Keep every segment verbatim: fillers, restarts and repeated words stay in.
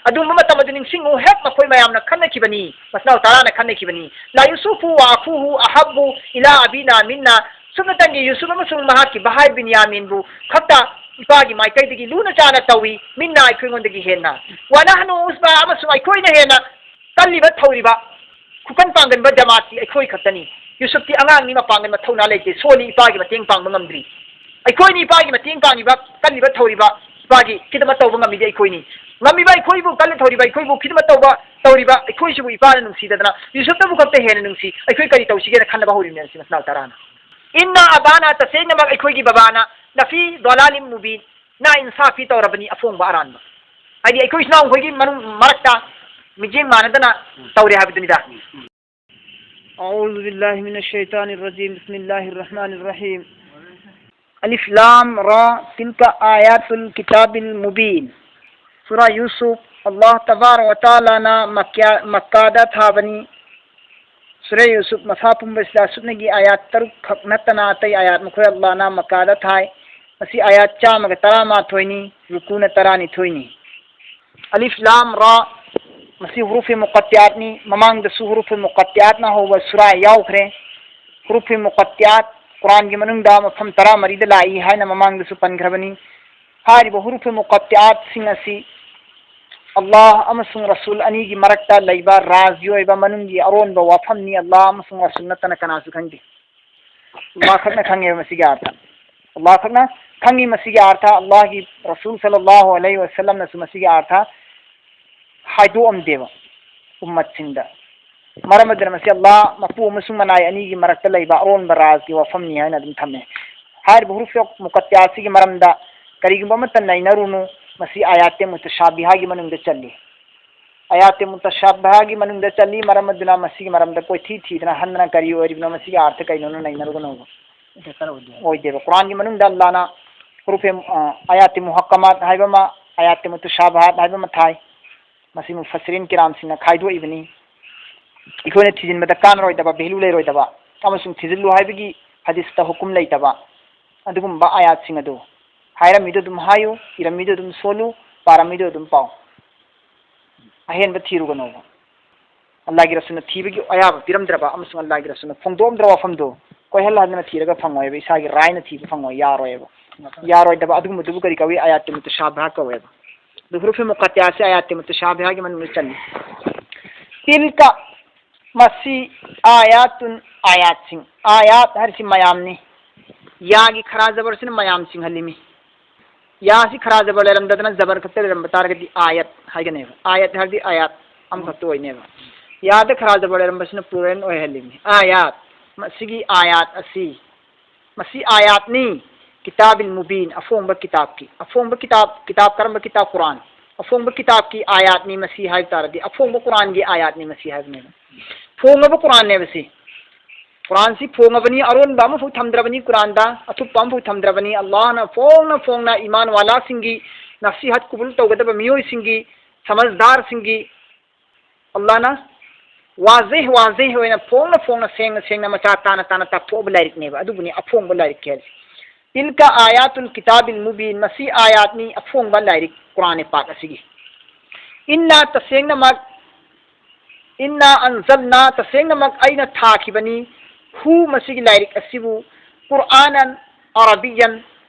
ꯑꯗꯨꯒꯨꯝꯕ ꯃꯇꯝ ꯑꯗꯨ ꯅꯤꯡꯁꯤꯡꯉꯨ, ꯍꯦꯛ ꯃꯈꯣꯏ ꯃꯌꯥꯝꯅ ꯈꯟꯅꯈꯤꯕꯅꯤ, ꯃꯆꯤꯟ ꯃꯅꯥꯎ ꯇꯔꯥꯅ ꯈꯟꯅꯈꯤꯕꯅꯤ, "ꯂꯥ ꯌꯨꯁꯨꯐꯨ ꯋꯥ ꯑꯈꯨꯍꯨ ꯑꯍꯕꯨ ꯏꯂꯥ ꯑꯕꯤꯅꯥ ꯃꯤꯟꯅꯥ", ꯁꯨꯞꯅꯇꯪꯒꯤ ꯌꯨꯁꯨꯐ ꯑꯃꯁꯨꯡ ꯃꯍꯥꯛꯀꯤ ꯚꯥꯏ ꯕꯤꯟꯌꯥꯃꯤꯟꯕꯨ ꯈꯛꯇ ꯏꯄꯥꯒꯤ ꯃꯥꯏꯀꯩꯗꯒꯤ ꯂꯨꯅ ꯆꯥꯅ ꯇꯧꯏ, ꯃꯤꯟꯅꯥ ꯑꯩꯈꯣꯏꯉꯣꯟꯗꯒꯤ ꯍꯦꯟꯅ, "ꯋꯥ ꯅꯍꯅꯨ ꯎꯁꯕꯥ", ꯑꯃꯁꯨꯡ ꯑꯩꯈꯣꯏꯅ ꯍꯦꯟꯅ ꯀꯜꯂꯤꯕ ꯊꯧꯔꯤꯕ, ꯈꯨꯀꯟ ꯄꯥꯡꯒꯟꯕ ꯖꯃꯥꯠꯇꯤ ꯑꯩꯈꯣꯏ ꯈꯛꯇꯅꯤ꯫ ꯌꯨꯁꯨꯞꯇꯤ ꯑꯉꯥꯡꯅꯤ, ꯃꯄꯥꯡꯒꯜ ꯃꯊꯧꯅꯥ ꯂꯩꯇꯦ, ꯁꯣꯜꯂꯤ, ꯏꯄꯥꯒꯤ ꯃꯇꯦꯡ ꯄꯥꯡꯕ ꯉꯝꯗ꯭ꯔꯤ꯫ ꯑꯩꯈꯣꯏꯅꯤ ꯏꯄꯥꯒꯤ ꯃꯇꯦꯡ ꯄꯥꯡꯉꯤꯕ, ꯀꯜꯂꯤꯕ ꯊꯧꯔꯤꯕ, ꯏꯄꯥꯒꯤ ꯈꯤꯗꯃꯠ ꯇꯧꯕ ꯉꯝꯃꯤꯗꯤ ꯑꯩꯈꯣꯏꯅꯤ꯫ ꯉꯝꯃꯤꯕ ꯑꯩꯈꯣꯏꯕꯨ, ꯀꯜꯂ ꯊꯧꯔꯤꯕ ꯑꯩꯈꯣꯏꯕꯨ, ꯈꯤꯗꯃꯠ ꯇꯧꯕ ꯇꯧꯔꯤꯕ ꯑꯩꯈꯣꯏꯁꯤꯕꯨ ꯏꯄꯥꯅ ꯅꯨꯡꯁꯤꯗꯗꯅ ꯌꯨꯁꯨꯞꯇꯕꯨ ꯈꯛꯇ ꯍꯦꯟꯅ ꯅꯨꯡꯁꯤ, ꯑꯩꯈꯣꯏ ꯀꯔꯤ ꯇꯧꯁꯤꯒꯦꯅ ꯈꯟꯅꯕ ꯍꯧꯔꯤꯕꯅꯤ ꯁꯤ ꯃꯆꯤꯟ ꯃꯅꯥꯎ ꯇꯔꯥꯅ꯫ "ꯏꯟꯅ ꯑꯕꯥꯅ", ꯇꯁꯦꯡꯅꯃꯛ ꯑꯩꯈꯣꯏꯒꯤ ꯕꯕꯥꯅ, "ꯂꯐꯤ ꯗꯣꯂꯥꯂꯤꯝ ꯃꯨꯕꯤꯟ", ꯅꯥ ꯏꯟꯁꯥꯐꯤ ꯇꯧꯔꯕꯅꯤ, ꯑꯐꯣꯡꯕ ꯑꯔꯥꯟꯕ꯫ ꯍꯥꯏꯗꯤ ꯑꯩꯈꯣꯏ ꯏꯆꯤꯟ ꯏꯅꯥꯎꯈꯣꯏꯒꯤ ꯃꯅꯨꯡ ꯃꯔꯛꯇ ꯃꯤꯠꯌꯦꯡ ꯃꯥꯟꯅꯗꯅ ꯇꯧꯔꯦ ꯍꯥꯏꯕꯗꯨꯅꯤꯗ꯫ أعوذ بالله من الشيطان الرجيم. بسم الله الرحمن الرحيم. ألف لام را، تلك آيات الكتاب المبين. ꯁꯨꯔꯥ ꯌꯨꯁꯨꯞ, ꯑꯜꯂꯥꯍ ꯇꯕꯥꯔꯛ ꯋ ꯇꯥꯂꯥꯅ ꯃꯛꯀꯥꯗ ꯊꯥꯕꯅꯤ꯫ ꯁꯨꯔꯥ ꯌꯨꯁꯨꯞ ꯃꯁꯥ ꯄꯨꯝꯕꯁꯤꯗ ꯁꯨꯞꯅꯒꯤ ꯑꯥꯌꯥꯠ ꯇꯔꯨꯛ ꯈꯛ ꯅꯠꯇꯅ ꯑꯇꯩ ꯑꯥꯌꯥꯠ ꯃꯈꯣꯏ ꯑꯜꯂꯥꯍꯅ ꯃꯛꯀꯥꯗ ꯊꯥꯏ꯫ ꯃꯁꯤ ꯑꯥꯌꯥꯠ ꯆꯥꯝꯃꯒ ꯇꯔꯥꯃꯥꯊꯣꯏꯅꯤ, ꯔꯨꯀꯨꯅ ꯇꯔꯥꯅꯤꯊꯣꯏꯅꯤ꯫ ꯑꯂꯤꯐ ꯂꯥꯝ ꯔꯥ, ꯃꯁꯤ ꯍꯨꯔꯨꯐꯦ ꯃꯨꯀꯠꯇꯤꯌꯥꯠꯅꯤ꯫ ꯃꯃꯥꯡꯗꯁꯨ ꯍꯨꯔꯨꯐꯦ ꯃꯨꯀꯠꯇꯤꯌꯥꯠꯅ ꯍꯧꯕ ꯁꯨꯔꯥ ꯌꯥꯎꯈ꯭ꯔꯦ꯫ ꯍꯨꯔꯨꯐꯦ ꯃꯨꯀꯠꯇꯤꯌꯥꯠ ꯀꯨꯔꯥꯟꯒꯤ ꯃꯅꯨꯡꯗ ꯃꯐꯝ ꯇꯔꯥꯃꯔꯤꯗ ꯂꯥꯛꯏ ꯍꯥꯏꯅ ꯃꯃꯥꯡꯗꯁꯨ ꯄꯟꯈ꯭ꯔꯕꯅꯤ꯫ ꯍꯥꯏꯔꯤꯕ ꯍꯨꯔꯨꯐꯦ ꯃꯨꯀꯠꯇꯤꯌꯥꯠꯁꯤꯡ ꯑꯁꯤ ꯑꯜꯂꯥꯍ ꯑꯃꯁꯨꯡ ꯔꯁꯨꯜ ꯑꯅꯤꯒꯤ ꯃꯔꯛꯇ ꯂꯩꯕ ꯔꯥꯖꯒꯤ ꯑꯣꯏꯕ ꯃꯅꯨꯡꯒꯤ ꯑꯔꯣꯟꯕ ꯋꯥꯐꯝꯅꯤ꯫ ꯑꯜꯂꯥꯍ ꯑꯃꯁꯨꯡ ꯔꯁꯨꯜ ꯅꯠꯇꯅ ꯀꯅꯥꯁꯨ ꯈꯪꯗꯦ꯫ ꯑꯜꯂꯥꯍ ꯈꯛꯅ ꯈꯪꯉꯦꯕ ꯃꯁꯤꯒꯤ ꯑꯥꯔꯊ꯫ ꯑꯜꯂꯥꯍ ꯈꯛꯅ ꯈꯪꯉꯤ ꯃꯁꯤꯒꯤ ꯑꯥꯔꯊ꯫ ꯑꯜꯂꯥꯍꯒꯤ ꯔꯁꯨꯜ ꯁꯜꯂꯜꯂꯥꯍꯨ ꯑꯂꯩꯍꯤ ꯋꯁꯜꯂꯝꯅꯁꯨ ꯃꯁꯤꯒꯤ ꯑꯥꯔꯊ ꯍꯥꯏꯗꯣꯛꯑꯝꯗꯦꯕ ꯎꯝꯃꯠꯁꯤꯡꯗ꯫ ꯃꯔꯝ ꯑꯗꯨꯅ ꯃꯁꯤ ꯑꯜꯂꯥꯍ ꯃꯄꯨ ꯑꯃꯁꯨꯡ ꯃꯅꯥꯏ ꯑꯅꯤꯒꯤ ꯃꯔꯛꯇ ꯂꯩꯕ ꯑꯔꯣꯟꯕ ꯔꯥꯖꯒꯤ ꯋꯥꯐꯝꯅꯤ ꯍꯥꯏꯅ ꯑꯗꯨꯝ ꯊꯝꯃꯦ꯫ ꯍꯥꯏꯔꯤꯕ ꯍꯨꯔꯨꯐ ꯃꯨꯀꯠꯇꯤꯌꯥꯠꯁꯤꯒꯤ ꯃꯔꯝꯗ ꯀꯔꯤꯒꯨꯝꯕ ꯑꯃꯠꯇ ꯅꯩꯅꯔꯨꯅꯨ, ꯃꯁꯤ ꯑꯥꯌꯥꯠꯇꯦ ꯃꯨꯇꯁꯥꯕꯤꯍꯥꯒꯤ ꯃꯅꯨꯡꯗ ꯆꯜꯂꯤ꯫ ꯑꯥꯌꯥꯠꯇꯦ ꯃꯨꯇꯁꯥꯕꯤꯍꯥꯒꯤ ꯃꯅꯨꯡꯗ ꯆꯜꯂꯤ, ꯃꯔꯝ ꯑꯗꯨꯅ ꯃꯁꯤꯒꯤ ꯃꯔꯝꯗ ꯀꯣꯏꯊꯤ ꯊꯤꯗꯅ ꯍꯟꯗꯅ ꯀꯔꯤ ꯑꯣꯏꯔꯤꯕꯅꯣ, ꯃꯁꯤꯒꯤ ꯑꯥꯔꯊ ꯀꯩꯅꯣꯅ ꯅꯩꯅꯔꯨꯒꯅꯣꯕ꯫ ꯑꯣꯏꯗꯦꯕ꯫ ꯀꯨꯔꯥꯟꯒꯤ ꯃꯅꯨꯡꯗ ꯑꯜꯂꯥꯍꯅ ꯍꯨꯔꯨꯐꯦ, ꯑ, ꯑꯥꯌꯥꯠꯇꯦ ꯃꯨꯍꯛꯀꯃꯥꯠ ꯍꯥꯏꯕ ꯑꯃ, ꯑꯥꯌꯥꯠꯇꯦ ꯃꯨꯇꯁꯥꯕꯤꯍꯥꯠ ꯍꯥꯏꯕ ꯑꯃ ꯊꯥꯏ꯫ ꯃꯁꯤ ꯃꯨꯐꯁꯤꯔꯤꯟ ꯀꯤꯔꯥꯝꯁꯤꯡꯅ ꯈꯥꯏꯗꯣꯛꯏꯕꯅꯤ꯫ ꯑꯩꯈꯣꯏꯅ ꯊꯤꯖꯤꯟꯕꯗ ꯀꯥꯟꯅꯔꯣꯏꯗꯕ, ꯚꯦꯂꯨ ꯂꯩꯔꯣꯏꯗꯕ ꯑꯃꯁꯨꯡ ꯊꯤꯖꯤꯜꯂꯨ ꯍꯥꯏꯕꯒꯤ ꯍꯗꯤꯁꯇ ꯍꯨꯀꯨꯝ ꯂꯩꯇꯕ ꯑꯗꯨꯒꯨꯝꯕ ꯑꯥꯌꯥꯠꯁꯤꯡ ꯑꯗꯨ ꯍꯥꯏꯔꯝꯃꯤꯗꯨ ꯑꯗꯨꯝ ꯍꯥꯏꯌꯨ, ꯏꯔꯝꯃꯤꯗꯨ ꯑꯗꯨꯝ ꯁꯣꯜꯂꯨ, ꯄꯥꯔꯝꯃꯤꯗꯨ ꯑꯗꯨꯝ ꯄꯥꯎ꯫ ꯑꯍꯦꯟꯕ ꯊꯤꯔꯨꯒꯅꯣꯕ꯫ ꯑꯜꯂꯥꯍꯒꯤ ꯔꯁꯨꯜꯅ ꯊꯤꯕꯒꯤ ꯑꯌꯥꯕ ꯄꯤꯔꯝꯗ꯭ꯔꯕ ꯑꯃꯁꯨꯡ ꯑꯜꯂꯥꯍꯒꯤ ꯔꯁꯨꯜꯅ ꯐꯣꯡꯗꯣꯛꯑꯝꯗ꯭ꯔꯕ ꯋꯥꯐꯝꯗꯣ ꯀꯣꯏꯍꯜ ꯍꯟꯗꯅ ꯊꯤꯔꯒ ꯐꯪꯉꯣꯏꯕ, ꯏꯁꯥꯒꯤ ꯔꯥꯏꯅ ꯊꯤꯕ ꯐꯪꯉꯣꯏ, ꯌꯥꯔꯣꯏꯕ꯫ ꯌꯥꯔꯣꯏꯗꯕ ꯑꯗꯨꯒꯨꯝꯕꯗꯨꯕꯨ ꯀꯔꯤ ꯀꯧꯏ? ꯑꯥꯌꯥꯠꯇꯤ ꯃꯨꯇꯁꯥꯕꯤꯍꯥ ꯀꯧꯋꯦꯕ꯫ ꯑꯗꯨ ꯍꯨꯔꯨꯐꯤ ꯃꯨꯀꯠꯇꯌꯥꯁꯤ ꯑꯥꯌꯥꯠꯇꯤ ꯃꯨꯇꯁꯥꯕꯤꯍꯥꯒꯤ ꯃꯅꯨꯡꯗ ꯆꯜꯂꯤ꯫ ꯇꯤꯜꯀ, ꯃꯁꯤ, ꯑꯥꯌꯥꯇꯨꯟ, ꯑꯥꯌꯥꯠꯁꯤꯡ꯫ ꯑꯥꯌꯥꯠ ꯍꯥꯏꯔꯤꯁꯤ ꯃꯌꯥꯝꯅꯤ꯫ ꯌꯥꯒꯤ ꯈꯔꯥ ꯖꯕꯔꯁꯤꯅ ꯃꯌꯥꯝ ꯆꯤꯡꯍꯜꯂꯤꯃꯤ꯫ ꯌꯥꯁꯤ ꯈꯔꯥ ꯖꯕꯔ ꯂꯩꯔꯝꯗꯗꯅ ꯖꯕꯔ ꯈꯛꯇ ꯂꯩꯔꯝꯕ ꯇꯥꯔꯒꯗꯤ ꯑꯥꯌꯠ ꯍꯥꯏꯒꯅꯦꯕ꯫ ꯑꯥꯌꯠ ꯍꯥꯏꯔꯗꯤ ꯑꯥꯌꯥꯠ ꯑꯃꯈꯛꯇ ꯑꯣꯏꯅꯦꯕ꯫ ꯌꯥꯗ ꯈꯔꯥ ꯖꯕꯔ ꯂꯩꯔꯝꯕꯁꯤꯅ ꯄ꯭ꯂꯨꯔꯦꯜ ꯑꯣꯏꯍꯜꯂꯤꯃꯤ꯫ ꯑꯥꯌꯥꯠ, ꯃꯁꯤꯒꯤ ꯑꯥꯌꯥꯠ ꯑꯁꯤ, ꯃꯁꯤ ꯑꯥꯌꯥꯠꯅꯤ, ꯀꯤꯇꯥꯕꯤꯜ ꯃꯨꯕꯤꯟ, ꯑꯐꯣꯡꯕ ꯀꯤꯇꯥꯕꯀꯤ, ꯑꯐꯣꯡꯕ ꯀꯤꯇꯥꯕ, ꯀꯤꯇꯥꯕ ꯀꯔꯝꯕ ꯀꯤꯇꯥꯕ? ꯀꯨꯔꯥꯟ꯫ ꯑꯐꯣꯡꯕ ꯀꯤꯇꯥꯕꯀꯤ ꯑꯥꯌꯥꯠꯅꯤ ꯃꯁꯤ ꯍꯥꯏꯕ ꯇꯥꯔꯗꯤ, ꯑꯐꯣꯡꯕ ꯀꯨꯔꯥꯟꯒꯤ ꯑꯥꯌꯥꯠꯅꯤ ꯃꯁꯤ ꯍꯥꯏꯕꯅꯦꯕ꯫ ꯐꯣꯡꯉꯕ ꯀꯨꯔꯥꯟꯅꯦꯕ ꯁꯤ꯫ ꯀꯨꯔꯥꯟꯁꯤ ꯐꯣꯡꯉꯕꯅꯤ, ꯑꯔꯣꯟꯕ ꯑꯃꯐꯥꯎ ꯊꯝꯗ꯭ꯔꯕꯅꯤ ꯀꯨꯔꯥꯟꯗ, ꯑꯊꯨꯞꯄ ꯑꯃꯐꯥꯎ ꯊꯝꯗ꯭ꯔꯕꯅꯤ꯫ ꯑꯜꯂꯥꯍꯅ ꯐꯣꯡꯅ ꯐꯣꯡꯅ ꯏꯃꯥꯟ ꯋꯥꯂꯥꯁꯤꯡꯒꯤ, ꯅꯁꯤꯍꯠ ꯀꯨꯕꯨꯜ ꯇꯧꯒꯗꯕ ꯃꯤꯑꯣꯏꯁꯤꯡꯒꯤ, ꯁꯃꯖꯗꯥꯔꯁꯤꯡꯒꯤ, ꯑꯜꯂꯥꯍꯅ ꯋꯥꯖꯦꯍ ꯋꯥꯖꯦꯍ ꯑꯣꯏꯅ ꯐꯣꯡꯅ ꯐꯣꯡꯅ, ꯁꯦꯡꯅ ꯁꯦꯡꯅ, ꯃꯆꯥ ꯇꯥꯅ ꯇꯥꯅ ꯇꯥꯛꯊꯣꯛꯑꯕ ꯂꯥꯏꯔꯤꯛꯅꯦꯕ꯫ ꯑꯗꯨꯕꯨꯅꯤ ꯑꯐꯣꯡꯕ ꯂꯥꯏꯔꯤꯛ ꯍꯥꯏꯁꯦ꯫ ꯇꯤꯜꯀ ꯑꯥꯌꯥꯇꯨꯜ ꯀꯤꯇꯥꯕꯤꯜ ꯃꯨꯕꯤꯟ, ꯃꯁꯤ ꯑꯥꯌꯥꯠꯅꯤ, ꯑꯐꯣꯡꯕ ꯂꯥꯏꯔꯤꯛ ꯀꯨꯔꯥꯟ ꯄꯥꯛ ꯑꯁꯤꯒꯤ꯫ ꯏꯟꯅꯥ, ꯇꯁꯦꯡꯅꯃꯛ, ꯏꯟꯅꯥ ꯑꯟꯖꯜꯅꯥ, ꯇꯁꯦꯡꯅꯃꯛ ꯑꯩꯅ ꯊꯥꯈꯤꯕꯅꯤ, ꯍꯨ, ꯃꯁꯤꯒꯤ ꯂꯥꯏꯔꯤꯛ ꯑꯁꯤꯕꯨ, ꯀꯨꯔꯥꯅꯟ ꯑꯔꯕꯤꯌꯟ,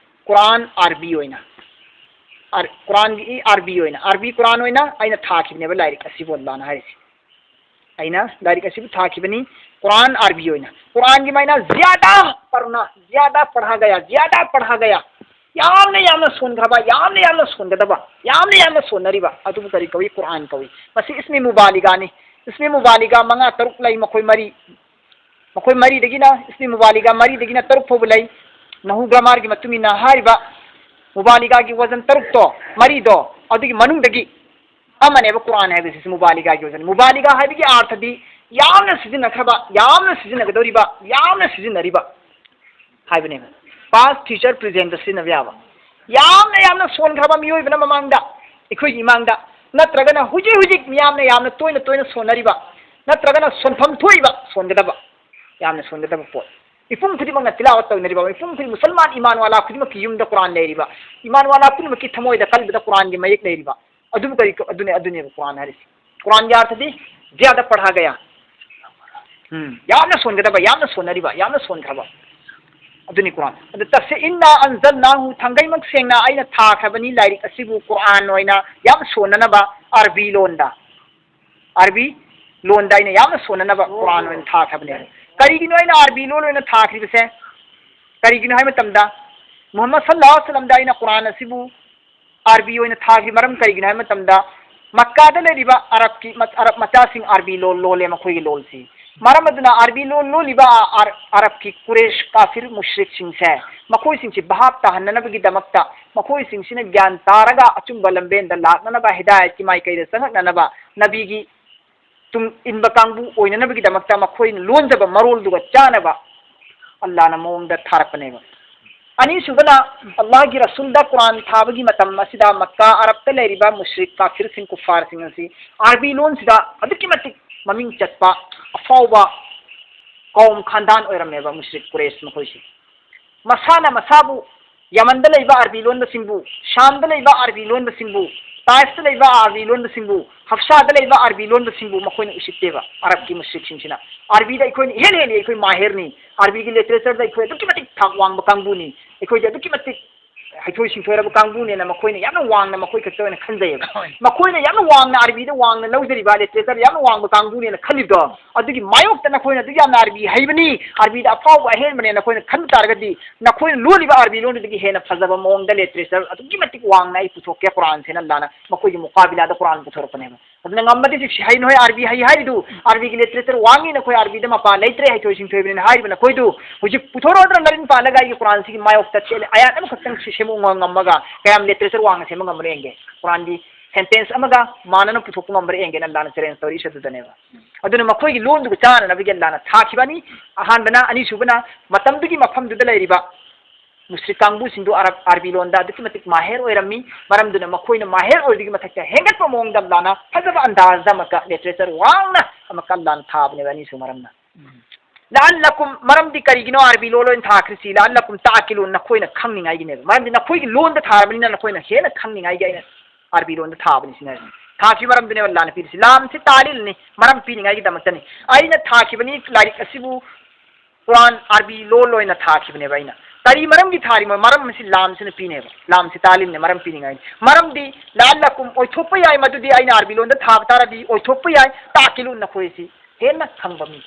ꯀꯨꯔꯥꯟ ꯑꯔꯕꯤ ꯑꯣꯏꯅ, ꯑꯔ-, ꯀꯨꯔꯥꯟꯒꯤ ꯑꯔꯕꯤ ꯑꯣꯏꯅ, ꯑꯔꯕꯤ ꯀꯨꯔꯥꯟ ꯑꯣꯏꯅ ꯑꯩꯅ ꯊꯥꯈꯤꯕꯅꯦꯕ ꯂꯥꯏꯔꯤꯛ ꯑꯁꯤꯕꯨ, ꯑꯜꯂꯥꯍꯅ ꯍꯥꯏꯔꯤꯁꯦ꯫ ꯑꯩꯅ ꯂꯥꯏꯔꯤꯛ ꯑꯁꯤꯕꯨ ꯊꯥꯈꯤꯕꯅꯤ, ꯀꯨꯔꯥꯟ ꯑꯔꯕꯤ ꯑꯣꯏꯅ꯫ ꯀꯨꯔꯥꯟꯒꯤ ꯃꯥꯏꯅ ꯖꯤꯌꯥꯗꯥ ꯄꯔꯅꯥ, ꯖꯤꯌꯥꯗꯥ ꯄꯔꯍꯥ ꯒꯌꯥ, ꯖꯤꯌꯥꯗꯥ ꯄꯔꯍꯥ ꯒꯌꯥ, ꯌꯥꯝꯅ ꯌꯥꯝꯅ ꯁꯣꯟꯈ꯭ꯔꯕ, ꯌꯥꯝꯅ ꯌꯥꯝꯅ ꯁꯣꯟꯒꯗꯕ, ꯌꯥꯝꯅ ꯌꯥꯝꯅ ꯁꯣꯟꯅꯔꯤꯕ ꯑꯗꯨꯕꯨ ꯀꯔꯤ ꯀꯧꯏ? ꯀꯨꯔꯥꯟ ꯀꯧꯏ꯫ ꯃꯁꯤ ꯏꯁꯃꯤ ꯃꯨꯕꯥꯂꯤꯒꯥꯅꯤ꯫ ꯏꯁꯃꯤ ꯃꯨꯕꯥꯂꯤꯒꯥ ꯃꯉꯥ ꯇꯔꯨꯛ ꯂꯩ, ꯃꯈꯣꯏ ꯃꯔꯤ, ꯃꯈꯣꯏ ꯃꯔꯤꯗꯒꯤꯅ, ꯏꯁꯃꯤ ꯃꯨꯕꯥꯂꯤꯒꯥ ꯃꯔꯤꯗꯒꯤꯅ ꯇꯔꯨꯛ ꯐꯥꯎꯕ ꯂꯩ꯫ ꯅꯍꯨ ꯒ꯭ꯔꯥꯃꯥꯔꯒꯤ ꯃꯇꯨꯡ ꯏꯟꯅ ꯍꯥꯏꯔꯤꯕ ꯃꯨꯕꯥꯂꯤꯒꯥꯒꯤ ꯋꯖꯟ ꯇꯔꯨꯛꯇꯣ, ꯃꯔꯤꯗꯣ, ꯑꯗꯨꯒꯤ ꯃꯅꯨꯡꯗꯒꯤ ꯑꯃꯅꯦꯕ ꯀꯨꯔꯥꯟ ꯍꯥꯏꯕꯁꯤꯁꯨ ꯃꯨꯕꯥꯂꯤꯒꯥꯒꯤ ꯑꯣꯏꯖꯅꯤ꯫ ꯃꯨꯕꯥꯂꯤꯒꯥ ꯍꯥꯏꯕꯒꯤ ꯑꯥꯔꯊꯗꯤ ꯌꯥꯝꯅ ꯁꯤꯖꯤꯟꯅꯈ꯭ꯔꯕ, ꯌꯥꯝꯅ ꯁꯤꯖꯤꯟꯅꯒꯗꯧꯔꯤꯕ, ꯌꯥꯝꯅ ꯁꯤꯖꯤꯟꯅꯔꯤꯕ ꯍꯥꯏꯕꯅꯦꯕ꯫ Past, future, presentꯗ ꯁꯤꯖꯤꯟꯅꯕ ꯌꯥꯕ꯫ ꯌꯥꯝꯅ, ꯌꯥꯝꯅ ꯁꯣꯟꯈ꯭ꯔꯕ ꯃꯤꯑꯣꯏꯕꯅ ꯃꯃꯥꯡꯗ, ꯑꯩꯈꯣꯏꯒꯤ ꯏꯃꯥꯡꯗ, ꯅꯠꯇ꯭ꯔꯒꯅ ꯍꯧꯖꯤꯛ ꯍꯧꯖꯤꯛ ꯃꯤꯌꯥꯝꯅ ꯌꯥꯝꯅ ꯇꯣꯏꯅ ꯇꯣꯏꯅ ꯁꯣꯟꯅꯔꯤꯕ, ꯅꯠꯇ꯭ꯔꯒꯅ ꯁꯣꯟꯐꯝ ꯊꯣꯛꯏꯕ, ꯁꯣꯟꯒꯗꯕ, ꯌꯥꯝꯅ ꯁꯣꯟꯒꯗꯕ ꯄꯣꯠ꯫ ꯃꯤꯄꯨꯝ ꯈꯨꯗꯤꯡꯃꯛꯅ ꯇꯤꯂꯥꯋꯠ ꯇꯧꯅꯔꯤꯕ, ꯃꯤꯄꯨꯝ ꯈꯨꯗꯤꯡ, ꯃꯨꯁꯜꯃꯥꯟ ꯏꯃꯥꯟ ꯋꯥꯂꯥ ꯈꯨꯗꯤꯡꯃꯛꯀꯤ ꯌꯨꯝꯗ ꯀꯨꯔꯥꯟ ꯂꯩꯔꯤꯕ, ꯏꯃꯥꯟ ꯋꯥꯂꯥ ꯄꯨꯝꯅꯃꯛꯀꯤ ꯊꯃꯣꯏꯗ, ꯀꯜꯕꯗ ꯀꯨꯔꯥꯟꯒꯤ ꯃꯌꯦꯛ ꯂꯩꯔꯤꯕ, ꯑꯗꯨꯕꯨ ꯀꯔꯤ, ꯑꯗꯨꯅꯦ, ꯑꯗꯨꯅꯦꯕ ꯀꯨꯔꯥꯟ ꯍꯥꯏꯔꯤꯁꯦ꯫ ꯀꯨꯔꯥꯟꯒꯤ ꯑꯥꯔꯊꯗꯤ ꯖ꯭ꯌꯥꯗ ꯄꯔꯍꯥ ꯒꯌꯥ꯫ ꯎꯝ, ꯌꯥꯝꯅ ꯁꯣꯟꯒꯗꯕ, ꯌꯥꯝꯅ ꯁꯣꯟꯅꯔꯤꯕ, ꯌꯥꯝꯅ ꯁꯣꯟꯈ꯭ꯔꯕ꯫ ꯑꯗꯨꯅꯤ ꯀꯨꯔꯥꯟ꯫ ꯑꯗꯨ ꯇꯁꯦ ꯏꯟꯅꯥ ꯑꯟꯖꯜꯅꯥꯍꯨ, ꯊꯥꯡꯒꯩꯃꯛ ꯁꯦꯡꯅ ꯑꯩꯅ ꯊꯥꯈ꯭ꯔꯕꯅꯤ ꯂꯥꯏꯔꯤꯛ ꯑꯁꯤꯕꯨ ꯀꯨꯔꯥꯟ ꯑꯣꯏꯅ ꯌꯥꯝ ꯁꯣꯟꯅꯅꯕ ꯑꯔꯕꯤ ꯂꯣꯟꯗ꯫ ꯑꯔꯕꯤ ꯂꯣꯟꯗ ꯑꯩꯅ ꯌꯥꯝꯅ ꯁꯣꯟꯅꯅꯕ ꯀꯨꯔꯥꯟ ꯑꯣꯏꯅ ꯊꯥꯈ꯭ꯔꯕꯅꯦ꯫ ꯀꯔꯤꯒꯤꯅꯣ ꯑꯩꯅ ꯑꯔꯕꯤ ꯂꯣꯟ ꯑꯣꯏꯅ ꯊꯥꯈ꯭ꯔꯤꯕꯁꯦ? ꯀꯔꯤꯒꯤꯅꯣ ꯍꯥꯏꯕ ꯃꯇꯝꯗ ꯃꯨꯍꯝꯃꯗ ꯁꯜꯂꯜꯂꯥꯍꯨ ꯑꯂꯩꯍꯤ ꯋꯥꯁꯜꯂꯝꯗ ꯑꯩꯅ ꯀꯨꯔꯥꯟ ꯑꯁꯤꯕꯨ ꯑꯥꯔꯕꯤ ꯑꯣꯏꯅ ꯊꯥꯈꯤ꯫ ꯃꯔꯝ ꯀꯔꯤꯒꯤꯅꯣ ꯍꯥꯏꯕ ꯃꯇꯝꯗ, ꯃꯛꯀꯥꯗ ꯂꯩꯔꯤꯕ ꯑꯔꯕꯀꯤ, ꯑꯔꯕ ꯃꯆꯥꯁꯤꯡ ꯑꯥꯔꯕꯤ ꯂꯣꯜ ꯂꯣꯜꯂꯦ, ꯃꯈꯣꯏꯒꯤ ꯂꯣꯜꯁꯤ꯫ ꯃꯔꯝ ꯑꯗꯨꯅ ꯑꯥꯔꯕꯤ ꯂꯣꯜ ꯂꯣꯜꯂꯤꯕ ꯑ-, ꯑꯔ-, ꯑꯔꯕꯀꯤ ꯀꯨꯔꯦꯁ ꯀꯥꯐꯤꯔ ꯃꯨꯁ꯭ꯔꯤꯛꯁꯤꯡꯁꯦ, ꯃꯈꯣꯏꯁꯤꯡꯁꯤ ꯚꯥꯞ ꯇꯥꯍꯟꯅꯅꯕꯒꯤꯗꯃꯛꯇ, ꯃꯈꯣꯏꯁꯤꯡꯁꯤꯅ ꯒ꯭ꯌꯥꯟ ꯇꯥꯔꯒ ꯑꯆꯨꯝꯕ ꯂꯝꯕꯦꯟꯗ ꯂꯥꯛꯅꯅꯕ, ꯍꯤꯗꯥꯌꯠꯀꯤ ꯃꯥꯏꯀꯩꯗ ꯆꯪꯉꯛꯅꯅꯕ, ꯅꯕꯤꯒꯤ ꯇꯨꯡ ꯏꯟꯕ ꯀꯥꯡꯕꯨ ꯑꯣꯏꯅꯅꯕꯒꯤꯗꯃꯛꯇ ꯃꯈꯣꯏꯅ ꯂꯣꯟꯖꯕ ꯃꯔꯣꯜꯗꯨꯒ ꯆꯥꯅꯕ ꯑꯜꯂꯥꯅ ꯃꯑꯣꯡꯗ ꯊꯥꯔꯛꯄꯅꯦꯕ꯫ ꯑꯅꯤꯁꯨꯕꯅ, ꯑꯜꯂꯥꯍꯒꯤ ꯔꯁꯨꯜꯗ ꯀꯨꯔꯥꯟ ꯊꯥꯕꯒꯤ ꯃꯇꯝ ꯑꯁꯤꯗ ꯃꯛꯀꯥ ꯑꯔꯕꯇ ꯂꯩꯔꯤꯕ ꯃꯨꯁ꯭ꯔꯤꯛ ꯀꯥꯐꯤꯔꯁꯤꯡ, ꯀꯨꯐꯥꯔꯁꯤꯡ ꯑꯁꯤ ꯑꯥꯔꯕꯤ ꯂꯣꯟꯁꯤꯗ ꯑꯗꯨꯛꯀꯤ ꯃꯇꯤꯛ ꯃꯃꯤꯡ ꯆꯠꯄ ꯑꯐꯥꯎꯕ ꯀꯧꯝ ꯈꯥꯟꯗꯥꯟ ꯑꯣꯏꯔꯝꯃꯦꯕ, ꯃꯨꯁ꯭ꯔꯤꯛ ꯀꯨꯔꯦꯁ ꯃꯈꯣꯏꯁꯤ꯫ ꯃꯁꯥꯅ ꯃꯁꯥꯕꯨ ꯌꯃꯟꯗ ꯂꯩꯕ ꯑꯥꯔꯕꯤ ꯂꯣꯟꯕꯁꯤꯡꯕꯨ, ꯁꯥꯝꯗ ꯂꯩꯕ ꯑꯥꯔꯕꯤ ꯂꯣꯟꯕꯁꯤꯡꯕꯨ, ꯇꯥꯏꯐꯇ ꯂꯩꯕ ꯑꯥꯔꯕꯤ ꯂꯣꯟꯕꯁꯤꯡꯕꯨ, ꯍꯞꯁꯥꯗ ꯂꯩꯕ ꯑꯥꯔꯕꯤ ꯂꯣꯟꯕꯁꯤꯡꯕꯨ ꯃꯈꯣꯏꯅ ꯎꯁꯤꯠꯇꯦꯕ, ꯑꯔꯕꯀꯤ ꯃꯨꯁ꯭ꯔꯤꯛꯁꯤꯡꯁꯤꯅ꯫ ꯑꯥꯔꯕꯤꯗ ꯑꯩꯈꯣꯏꯅ ꯏꯍꯦꯟ ꯍꯦꯜꯂꯤ, ꯑꯩꯈꯣꯏ ꯃꯥꯍꯦꯔꯅꯤ, ꯑꯥꯔꯕꯤꯒꯤ ꯂꯤꯇꯔꯦꯆꯔꯗ ꯑꯩꯈꯣꯏ ꯑꯗꯨꯛꯀꯤ ꯃꯇꯤꯛ ꯊꯥꯛ ꯋꯥꯡꯕ ꯀꯥꯡꯕꯨꯅꯤ, ꯑꯩꯈꯣꯏꯗꯤ ꯑꯗꯨꯛꯀꯤ ꯃꯇꯤꯛ ꯍꯩꯊꯣꯏ ꯁꯤꯡꯊꯣꯏꯔꯕ ꯀꯥꯡꯕꯨꯅꯦꯅ ꯃꯈꯣꯏꯅ ꯌꯥꯝꯅ ꯋꯥꯡꯅ ꯃꯈꯣꯏ ꯈꯛꯇ ꯑꯣꯏꯅ ꯈꯟꯖꯩꯌꯦꯕ꯫ ꯃꯈꯣꯏꯅ ꯌꯥꯝꯅ ꯋꯥꯡꯅ ꯑꯥꯔꯕꯤꯗ ꯋꯥꯡꯅ ꯂꯧꯖꯔꯤꯕ, ꯂꯤꯇꯔꯦꯆꯔ ꯌꯥꯝꯅ ꯋꯥꯡꯕ ꯀꯥꯡꯕꯨꯅꯦꯅ ꯈꯜꯂꯤꯕꯗꯣ, ꯑꯗꯨꯒꯤ ꯃꯥꯌꯣꯛꯇ ꯅꯈꯣꯏꯅ ꯑꯗꯨꯛ ꯌꯥꯝꯅ ꯑꯥꯔꯕꯤ ꯍꯩꯕꯅꯤ, ꯑꯥꯔꯕꯤꯗ ꯑꯐꯥꯎꯕ ꯑꯍꯦꯟꯕꯅꯦ ꯅꯈꯣꯏꯅ ꯈꯟꯕ ꯇꯥꯔꯒꯗꯤ, ꯅꯈꯣꯏꯅ ꯂꯣꯜꯂꯤꯕ ꯑꯥꯔꯕꯤ ꯂꯣꯟꯗꯨꯗꯒꯤ ꯍꯦꯟꯅ ꯐꯖꯕ ꯃꯑꯣꯡꯗ ꯂꯤꯇꯔꯦꯆꯔ ꯑꯗꯨꯛꯀꯤ ꯃꯇꯤꯛ ꯋꯥꯡꯅ ꯑꯩ ꯄꯨꯊꯣꯛꯀꯦ ꯀꯨꯔꯥꯟꯁꯦꯅ ꯑꯜꯂꯥꯅ ꯃꯈꯣꯏꯒꯤ ꯃꯨꯀꯥꯕꯤꯂꯥꯗ ꯀꯨꯔꯥꯟ ꯄꯨꯊꯣꯔꯛꯄꯅꯦꯕ꯫ ꯑꯗꯨꯅ ꯉꯝꯃꯗꯤ ꯍꯧꯖꯤꯛ ꯁꯤ ꯍꯩ ꯅꯣꯏ ꯑꯥꯔꯕꯤ ꯍꯩ ꯍꯥꯏꯔꯤꯗꯨ, ꯑꯥꯔꯕꯤꯒꯤ ꯂꯤꯇꯔꯦꯆꯔ ꯋꯥꯡꯉꯤ, ꯅꯈꯣꯏ ꯑꯥꯔꯕꯤꯗ ꯃꯄꯥ ꯂꯩꯇ꯭ꯔꯦ, ꯍꯩꯊꯣꯏ ꯁꯤꯡꯊꯣꯏꯕꯅꯤꯅ ꯍꯥꯏꯔꯤꯕ ꯅꯈꯣꯏꯗꯨ, ꯍꯧꯖꯤꯛ ꯄꯨꯊꯣꯔꯛꯑꯣꯗꯅ ꯅꯔꯤꯟ ꯄꯥꯜꯂꯒ ꯑꯩꯒꯤ ꯀꯨꯔꯥꯟꯁꯤꯒꯤ ꯃꯥꯌꯣꯛꯇ ꯆꯦꯜꯂꯦ, ꯑꯌꯥꯠ ꯑꯃꯈꯛꯇꯪ ꯁꯤ ꯁꯦꯝꯃꯨ ꯉꯝꯃꯒ ꯀꯌꯥꯝ ꯂꯤꯇꯔꯦꯆꯔ ꯋꯥꯡꯅ ꯁꯦꯝꯕ ꯉꯝꯕꯅꯣ ꯌꯦꯡꯒꯦ꯫ ꯀꯨꯔꯥꯟꯒꯤ ꯁꯦꯟꯇꯦꯟꯁ ꯑꯃꯒ ꯃꯥꯟꯅꯅ ꯄꯨꯊꯣꯛꯄ ꯉꯝꯕ꯭ꯔꯥ ꯌꯦꯡꯒꯦꯅ ꯑꯜꯂꯥꯅ ꯆꯦꯂꯦꯟꯖ ꯇꯧꯔꯛꯏꯁꯦ ꯑꯗꯨꯗꯅꯦꯕ꯫ ꯑꯗꯨꯅ ꯃꯈꯣꯏꯒꯤ ꯂꯣꯟꯗꯨꯒ ꯆꯥꯅꯅꯕꯒꯤ ꯑꯜꯂꯥꯅ ꯊꯥꯈꯤꯕꯅꯤ꯫ ꯑꯍꯥꯟꯕꯅ, ꯑꯅꯤꯁꯨꯕꯅ, ꯃꯇꯝꯗꯨꯒꯤ ꯃꯐꯝꯗꯨꯗ ꯂꯩꯔꯤꯕ ꯃꯨꯁ꯭ꯔꯤꯛ ꯀꯥꯡꯕꯨꯁꯤꯡꯗꯨ ꯑꯔꯕ, ꯑꯥꯔꯕꯤ ꯂꯣꯟꯗ ꯑꯗꯨꯛꯀꯤ ꯃꯇꯤꯛ ꯃꯥꯍꯦꯔ ꯑꯣꯏꯔꯝꯃꯤ꯫ ꯃꯔꯝꯗꯨꯅ ꯃꯈꯣꯏꯅ ꯃꯥꯍꯦꯔ ꯑꯣꯏꯕꯒꯤ ꯃꯊꯛꯇ ꯍꯦꯟꯒꯠꯄ ꯃꯑꯣꯡꯗ ꯑꯜꯂꯥꯅ ꯐꯖꯕ ꯑꯟꯗꯥꯖꯗ ꯑꯃꯨꯛꯀ ꯂꯤꯇꯔꯦꯆꯔ ꯋꯥꯡꯅ ꯑꯃꯨꯛꯀ ꯑꯜꯂꯥꯅ ꯊꯥꯕꯅꯦꯕ ꯑꯅꯤꯁꯨꯕ ꯃꯔꯝꯅ꯫ ꯎꯝ꯫ ꯂꯑꯜꯂꯀꯨꯝ, ꯃꯔꯝꯗꯤ ꯀꯔꯤꯒꯤꯅꯣ ꯑꯥꯔꯕꯤ ꯂꯣꯟ ꯑꯣꯏꯅ ꯊꯥꯈ꯭ꯔꯤꯁꯤ? ꯂꯑꯜꯂꯀꯨꯝ ꯇꯥꯛꯀꯤꯂꯨꯟ, ꯅꯈꯣꯏꯅ ꯈꯪꯅꯤꯡꯉꯥꯏꯒꯤꯅꯦꯕ꯫ ꯃꯔꯝꯗꯤ ꯅꯈꯣꯏꯒꯤ ꯂꯣꯟꯗ ꯊꯥꯔꯕꯅꯤꯅ ꯅꯈꯣꯏꯅ ꯍꯦꯟꯅ ꯈꯪꯅꯤꯡꯉꯥꯏꯒꯤ ꯑꯩꯅ ꯑꯥꯔꯕꯤ ꯂꯣꯟꯗ ꯊꯥꯕꯅꯤ ꯁꯤꯅ꯫ ꯊꯥꯈꯤꯕ ꯃꯔꯝꯗꯨꯅꯦꯕ ꯑꯜꯂꯥꯍꯅ ꯄꯤꯔꯤꯁꯤ꯫ ꯂꯥꯝꯁꯤ ꯇꯥꯂꯤꯜꯅꯤ, ꯃꯔꯝ ꯄꯤꯅꯤꯡꯉꯥꯏꯒꯤꯗꯃꯛꯇꯅꯤ꯫ ꯑꯩꯅ ꯊꯥꯈꯤꯕꯅꯤ ꯂꯥꯏꯔꯤꯛ ꯑꯁꯤꯕꯨ ꯀꯨꯔꯥꯟ ꯑꯥꯔꯕꯤ ꯂꯣꯟ ꯑꯣꯏꯅ ꯊꯥꯈꯤꯕꯅꯦꯕ ꯑꯩꯅ꯫ ꯀꯔꯤ ꯃꯔꯝꯒꯤ ꯊꯥꯔꯤꯃꯣ? ꯃꯔꯝ ꯑꯁꯤ ꯂꯥꯝꯁꯤꯅ ꯄꯤꯅꯦꯕ꯫ ꯂꯥꯝꯁꯤ ꯇꯥꯂꯤꯜꯅꯤ, ꯃꯔꯝ ꯄꯤꯅꯤꯡꯉꯥꯏꯅꯤ꯫ ꯃꯔꯝꯗꯤ ꯂꯥꯜꯂꯀꯨꯝ ꯑꯣꯏꯊꯣꯛꯄ ꯌꯥꯏ, ꯃꯗꯨꯗꯤ ꯑꯩꯅ ꯑꯥꯔꯕꯤ ꯂꯣꯟꯗ ꯊꯥꯕ ꯇꯥꯔꯗꯤ ꯑꯣꯏꯊꯣꯛꯄ ꯌꯥꯏ꯫ ꯇꯥꯛꯀꯤꯂꯨꯟ ꯅꯈꯣꯏꯁꯤ ꯍꯦꯟꯅ ꯈꯪꯕ ꯃꯤ,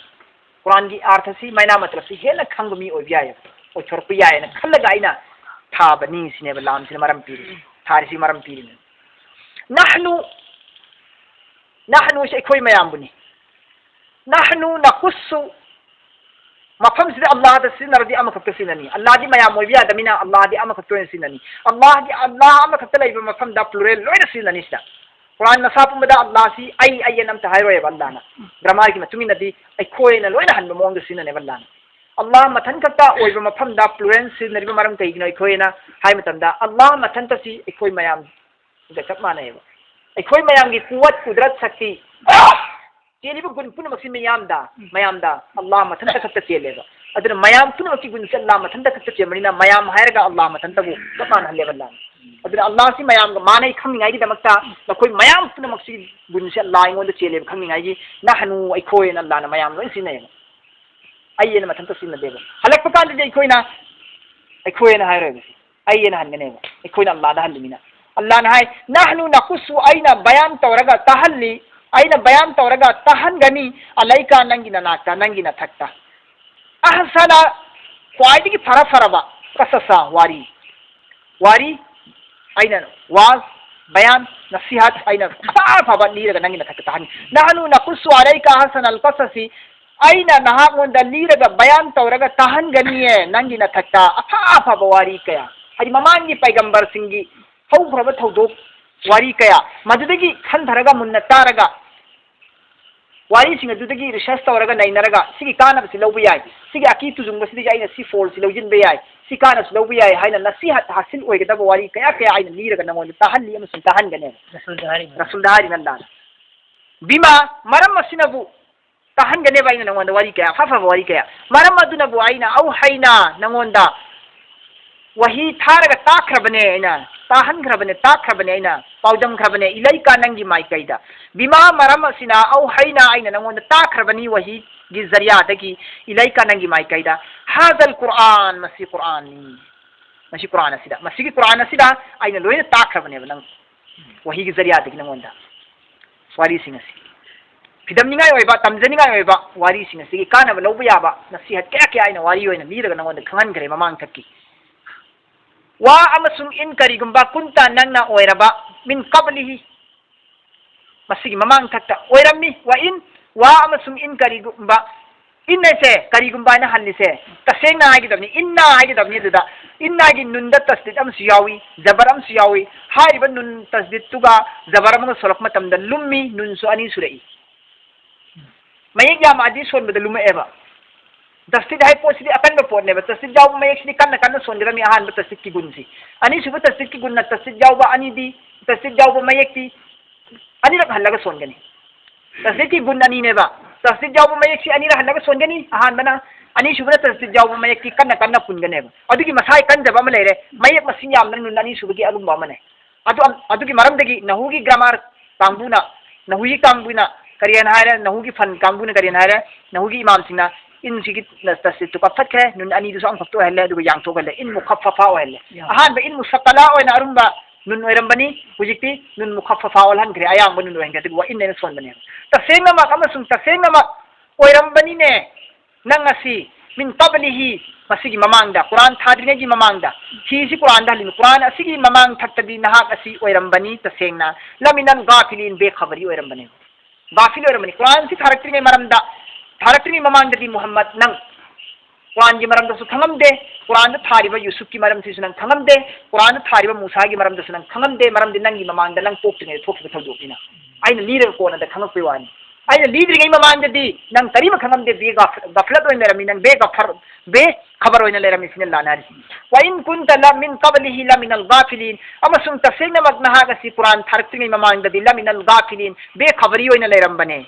ꯀꯨꯔꯥꯟꯒꯤ ꯑꯥꯔꯊꯁꯤ, ꯃꯥꯏꯅꯥ ꯃꯇꯂꯕꯁꯤ ꯍꯦꯟꯅ ꯈꯪꯕ ꯃꯤ ꯑꯣꯏꯕ ꯌꯥꯏ, ꯑꯣꯏꯊꯣꯔꯛꯄ ꯌꯥꯏꯅ ꯈꯜꯂꯒ ꯑꯩꯅ ꯊꯥꯕꯅꯤ ꯁꯤꯅꯦꯕ ꯂꯥꯝꯁꯤꯅ ꯃꯔꯝ ꯄꯤꯔꯤ, ꯊꯥꯔꯤꯁꯤ ꯃꯔꯝ ꯄꯤꯔꯤꯅꯤ꯫ ꯅꯍꯅꯨ, ꯅꯍꯅꯨꯁꯤ ꯑꯩꯈꯣꯏ ꯃꯌꯥꯝꯕꯨꯅꯤ꯫ ꯅꯍꯅꯨ ꯅꯈꯨꯁꯁꯨ ꯃꯐꯝꯁꯤꯗ ꯑꯜꯂꯥꯍꯗ ꯁꯤꯖꯤꯟꯅꯔꯗꯤ ꯑꯃꯈꯛꯇ ꯁꯤꯖꯤꯟꯅꯅꯤ꯫ ꯑꯜꯂꯥꯍꯗꯤ ꯃꯌꯥꯝ ꯑꯣꯏꯕ ꯌꯥꯗꯕꯅꯤꯅ ꯑꯜꯂꯥꯍꯗꯤ ꯑꯃꯈꯛꯇ ꯑꯣꯏꯅ ꯁꯤꯖꯤꯟꯅꯅꯤ꯫ ꯑꯜꯂꯥꯍꯗꯤ ꯑꯜꯂꯥꯍ ꯑꯃꯈꯛꯇ ꯂꯩꯕ ꯃꯐꯝꯗ ꯄ꯭ꯂꯨꯔꯦꯜ ꯂꯣꯏꯅ ꯁꯤꯖꯤꯟꯅꯅꯤ ꯁꯤꯗ꯫ ꯀꯨꯔꯥꯟ ꯃꯁꯥ ꯄꯨꯝꯕꯗ ꯑꯜꯂꯥꯍꯁꯤ ꯑꯩ, ꯑꯩ ꯑꯅ ꯑꯝꯇ ꯍꯥꯏꯔꯣꯏꯕ ꯑꯜꯂꯥꯍꯅ꯫ ꯒ꯭ꯔꯥꯃꯥꯔꯒꯤ ꯃꯇꯨꯡ ꯏꯟꯅꯗꯤ ꯑꯩꯈꯣꯏꯅ ꯂꯣꯏꯅ ꯍꯟꯕ ꯃꯑꯣꯡꯗ ꯁꯤꯖꯤꯟꯅꯅꯦꯕ ꯑꯜꯂꯥꯍꯅ꯫ ꯑꯜꯂꯥꯍ ꯃꯊꯟ ꯈꯛꯇ ꯑꯣꯏꯕ ꯃꯐꯝꯗ ꯄ꯭ꯂꯨꯔꯦꯜ ꯁꯤꯖꯤꯟꯅꯔꯤꯕ ꯃꯔꯝ ꯀꯩꯒꯤꯅꯣ ꯑꯩꯈꯣꯏꯅ ꯍꯥꯏ ꯃꯇꯝꯗ ꯑꯜꯂꯥꯍ ꯃꯊꯟꯇꯁꯤ ꯑꯩꯈꯣꯏ ꯃꯌꯥꯝ ꯒ ꯆꯞ ꯃꯥꯟꯅꯩꯑꯕ꯫ ꯑꯩꯈꯣꯏ ꯃꯌꯥꯝꯒꯤ ꯀꯨꯋꯠ, ꯀꯨꯗꯔꯠ, ꯁꯛꯇꯤ, ꯆꯦꯜꯂꯤꯕ ꯒꯨꯟ ꯄꯨꯝꯅꯃꯛꯁꯤ ꯃꯤꯌꯥꯝꯗ, ꯃꯌꯥꯝꯗ ꯑꯜꯂꯥꯍ ꯃꯊꯟꯇ ꯈꯛꯇ ꯆꯦꯜꯂꯦꯕ꯫ ꯑꯗꯨꯅ ꯃꯌꯥꯝ ꯄꯨꯝꯅꯃꯛꯀꯤ ꯒꯨꯟꯁꯦ ꯑꯜꯂꯥꯍ ꯃꯊꯟꯇ ꯈꯛꯇ ꯆꯦꯟꯕꯅꯤꯅ ꯃꯌꯥꯝ ꯍꯥꯏꯔꯒ ꯑꯜꯂꯥꯍ ꯃꯊꯟꯇꯕꯨ ꯆꯞ ꯃꯥꯟꯅꯍꯜꯂꯦꯕ ꯑꯜꯂꯥꯍꯅ꯫ ꯑꯗꯨꯅ ꯑꯜꯂꯥꯍꯁꯤ ꯃꯌꯥꯝꯒ ꯃꯥꯟꯅꯩ ꯈꯪꯅꯤꯡꯉꯥꯏꯒꯤꯗꯃꯛꯇ ꯅꯈꯣꯏ ꯃꯌꯥꯝ ꯄꯨꯝꯅꯃꯛꯁꯤ ꯒꯨꯟꯁꯦ ꯑꯜꯂꯥꯍ ꯑꯩꯉꯣꯟꯗ ꯆꯦꯜꯂꯦꯕ ꯈꯪꯅꯤꯡꯉꯥꯏꯒꯤ ꯅꯍꯅꯨ ꯑꯩꯈꯣꯏꯅ ꯑꯜꯂꯥꯍꯅ ꯃꯌꯥꯝ ꯂꯣꯏ ꯁꯤꯖꯤꯟꯅꯩꯌꯦꯕ꯫ ꯑꯩ ꯑꯅ ꯃꯊꯟꯇ ꯁꯤꯖꯤꯟꯅꯗꯦꯕ꯫ ꯍꯜꯂꯛꯄ ꯀꯥꯟꯗꯗꯤ ꯑꯩꯈꯣꯏꯅ, ꯑꯩꯈꯣꯏ ꯑꯅ ꯍꯥꯏꯔꯣꯏꯕ꯫ ꯑꯩ ꯑꯅ ꯍꯟꯒꯅꯦꯕ꯫ ꯑꯩꯈꯣꯏꯅ ꯑꯜꯂꯥꯍꯗ ꯍꯜꯂꯤꯃꯤꯅ꯫ ꯑꯜꯂꯥꯍꯅ ꯍꯥꯏ, "ꯅꯍꯅꯨ ꯅꯈꯨꯁꯨ", ꯑꯩꯅ ꯕꯌꯥꯟ ꯇꯧꯔꯒ ꯇꯥꯍꯜꯂꯤ, ꯑꯩꯅ ꯕꯌꯥꯟ ꯇꯧꯔꯒ ꯇꯥꯍꯟꯒꯅꯤ, "ꯑꯂꯩꯀ", ꯅꯪꯒꯤ ꯅꯅꯥꯛꯇ, ꯅꯪꯒꯤ ꯅꯊꯛꯇ꯫ "ꯑꯍꯁꯅ", ꯈ꯭ꯋꯥꯏꯗꯒꯤ ꯐꯔ ꯐꯔꯕ, "ꯀꯁꯁ", ꯋꯥꯔꯤ꯫ ꯋꯥꯔꯤ, ꯑꯩꯅ ꯋꯥꯖ, ꯕꯌꯥꯟ, ꯅꯁꯤꯍꯠ, ꯑꯩꯅ ꯑꯐ ꯑꯐꯕ ꯂꯤꯔꯒ ꯅꯪꯒꯤ ꯅꯊꯛꯇ ꯇꯥꯍꯟꯒꯅꯤ꯫ "ꯅꯍꯅꯨ ꯅꯈꯨꯁꯨ ꯑꯂꯩꯀ ꯑꯍꯁꯅ ꯑꯜ ꯀꯁꯁꯤ", ꯑꯩꯅ ꯅꯍꯥꯛꯉꯣꯟꯗ ꯂꯤꯔꯒ ꯕꯌꯥꯟ ꯇꯧꯔꯒ ꯇꯥꯍꯟꯒꯅꯤꯌꯦ ꯅꯪꯒꯤ ꯅꯊꯛꯇ ꯑꯐ ꯑꯐꯕ ꯋꯥꯔꯤ ꯀꯌꯥ꯫ ꯍꯥꯏꯗꯤ ꯃꯃꯥꯡꯒꯤ ꯄꯩꯒꯝꯕꯔꯁꯤꯡꯒꯤ ꯍꯧꯈ꯭ꯔꯕ ꯊꯧꯗꯣꯛ ꯋꯥꯔꯤ ꯀꯌꯥ ꯃꯗꯨꯗꯒꯤ ꯈꯟꯊꯔꯒ ꯃꯨꯟꯅ ꯇꯥꯔꯒ ꯋꯥꯔꯤꯁꯤꯡ ꯑꯗꯨꯗꯒꯤ ꯔꯤꯁꯔꯁ ꯇꯧꯔꯒ ꯅꯩꯅꯔꯒ ꯁꯤꯒꯤ ꯀꯥꯟꯅꯕꯁꯤ ꯂꯧꯕ ꯌꯥꯏ, ꯁꯤꯒꯤ ꯑꯀꯤ ꯇꯨꯖꯨꯡꯕꯁꯤꯗꯒꯤ ꯑꯩꯅ ꯁꯤ ꯐꯣꯜꯁꯤ ꯂꯧꯁꯤꯟꯕ ꯌꯥꯏ, ꯁꯤ ꯀꯥꯟꯅꯕꯁꯤ ꯂꯧꯕ ꯌꯥꯏ ꯍꯥꯏꯅ ꯅꯁꯤꯍꯠ ꯍꯥꯁꯤꯜ ꯑꯣꯏꯒꯗꯕ ꯋꯥꯔꯤ ꯀꯌꯥ ꯀꯌꯥ ꯑꯩꯅ ꯂꯤꯔꯒ ꯅꯉꯣꯟꯗ ꯇꯥꯍꯜꯂꯤ ꯑꯃꯁꯨꯡ ꯇꯥꯍꯟꯒꯅꯦꯕ꯫ ꯔꯁꯨꯜꯗ ꯍꯥꯏꯔꯤꯕ꯫ ꯔꯁꯨꯜꯗ ꯍꯥꯏꯔꯤꯕ ꯑꯜꯂꯥꯍꯅ꯫ ꯕꯤꯃꯥ, ꯃꯔꯝ ꯑꯁꯤꯅꯕꯨ ꯇꯥꯍꯟꯒꯅꯦꯕ ꯑꯩꯅ ꯅꯉꯣꯟꯗ ꯋꯥꯔꯤ ꯀꯌꯥ, ꯑꯐ ꯑꯐꯕ ꯋꯥꯔꯤ ꯀꯌꯥ꯫ ꯃꯔꯝ ꯑꯗꯨꯅꯕꯨ ꯑꯩꯅ ꯑꯧꯍꯩꯅ ꯅꯉꯣꯟꯗ ꯋꯥꯍꯤ ꯊꯥꯔꯒ ꯇꯥꯛꯈ꯭ꯔꯕꯅꯦ ꯑꯩꯅ꯫ ꯇꯥꯍꯟꯈ꯭ꯔꯕꯅꯦ, ꯇꯥꯛꯈ꯭ꯔꯕꯅꯦ ꯑꯩꯅ, ꯄꯥꯎꯗꯝꯈ꯭ꯔꯕꯅꯦ, ꯏꯂꯩꯀꯥ ꯅꯪꯒꯤ ꯃꯥꯏꯀꯩꯗ꯫ ꯕꯤꯃꯥ ꯃꯔꯝ ꯑꯁꯤꯅ ꯑꯧ ꯍꯩꯅ ꯑꯩꯅ ꯅꯪꯉꯣꯟꯗ ꯇꯥꯛꯈ꯭ꯔꯕꯅꯤ ꯋꯥꯍꯤꯒꯤ ꯖꯔꯤꯌꯥꯗꯒꯤ, ꯏꯂꯩꯀꯥ ꯅꯪꯒꯤ ꯃꯥꯏꯀꯩꯗ꯫ ꯍꯥꯖꯜ ꯀꯨꯔꯥꯟ, ꯃꯁꯤ ꯀꯨꯔꯥꯟꯅꯤ꯫ ꯃꯁꯤ ꯀꯨꯔꯥꯟ ꯑꯁꯤꯗ, ꯃꯁꯤꯒꯤ ꯀꯨꯔꯥꯟ ꯑꯁꯤꯗ ꯑꯩꯅ ꯂꯣꯏꯅ ꯇꯥꯛꯈ꯭ꯔꯕꯅꯦꯕ ꯅꯪ, ꯋꯥꯍꯤꯒꯤ ꯖꯔꯤꯌꯥꯗꯒꯤ ꯅꯪꯉꯣꯟꯗ꯫ ꯋꯥꯔꯤꯁꯤꯡ ꯑꯁꯤ ꯐꯤꯗꯝꯅꯤꯡꯉꯥꯏ ꯑꯣꯏꯕ, ꯇꯝꯖꯅꯤꯡꯉꯥꯏ ꯑꯣꯏꯕ ꯋꯥꯔꯤꯁꯤꯡ ꯑꯁꯤꯒꯤ ꯀꯥꯟꯅꯕ ꯂꯧꯕ ꯌꯥꯕ ꯅꯁꯤꯍꯠ ꯀꯌꯥ ꯀꯌꯥ ꯑꯩꯅ ꯋꯥꯔꯤ ꯑꯣꯏꯅ ꯂꯤꯔꯒ ꯅꯪꯉꯣꯟꯗ ꯈꯪꯍꯟꯈ꯭ꯔꯦ ꯃꯃꯥꯡ ꯊꯛꯀꯤ꯫ ꯋꯥ ꯑꯃꯁꯨꯡ ꯏꯟ ꯀꯔꯤꯒꯨꯝꯕ ꯀꯨꯟꯇ ꯅꯪꯅ ꯑꯣꯏꯔꯕ ꯃꯤꯟ ꯀꯕꯂꯤꯍꯤ, ꯃꯁꯤꯒꯤ ꯃꯃꯥꯡ ꯊꯛꯇ ꯑꯣꯏꯔꯝꯃꯤ꯫ ꯋꯥ ꯏꯟ, ꯋꯥ ꯑꯃꯁꯨꯡ ꯏꯟ ꯀꯔꯤꯒꯨꯝꯕ, ꯏꯟ ꯍꯥꯏꯁꯦ ꯀꯔꯤꯒꯨꯝꯕ ꯍꯥꯏꯅ ꯍꯜꯂꯤꯁꯦ ꯇꯁꯦꯡꯅ ꯍꯥꯏꯒꯗꯕꯅꯤ, ꯏꯟꯅ ꯍꯥꯏꯒꯗꯕꯅꯤ꯫ ꯑꯗꯨꯗ ꯏꯟꯅ ꯍꯥꯏꯒꯤ ꯅꯨꯟꯗ ꯇꯁꯗꯤꯠ ꯑꯃꯁꯨ ꯌꯥꯎꯏ, ꯖꯕꯔ ꯑꯃꯁꯨ ꯌꯥꯎꯏ꯫ ꯍꯥꯏꯔꯤꯕ ꯅꯨꯟ ꯇꯁꯗꯤꯠꯇꯨꯒ ꯖꯕꯔ ꯑꯃꯒ ꯁꯣꯜꯂꯛꯄ ꯃꯇꯝꯗ ꯂꯨꯝꯃꯤ, ꯅꯨꯟꯁꯨ ꯑꯅꯤ ꯁꯨꯔꯛꯏ꯫ ꯃꯌꯦꯛ ꯌꯥꯝꯃꯛꯑꯗꯤ ꯁꯣꯟꯕꯗ ꯂꯨꯝꯃꯛꯑꯦꯕ꯫ ꯇꯁꯗꯤꯠ ꯍꯥꯏ ꯄꯣꯠꯁꯤꯗꯤ ꯑꯀꯟꯕ ꯄꯣꯠꯅꯦꯕ꯫ ꯇꯁꯗꯤꯠ ꯌꯥꯎꯕ ꯃꯌꯦꯛꯁꯤꯗꯤ ꯀꯟꯅ ꯀꯟꯅ ꯁꯣꯟꯒꯗꯕꯅꯤ, ꯑꯍꯥꯟꯕ ꯇꯁꯗꯤꯠꯀꯤ ꯒꯨꯟꯁꯤ꯫ ꯑꯅꯤꯁꯨꯕ ꯇꯁꯗꯤꯠꯀꯤ ꯒꯨꯟꯅ ꯇꯁꯗꯤꯠ ꯌꯥꯎꯕ ꯑꯅꯤꯗꯤ, ꯇꯁꯗꯤꯠ ꯌꯥꯎꯕ ꯃꯌꯦꯛꯇꯤ ꯑꯅꯤꯔꯛ ꯍꯜꯂꯒ ꯁꯣꯟꯒꯅꯤ꯫ ꯇꯁꯗꯤꯠꯀꯤ ꯒꯨꯟ ꯑꯅꯤꯅꯦꯕ꯫ ꯇꯁꯗꯤꯠ ꯌꯥꯎꯕ ꯃꯌꯦꯛꯁꯤ ꯑꯅꯤꯔꯛ ꯍꯜꯂꯒ ꯁꯣꯟꯒꯅꯤ꯫ ꯑꯍꯥꯟꯕꯅ, ꯑꯅꯤꯁꯨꯕꯅ ꯇꯁꯗꯤꯠ ꯌꯥꯎꯕ ꯃꯌꯦꯛꯇꯤ ꯀꯟꯅ ꯀꯟꯅ ꯄꯨꯟꯒꯅꯦꯕ꯫ ꯑꯗꯨꯒꯤ ꯃꯁꯥꯒꯤ ꯀꯟꯖꯕ ꯑꯃ ꯂꯩꯔꯦ꯫ ꯃꯌꯦꯛ ꯃꯁꯤꯡ ꯌꯥꯝꯅ ꯅꯨꯟ ꯑꯅꯤꯁꯨꯕꯒꯤ ꯑꯂꯨꯝꯕ ꯑꯃꯅꯦ꯫ ꯑꯗꯨ, ꯑꯗꯨꯒꯤ ꯃꯔꯝꯗꯒꯤ ꯅꯍꯨꯒꯤ ꯒ꯭ꯔꯥꯃꯥꯔ ꯀꯥꯡꯕꯨꯅ, ꯅꯍꯨꯒꯤ ꯀꯥꯡꯕꯨꯅ ꯀꯔꯤ ꯍꯥꯏꯅ ꯍꯥꯏꯔꯦ? ꯅꯍꯨꯒꯤ ꯐꯟ ꯀꯥꯡꯕꯨꯅ ꯀꯔꯤ ꯍꯥꯏꯅ ꯍꯥꯏꯔꯦ? ꯅꯍꯨꯒꯤ ꯏꯃꯥꯝꯁꯤꯡꯅ ꯏꯟꯁꯤꯒꯤ ꯇꯁꯗꯤꯠꯇꯨ ꯀꯛꯊꯠꯈ꯭ꯔꯦ, ꯅꯨꯟ ꯑꯅꯤꯗꯨꯁꯨ ꯑꯃꯈꯛꯇ ꯑꯣꯏꯍꯜꯂꯦ, ꯑꯗꯨꯒ ꯌꯥꯡꯊꯣꯛꯍꯜꯂꯦ꯫ ꯏꯟ ꯃꯨꯈꯐꯐꯥ ꯑꯣꯏꯍꯜꯂꯦ꯫ ꯌꯥ꯫ ꯑꯍꯥꯟꯕ ꯏꯟ ꯃꯨꯁꯛꯀꯂꯥ ꯑꯣꯏꯅ ꯑꯔꯨꯝꯕ ꯅꯨꯟ ꯑꯣꯏꯔꯝꯕꯅꯤ, ꯍꯧꯖꯤꯛꯇꯤ ꯅꯨꯟ ꯃꯨꯈꯐꯐꯥ ꯑꯣꯜꯍꯟꯈ꯭ꯔꯦ, ꯑꯌꯥꯡꯕ ꯅꯨꯟ ꯑꯣꯏꯍꯟꯈ꯭ꯔꯦ, ꯑꯗꯨꯒ ꯋꯥ ꯏꯟ ꯑꯩꯅ ꯁꯣꯟꯕꯅꯦꯕ꯫ ꯇꯁꯦꯡꯅꯃꯛ ꯑꯃꯁꯨꯡ ꯇꯁꯦꯡꯅꯃꯛ ꯑꯣꯏꯔꯝꯕꯅꯤꯅꯦ꯫ ꯅꯪ ꯑꯁꯤ ꯃꯤꯟ ꯀꯕꯂꯤꯍꯤ, ꯃꯁꯤꯒꯤ ꯃꯃꯥꯡꯗ, ꯀꯨꯔꯥꯟ ꯊꯥꯗ꯭ꯔꯤꯉꯩꯒꯤ ꯃꯃꯥꯡꯗ, ꯍꯤꯁꯤ ꯀꯨꯔꯥꯟꯗ ꯍꯜꯂꯤꯅꯤ, ꯀꯨꯔꯥꯟ ꯑꯁꯤꯒꯤ ꯃꯃꯥꯡ ꯊꯛꯇꯗꯤ ꯅꯍꯥꯛ ꯑꯁꯤ ꯑꯣꯏꯔꯝꯕꯅꯤ, ꯇꯁꯦꯡꯅ ꯂꯃꯤꯅꯜ ꯒꯥꯐꯤꯂꯤꯟ, ꯕꯦꯈꯕꯔꯤ ꯑꯣꯏꯔꯝꯕꯅꯦ꯫ ꯒꯥꯐꯤꯜ ꯑꯣꯏꯔꯝꯕꯅꯤ꯫ ꯀꯨꯔꯥꯟꯁꯤ ꯊꯥꯔꯛꯇ꯭ꯔꯤꯉꯩ ꯃꯔꯝꯗ, ꯊꯥꯔꯛꯇ꯭ꯔꯤꯉꯩ ꯃꯃꯥꯡꯗꯗꯤ ꯃꯨꯍꯝꯃꯗ ꯅꯪ ꯀꯨꯔꯥꯟꯒꯤ ꯃꯔꯝꯗꯁꯨ ꯈꯪꯉꯝꯗꯦ, ꯀꯨꯔꯥꯟꯗ ꯊꯥꯔꯤꯕ ꯌꯨꯁꯨꯐꯀꯤ ꯃꯔꯝꯁꯤꯁꯨ ꯅꯪ ꯈꯪꯉꯝꯗꯦ, ꯀꯨꯔꯥꯟꯗ ꯊꯥꯔꯤꯕ ꯃꯨꯁꯥꯒꯤ ꯃꯔꯝꯗꯁꯨ ꯅꯪ ꯈꯪꯉꯝꯗꯦ, ꯃꯔꯝꯗꯤ ꯅꯪꯒꯤ ꯃꯃꯥꯡꯗ ꯅꯪ ꯄꯣꯛꯇ꯭ꯔꯤꯉꯩꯗ ꯊꯣꯛꯈꯤꯕ ꯊꯧꯗꯣꯛꯅꯤꯅ꯫ ꯑꯩꯅ ꯂꯤꯔꯒ ꯀꯣꯟꯅꯗ ꯈꯪꯉꯛꯄꯩ ꯋꯥꯅꯤ꯫ ꯑꯩꯅ ꯂꯤꯗ꯭ꯔꯤꯉꯩ ꯃꯃꯥꯡꯗꯗꯤ ꯅꯪ ꯀꯔꯤꯃ ꯈꯪꯉꯝꯗꯦ, ꯕꯦ ꯒꯥꯐ-, ꯒꯐꯂꯠ ꯑꯣꯏꯅ ꯂꯩꯔꯝꯃꯤ, ꯅꯪ ꯕꯦ ꯒꯐꯔ, ꯕꯦ ꯈꯕꯔ ꯑꯣꯏꯅ ꯂꯩꯔꯝꯃꯤ, ꯁꯤꯅ ꯂꯥꯟꯅꯔꯤꯁꯤ꯫ ꯋꯥꯏꯟ ꯀꯨꯟꯇ ꯂ ꯃꯤꯟ ꯀꯕꯂꯤꯍꯤ ꯂꯃꯤꯅꯜ ꯒꯥꯐꯤꯂꯤꯟ, ꯑꯃꯁꯨꯡ ꯇꯁꯦꯡꯅꯃꯛ ꯅꯍꯥꯛ ꯑꯁꯤ ꯀꯨꯔꯥꯟ ꯊꯥꯔꯛꯇ꯭ꯔꯤꯉꯩ ꯃꯃꯥꯡꯗꯗꯤ ꯂꯃꯤꯅꯜ ꯒꯥꯐꯤꯂꯤꯟ, ꯕꯦ ꯈꯕꯔꯤ ꯑꯣꯏꯅ ꯂꯩꯔꯝꯕꯅꯦ꯫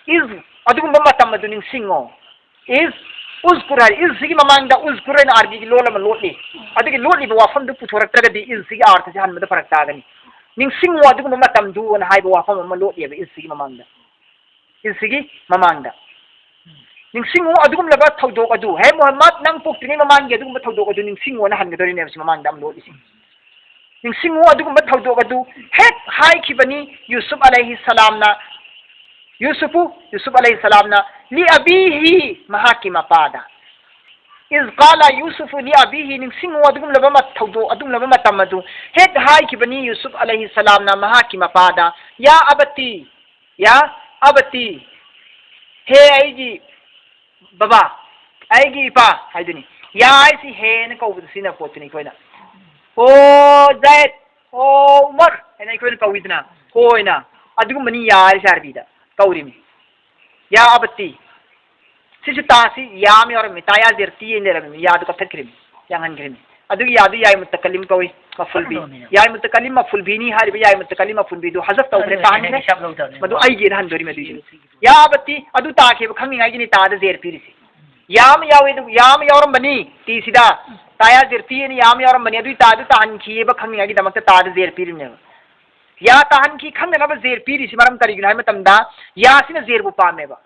ꯏꯖ, ꯑꯗꯨꯒꯨꯝꯕ ꯃꯇꯝ ꯑꯗꯨ ꯅꯤꯡꯁꯤꯡꯉꯣ꯫ ꯏꯖ ꯎꯖꯀꯨꯔ ꯍꯥꯏꯔꯤ꯫ ꯏꯖꯁꯤꯒꯤ ꯃꯃꯥꯡꯗ ꯎꯖꯀꯨꯔ ꯍꯥꯏꯅ ꯑꯥꯔꯕꯤꯒꯤ ꯂꯣꯜ ꯑꯃ ꯂꯣꯠꯂꯤ꯫ ꯑꯗꯨꯒꯤ ꯂꯣꯠꯂꯤꯕ ꯋꯥꯐꯝꯗꯨ ꯄꯨꯊꯣꯔꯛꯇ꯭ꯔꯒꯗꯤ ꯏꯖꯁꯤꯒꯤ ꯑꯥꯔꯊꯁꯦ ꯍꯟꯕꯗ ꯐꯔꯛ ꯇꯥꯒꯅꯤ꯫ ꯅꯤꯡꯁꯤꯡꯉꯨ ꯑꯗꯨꯒꯨꯝꯕ ꯃꯇꯝꯗꯨ ꯑꯅ ꯍꯥꯏꯕ ꯋꯥꯐꯝ ꯑꯃ ꯂꯣꯠꯂꯤꯑꯕ ꯏꯖꯁꯤꯒꯤ ꯃꯃꯥꯡꯗ꯫ ꯏꯖꯁꯤꯒꯤ ꯃꯃꯥꯡꯗ꯫ ꯅꯤꯡꯁꯤꯡꯉꯨ ꯑꯗꯨꯒꯨꯝꯂꯕ ꯊꯧꯗꯣꯛ ꯑꯗꯨ꯫ ꯍꯦ ꯃꯨꯍꯝꯃꯗ, ꯅꯪ ꯄꯣꯛꯇ꯭ꯔꯤꯉꯩ ꯃꯃꯥꯡꯒꯤ ꯑꯗꯨꯒꯨꯝꯕ ꯊꯧꯗꯣꯛ ꯑꯗꯨ ꯅꯤꯡꯁꯤꯡꯉꯨꯅ ꯍꯟꯒꯗꯧꯔꯤꯅꯦꯕ ꯁꯤ ꯃꯃꯥꯡꯗ ꯑꯃ ꯂꯣꯠꯂꯤꯁꯦ꯫ ꯅꯤꯡꯁꯤꯡꯉꯨ ꯑꯗꯨꯒꯨꯝꯕ ꯊꯧꯗꯣꯛ ꯑꯗꯨ ꯍꯦꯛ ꯍꯥꯏꯈꯤꯕꯅꯤ ꯌꯨꯁꯨꯐ ꯑꯂꯩꯍꯤ ꯁꯂꯥꯝꯅ, ꯌꯨꯁꯨꯐꯨ, ꯌꯨꯁꯨꯐ ꯑꯂꯩꯍꯤ ꯁꯂꯥꯝꯅ ꯂꯤ ꯑꯕꯤꯍꯤ, ꯃꯍꯥꯛꯀꯤ ꯃꯄꯥꯗ꯫ ꯏꯖ ꯀꯥꯂ ꯌꯨꯁꯨꯐꯨ ꯂꯤ ꯑꯕꯤꯍꯤ, ꯅꯤꯡꯁꯤꯡꯉꯨ ꯑꯗꯨꯒꯨꯝꯂꯕ ꯃ-, ꯊꯧꯗꯣꯛ, ꯑꯗꯨꯒꯨꯝꯂꯕ ꯃꯇꯝ ꯑꯗꯨ ꯍꯦꯛ ꯍꯥꯏꯈꯤꯕꯅꯤ ꯌꯨꯁꯨꯐ ꯑꯂꯩꯍꯤ ꯁꯂꯥꯝꯅ ꯃꯍꯥꯛꯀꯤ ꯃꯄꯥꯗ, ꯌꯥ ꯑꯕꯇꯤ, ꯌꯥ ꯑꯕꯇꯤ, ꯍꯦ ꯑꯩꯒꯤ ꯕꯕꯥ, ꯑꯩꯒꯤ ꯏꯄꯥ ꯍꯥꯏꯗꯨꯅꯤ꯫ ꯌꯥ ꯍꯥꯏꯁꯤ ꯍꯦꯅ ꯀꯧꯕꯗ ꯁꯤꯖꯤꯟꯅꯕ ꯄꯣꯠꯇꯨꯅꯤ ꯑꯩꯈꯣꯏꯅ꯫ ꯑꯣ ꯖꯥꯏꯗ, ꯑꯣ ꯎꯃꯔ ꯍꯥꯏꯅ ꯑꯩꯈꯣꯏꯅ ꯀꯧꯏꯗꯅ, ꯍꯣꯏꯅ꯫ ꯑꯗꯨꯒꯨꯝꯕꯅꯤ ꯌꯥ ꯍꯥꯏꯁꯤ ꯑꯥꯔꯕꯤꯗ ꯀꯧꯔꯤꯃꯤ꯫ ꯌꯥ ꯑꯕꯇꯤ꯫ ꯁꯤꯁꯨ ꯇꯥꯁꯤ ꯌꯥ ꯑꯃ ꯌꯥꯎꯔꯝꯃꯤ, ꯇꯥ ꯌꯥ ꯖꯦꯔ ꯇꯤ ꯑꯅ ꯂꯩꯔꯝꯃꯤ, ꯌꯥꯗꯨ ꯀꯛꯊꯠꯈ꯭ꯔꯤꯃꯤ, ꯌꯥꯡꯍꯟꯈ꯭ꯔꯤꯃꯤ꯫ ꯑꯗꯨꯒꯤ ꯌꯥꯗꯨ ꯌꯥꯏ ꯃꯨꯇꯀꯜꯂꯤꯝ ꯀꯧꯏ, ꯃꯐꯨꯜꯕꯤ꯫ ꯌꯥꯏ ꯃꯨꯇꯀꯜꯂꯤꯝ ꯃꯐꯨꯜꯕꯤꯅꯤ ꯍꯥꯏꯔꯤꯕ ꯌꯥꯏ ꯃꯨꯇꯀꯜꯂꯤꯝ ꯃꯐꯨꯜꯕꯤꯗꯨ ꯍꯖꯐ ꯇꯧꯈ꯭ꯔꯦ, ꯇꯥꯍꯟꯈ꯭ꯔꯦ꯫ ꯃꯗꯨ ꯑꯩꯒꯤꯅ ꯍꯟꯗꯣꯔꯤꯃꯤ ꯑꯗꯨꯏꯗꯨ꯫ ꯌꯥ ꯑꯕꯇꯤ, ꯑꯗꯨ ꯇꯥꯈꯤꯕ ꯈꯪꯅꯤꯡꯉꯥꯏꯒꯤꯅꯤ ꯇꯥꯗ ꯖꯦꯔ ꯄꯤꯔꯤꯁꯤ꯫ ꯌꯥ ꯑꯃ ꯌꯥꯎꯋꯦ, ꯑꯗꯨ ꯌꯥ ꯑꯃ ꯌꯥꯎꯔꯝꯕꯅꯤ ꯇꯤꯁꯤꯗ꯫ ꯇꯥ ꯌꯥ ꯖꯦꯔ ꯇꯤ ꯑꯅ ꯌꯥ ꯑꯃ ꯌꯥꯎꯔꯝꯕꯅꯤ, ꯑꯗꯨꯏ ꯇꯥꯗꯨ ꯇꯥꯍꯟꯈꯤꯕ ꯈꯪꯅꯤꯡꯉꯥꯏꯒꯤꯗꯃꯛꯇ ꯇꯥꯗ ꯖꯦꯔ ꯄꯤꯔꯤꯕꯅꯦꯕ꯫ ꯌꯥ ꯇꯥꯍꯟꯈꯤ ꯈꯪꯅꯅꯕ ꯖꯦꯔ ꯄꯤꯔꯤꯁꯤ ꯃꯔꯝ ꯀꯔꯤꯒꯤꯅꯣ ꯍꯥꯏꯕ ꯃꯇꯝꯗ ꯌꯥꯁꯤꯅ ꯖꯦꯔꯕꯨ ꯄꯥꯝꯃꯦꯕ꯫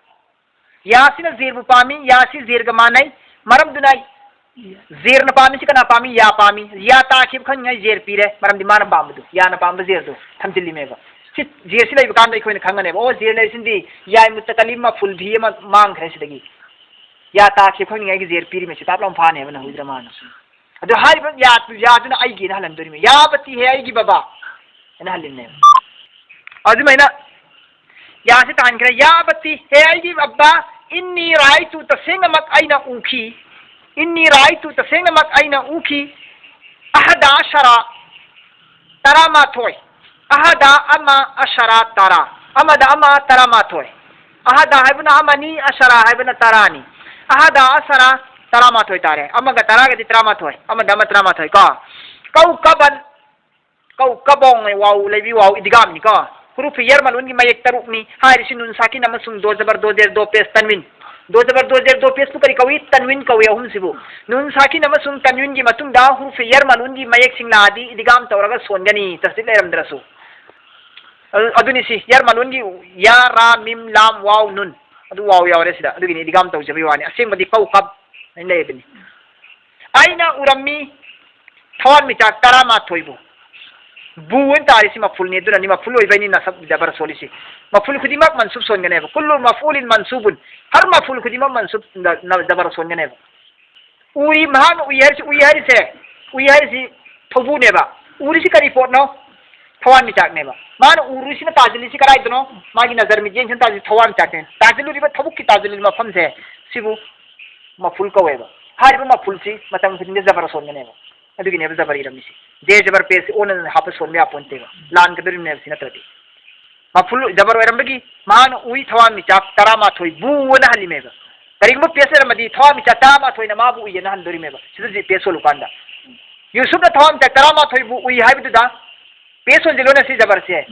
ꯌꯥꯁꯤꯅ ꯖꯦꯔꯕꯨ ꯄꯥꯝꯃꯤ, ꯌꯥꯁꯤ ꯖꯦꯔꯒ ꯃꯥꯟꯅꯩ꯫ ꯃꯔꯝꯗꯨꯅ ꯖꯦꯔꯅ ꯄꯥꯝꯃꯤꯁꯤ ꯀꯅꯥ ꯄꯥꯝꯃꯤ? ꯌꯥ ꯄꯥꯝꯃꯤ꯫ ꯌꯥ ꯇꯥꯈꯤꯕ ꯈꯪꯅꯤꯡꯉꯥꯏ ꯖꯦꯔ ꯄꯤꯔꯦ, ꯃꯔꯝꯗꯤ ꯃꯥꯅ ꯄꯥꯝꯕꯗꯨ, ꯌꯥꯅ ꯄꯥꯝꯕ ꯖꯦꯔꯗꯨ ꯊꯝꯖꯤꯜꯂꯤꯃꯦꯕ꯫ ꯁꯤ ꯖꯦꯔꯁꯤ ꯂꯩꯕ ꯀꯥꯟꯗ ꯑꯩꯈꯣꯏꯅ ꯈꯪꯒꯅꯦꯕ, ꯑꯣ ꯖꯦꯔ ꯂꯩꯔꯤꯁꯤꯗꯤ ꯌꯥꯏ ꯃꯨꯇꯀꯜꯂꯤꯝ ꯃꯐꯨꯜꯕꯤ ꯑꯃ ꯃꯥꯡꯈ꯭ꯔꯦ ꯁꯤꯗꯒꯤ꯫ ꯌꯥ ꯇꯥꯈꯤꯕ ꯈꯪꯅꯤꯡꯉꯥꯏꯒꯤ ꯖꯦꯔ ꯄꯤꯔꯤꯃꯦ, ꯁꯤ ꯇꯥꯞ ꯂꯥꯎꯅ ꯐꯥꯅꯦꯕ ꯅꯍꯨꯗ꯭ꯔ ꯃꯥꯅ꯫ ꯑꯗꯨ ꯍꯥꯏꯔꯤꯕ ꯌꯥ-, ꯌꯥꯗꯨꯅ ꯑꯩꯒꯤꯅ ꯍꯜꯍꯟꯗꯣꯔꯤꯃꯤ꯫ ꯌꯥ ꯑꯕꯇꯤ, ꯍꯦ ꯑꯩꯒꯤ ꯕꯕꯥ ꯍꯥꯏꯅ ꯍꯜꯂꯤꯅꯦꯕ꯫ ꯑꯗꯨꯃꯥꯏꯅ ꯌꯥꯁꯤ ꯇꯥꯍꯟꯈ꯭ꯔꯦ꯫ ꯌꯥ ꯑꯕꯇꯤ, ꯍꯦ ꯑꯩꯒꯤ ꯕꯕꯥ, ꯏꯟꯅꯤ ꯔꯥꯏꯇꯨ, ꯇꯁꯦꯡꯅꯃꯛ ꯑꯩꯅ ꯎꯈꯤ꯫ ꯏꯟꯅꯤ ꯔꯥꯏꯇꯨ, ꯇꯁꯦꯡꯅꯃꯛ ꯑꯩꯅ ꯎꯈꯤ꯫ ꯑꯍꯗ ꯑꯁꯔ, ꯇꯔꯥꯃꯥꯊꯣꯏ꯫ ꯑꯍꯗ ꯑꯃ ꯑꯁꯔ ꯇꯔꯥ꯫ ꯑꯃꯗ ꯑꯃ ꯇꯔꯥꯃꯥꯊꯣꯏ꯫ ꯑꯍꯗ ꯍꯥꯏꯕꯅ ꯑꯃꯅꯤ, ꯑꯁꯔ ꯍꯥꯏꯕꯅ ꯇꯔꯥꯅꯤ꯫ ꯑꯍꯗ ꯑꯁꯔ ꯇꯔꯥꯃꯥꯊꯣꯏ ꯇꯥꯔꯦ꯫ ꯑꯃꯒ ꯇꯔꯥꯒꯗꯤ ꯇꯔꯥꯃꯥꯊꯣꯏ꯫ ꯑꯃꯗ ꯑꯃ ꯇꯔꯥꯃꯥꯊꯣꯏ ꯀꯣ꯫ ꯀꯧꯀꯕꯟ, ꯀꯧꯀꯕꯣꯡ, ꯋꯥꯎ ꯂꯩꯕꯤ ꯋꯥꯎ ꯏꯗꯤꯒꯥꯝꯅꯤꯀꯣ꯫ ꯍꯨꯔꯨꯐꯤ ꯌꯔꯃꯂꯨꯟꯒꯤ ꯃꯌꯦꯛ ꯇꯔꯨꯛꯅꯤ ꯍꯥꯏꯔꯤꯁꯤ ꯅꯨꯟ ꯁꯥꯀꯤꯟ ꯑꯃꯁꯨꯡ ꯗꯣ ꯖꯕꯔ ꯗꯣ ꯖꯦꯔ ꯗꯣ ꯄꯦꯁ ꯇꯟꯋꯤꯟ꯫ ꯗꯣ ꯖꯕꯔ ꯗꯣ ꯖꯦꯔ ꯗꯣ ꯄꯦꯁꯄꯨ ꯀꯔꯤ ꯀꯧꯏ? ꯇꯟꯋꯤꯟ ꯀꯧꯏ ꯑꯍꯨꯝꯁꯤꯕꯨ꯫ ꯅꯨꯟ ꯁꯥꯀꯤꯟ ꯑꯃꯁꯨꯡ ꯇꯟꯋꯤꯟꯒꯤ ꯃꯇꯨꯡꯗ ꯍꯨꯔꯨꯐꯦ ꯌꯔ ꯃꯅꯨꯟꯒꯤ ꯃꯌꯦꯛꯁꯤꯡ ꯂꯥꯛꯑꯗꯤ ꯏꯗꯤꯒꯥꯝ ꯇꯧꯔꯒ ꯁꯣꯟꯒꯅꯤ, ꯇꯁꯗꯤꯗ ꯂꯩꯔꯝꯗ꯭ꯔꯁꯨ꯫ ꯑꯗꯨ-, ꯑꯗꯨꯅꯤ ꯁꯤ, ꯌꯔ ꯃꯅꯨꯟꯒꯤ ꯌꯥ, ꯔꯥ, ꯃꯤꯝ, ꯂꯥꯝ, ꯋꯥꯎ, ꯅꯨꯟ꯫ ꯑꯗꯨ ꯋꯥꯎ ꯌꯥꯎꯔꯦ ꯁꯤꯗ꯫ ꯑꯗꯨꯒꯤꯅꯤ ꯏꯗꯤꯒꯥꯝ ꯇꯧꯖꯕꯒꯤ ꯋꯥꯅꯤ꯫ ꯑꯁꯦꯡꯕꯗꯤ ꯀꯧ ꯀꯞ ꯍꯥꯏꯅ ꯂꯩꯕꯅꯤ꯫ ꯑꯩꯅ ꯎꯔꯝꯃꯤ ꯊꯋꯥꯟꯃꯤꯆꯥꯛ ꯇꯔꯥꯃꯥꯊꯣꯏꯕꯨ꯫ ꯕꯨ ꯑꯅ ꯇꯥꯔꯤꯁꯤ ꯃꯐꯨꯜꯅꯤ, ꯑꯗꯨꯅꯅꯤ ꯃꯐꯨꯜ ꯑꯣꯏꯕꯩꯅꯤ ꯅꯁꯕ ꯖꯕꯔ ꯁꯣꯜꯂꯤꯁꯤ꯫ ꯃꯐꯨꯜ ꯈꯨꯗꯤꯡꯃꯛ ꯃꯟꯁꯨꯕ ꯁꯣꯟꯒꯅꯦꯕ꯫ ꯀꯨꯜꯂꯨ ꯃꯐꯨꯂꯤꯟ ꯃꯟꯁꯨꯕꯨꯟ꯫ ꯍꯔ ꯃꯐꯨꯜ ꯈꯨꯗꯤꯡꯃꯛ ꯃꯟꯁꯨꯕ ꯅ-, ꯅ-, ꯖꯕꯔ ꯁꯣꯟꯒꯅꯦꯕ꯫ ꯎꯔꯤ, ꯃꯍꯥꯛꯅ ꯎꯏ ꯍꯥꯏꯔꯤꯁꯤ, ꯎꯏ ꯍꯥꯏꯔꯤꯁꯦ, ꯎꯏ ꯍꯥꯏꯔꯤꯁꯤ ꯊꯧꯕꯨꯅꯦꯕ꯫ ꯎꯔꯤꯁꯤ ꯀꯔꯤ ꯄꯣꯠꯅꯣ? ꯊꯋꯥꯟꯃꯤꯆꯥꯛꯅꯦꯕ꯫ ꯃꯥꯅ ꯎꯔꯤꯁꯤꯅ ꯇꯥꯁꯤꯜꯂꯤꯁꯤ ꯀꯗꯥꯏꯗꯅꯣ? ꯃꯥꯒꯤ ꯅꯖꯔ ꯃꯤꯠꯌꯦꯡꯁꯤꯅ ꯇꯥꯁꯤꯜꯂꯤ ꯊꯋꯥꯟꯃꯤꯆꯥꯛꯁꯦ꯫ ꯇꯥꯁꯤꯜꯂꯨꯔꯤꯕ ꯊꯕꯛꯀꯤ ꯇꯥꯁꯤꯜꯂꯤꯕ ꯃꯐꯝꯁꯦ, ꯁꯤꯕꯨ ꯃꯐꯨꯜ ꯀꯧꯋꯦꯕ꯫ ꯍꯥꯏꯔꯤꯕ ꯃꯐꯨꯜꯁꯤ ꯃꯇꯝ ꯈꯨꯗꯤꯡꯗ ꯖꯕꯔ ꯁꯣꯟꯒꯅꯦꯕ꯫ ꯑꯗꯨꯒꯤꯅꯦꯕ ꯖꯕꯔ ꯏꯔꯝꯃꯤꯁꯤ꯫ ꯖꯦ ꯖꯕꯔ ꯄꯦꯁꯁꯤ ꯑꯣꯟꯅ ꯍꯥꯞꯄ ꯁꯣꯟꯕ ꯌꯥꯄꯣꯟꯇꯦꯕ꯫ ꯂꯥꯟꯒꯗꯧꯔꯤꯕꯅꯦꯕ ꯁꯤ ꯅꯠꯇ꯭ꯔꯗꯤ꯫ ꯃꯐꯨꯜ ꯖꯕꯔ ꯑꯣꯏꯔꯝꯕꯒꯤ ꯃꯥꯅ ꯎꯏ ꯊꯋꯥꯟꯃꯤꯆꯥꯛ ꯇꯔꯥꯃꯥꯊꯣꯏ ꯕꯨ ꯑꯅ ꯍꯜꯂꯤꯃꯦꯕ꯫ ꯀꯔꯤꯒꯨꯝꯕ ꯄꯦꯁ ꯂꯩꯔꯝꯃꯗꯤ ꯊꯋꯥꯟꯃꯤꯆꯥꯛ ꯇꯔꯥꯃꯥꯊꯣꯏꯅ ꯃꯥꯕꯨ ꯎꯏ ꯑꯅ ꯍꯟꯗꯣꯔꯤꯃꯦꯕ꯫ ꯁꯤꯗ ꯄꯦꯁ ꯁꯣꯜꯂꯨꯀꯥꯟꯗ ꯌꯨꯁꯨꯞꯅ ꯊꯋꯥꯟꯃꯤꯆꯥꯛ ꯇꯔꯥꯃꯥꯊꯣꯏꯕꯨ ꯎꯏ ꯍꯥꯏꯕꯗꯨꯗ ꯄꯦꯁ ꯁꯣꯟꯖꯤꯜꯂꯣꯅ ꯁꯤ ꯖꯕꯔꯁꯦ꯫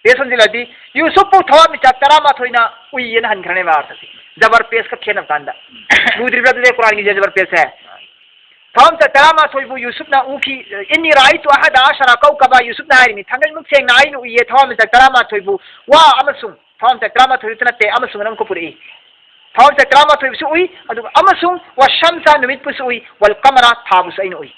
ꯄꯦꯁ ꯁꯣꯟꯖꯤꯜꯂꯗꯤ ꯌꯨꯁꯨꯞꯄꯨ ꯊꯋꯥꯟꯃꯤꯆꯥꯛ ꯇꯔꯥꯃꯥꯊꯣꯏꯅ ꯎꯏ ꯑꯅ ꯍꯟꯈ꯭ꯔꯅꯦꯕ ꯑꯥꯔꯊꯁꯦ꯫ ꯖꯕꯔ ꯄꯦꯁꯀ ꯈꯦꯠꯅꯕ ꯀꯥꯟꯗ꯫ ꯂꯨꯗ꯭ꯔꯤꯕ꯭ꯔꯥ ꯑꯗꯨꯗꯤ ꯀꯨꯔꯥꯟꯒꯤ ꯖꯕꯔ ꯄꯦꯁꯁꯦ? ꯊꯋꯥꯟꯃꯤꯆꯥꯛ ꯇꯔꯥꯃꯥꯊꯣꯏꯕꯨ ꯌꯨꯁꯨꯞꯅ ꯎꯈꯤ꯫ "ꯏꯟꯅꯤ ꯔꯥꯏꯇꯨ ꯑꯍꯗ ꯑꯁꯔ ꯀꯧꯀꯕ", ꯌꯨꯁꯨꯞꯅ ꯍꯥꯏꯔꯤꯅꯤ, ꯊꯥꯡꯒꯩꯃꯨꯛ ꯁꯦꯡꯅ ꯑꯩꯅ ꯎꯏꯌꯦ ꯊꯋꯥꯟꯃꯤꯆꯥꯛ ꯇꯔꯥꯃꯥꯊꯣꯏꯕꯨ꯫ ꯋꯥ ꯑꯃꯁꯨꯡ ꯊꯋꯥꯟꯃꯤꯆꯥꯛ ꯇꯔꯥꯃꯥꯊꯣꯏꯗꯨꯇ ꯅꯠꯇꯦ, ꯑꯃꯁꯨꯡ ꯑꯅ ꯑꯃꯨꯛꯀ ꯄꯨꯔꯛꯏ꯫ ꯊꯋꯥꯟꯃꯤꯆꯥꯛ ꯇꯔꯥꯃꯥꯊꯣꯏꯕꯨꯁꯨ ꯎꯏ, ꯑꯗꯨꯒ ꯑꯃꯁꯨꯡ ꯋꯥꯁꯝꯁ ꯅꯨꯃꯤꯠꯄꯨꯁꯨ ꯎꯏ, ꯋꯜ ꯀꯃꯔ ꯊꯥꯕꯨꯁꯨ ꯑꯩꯅ ꯎꯏ꯫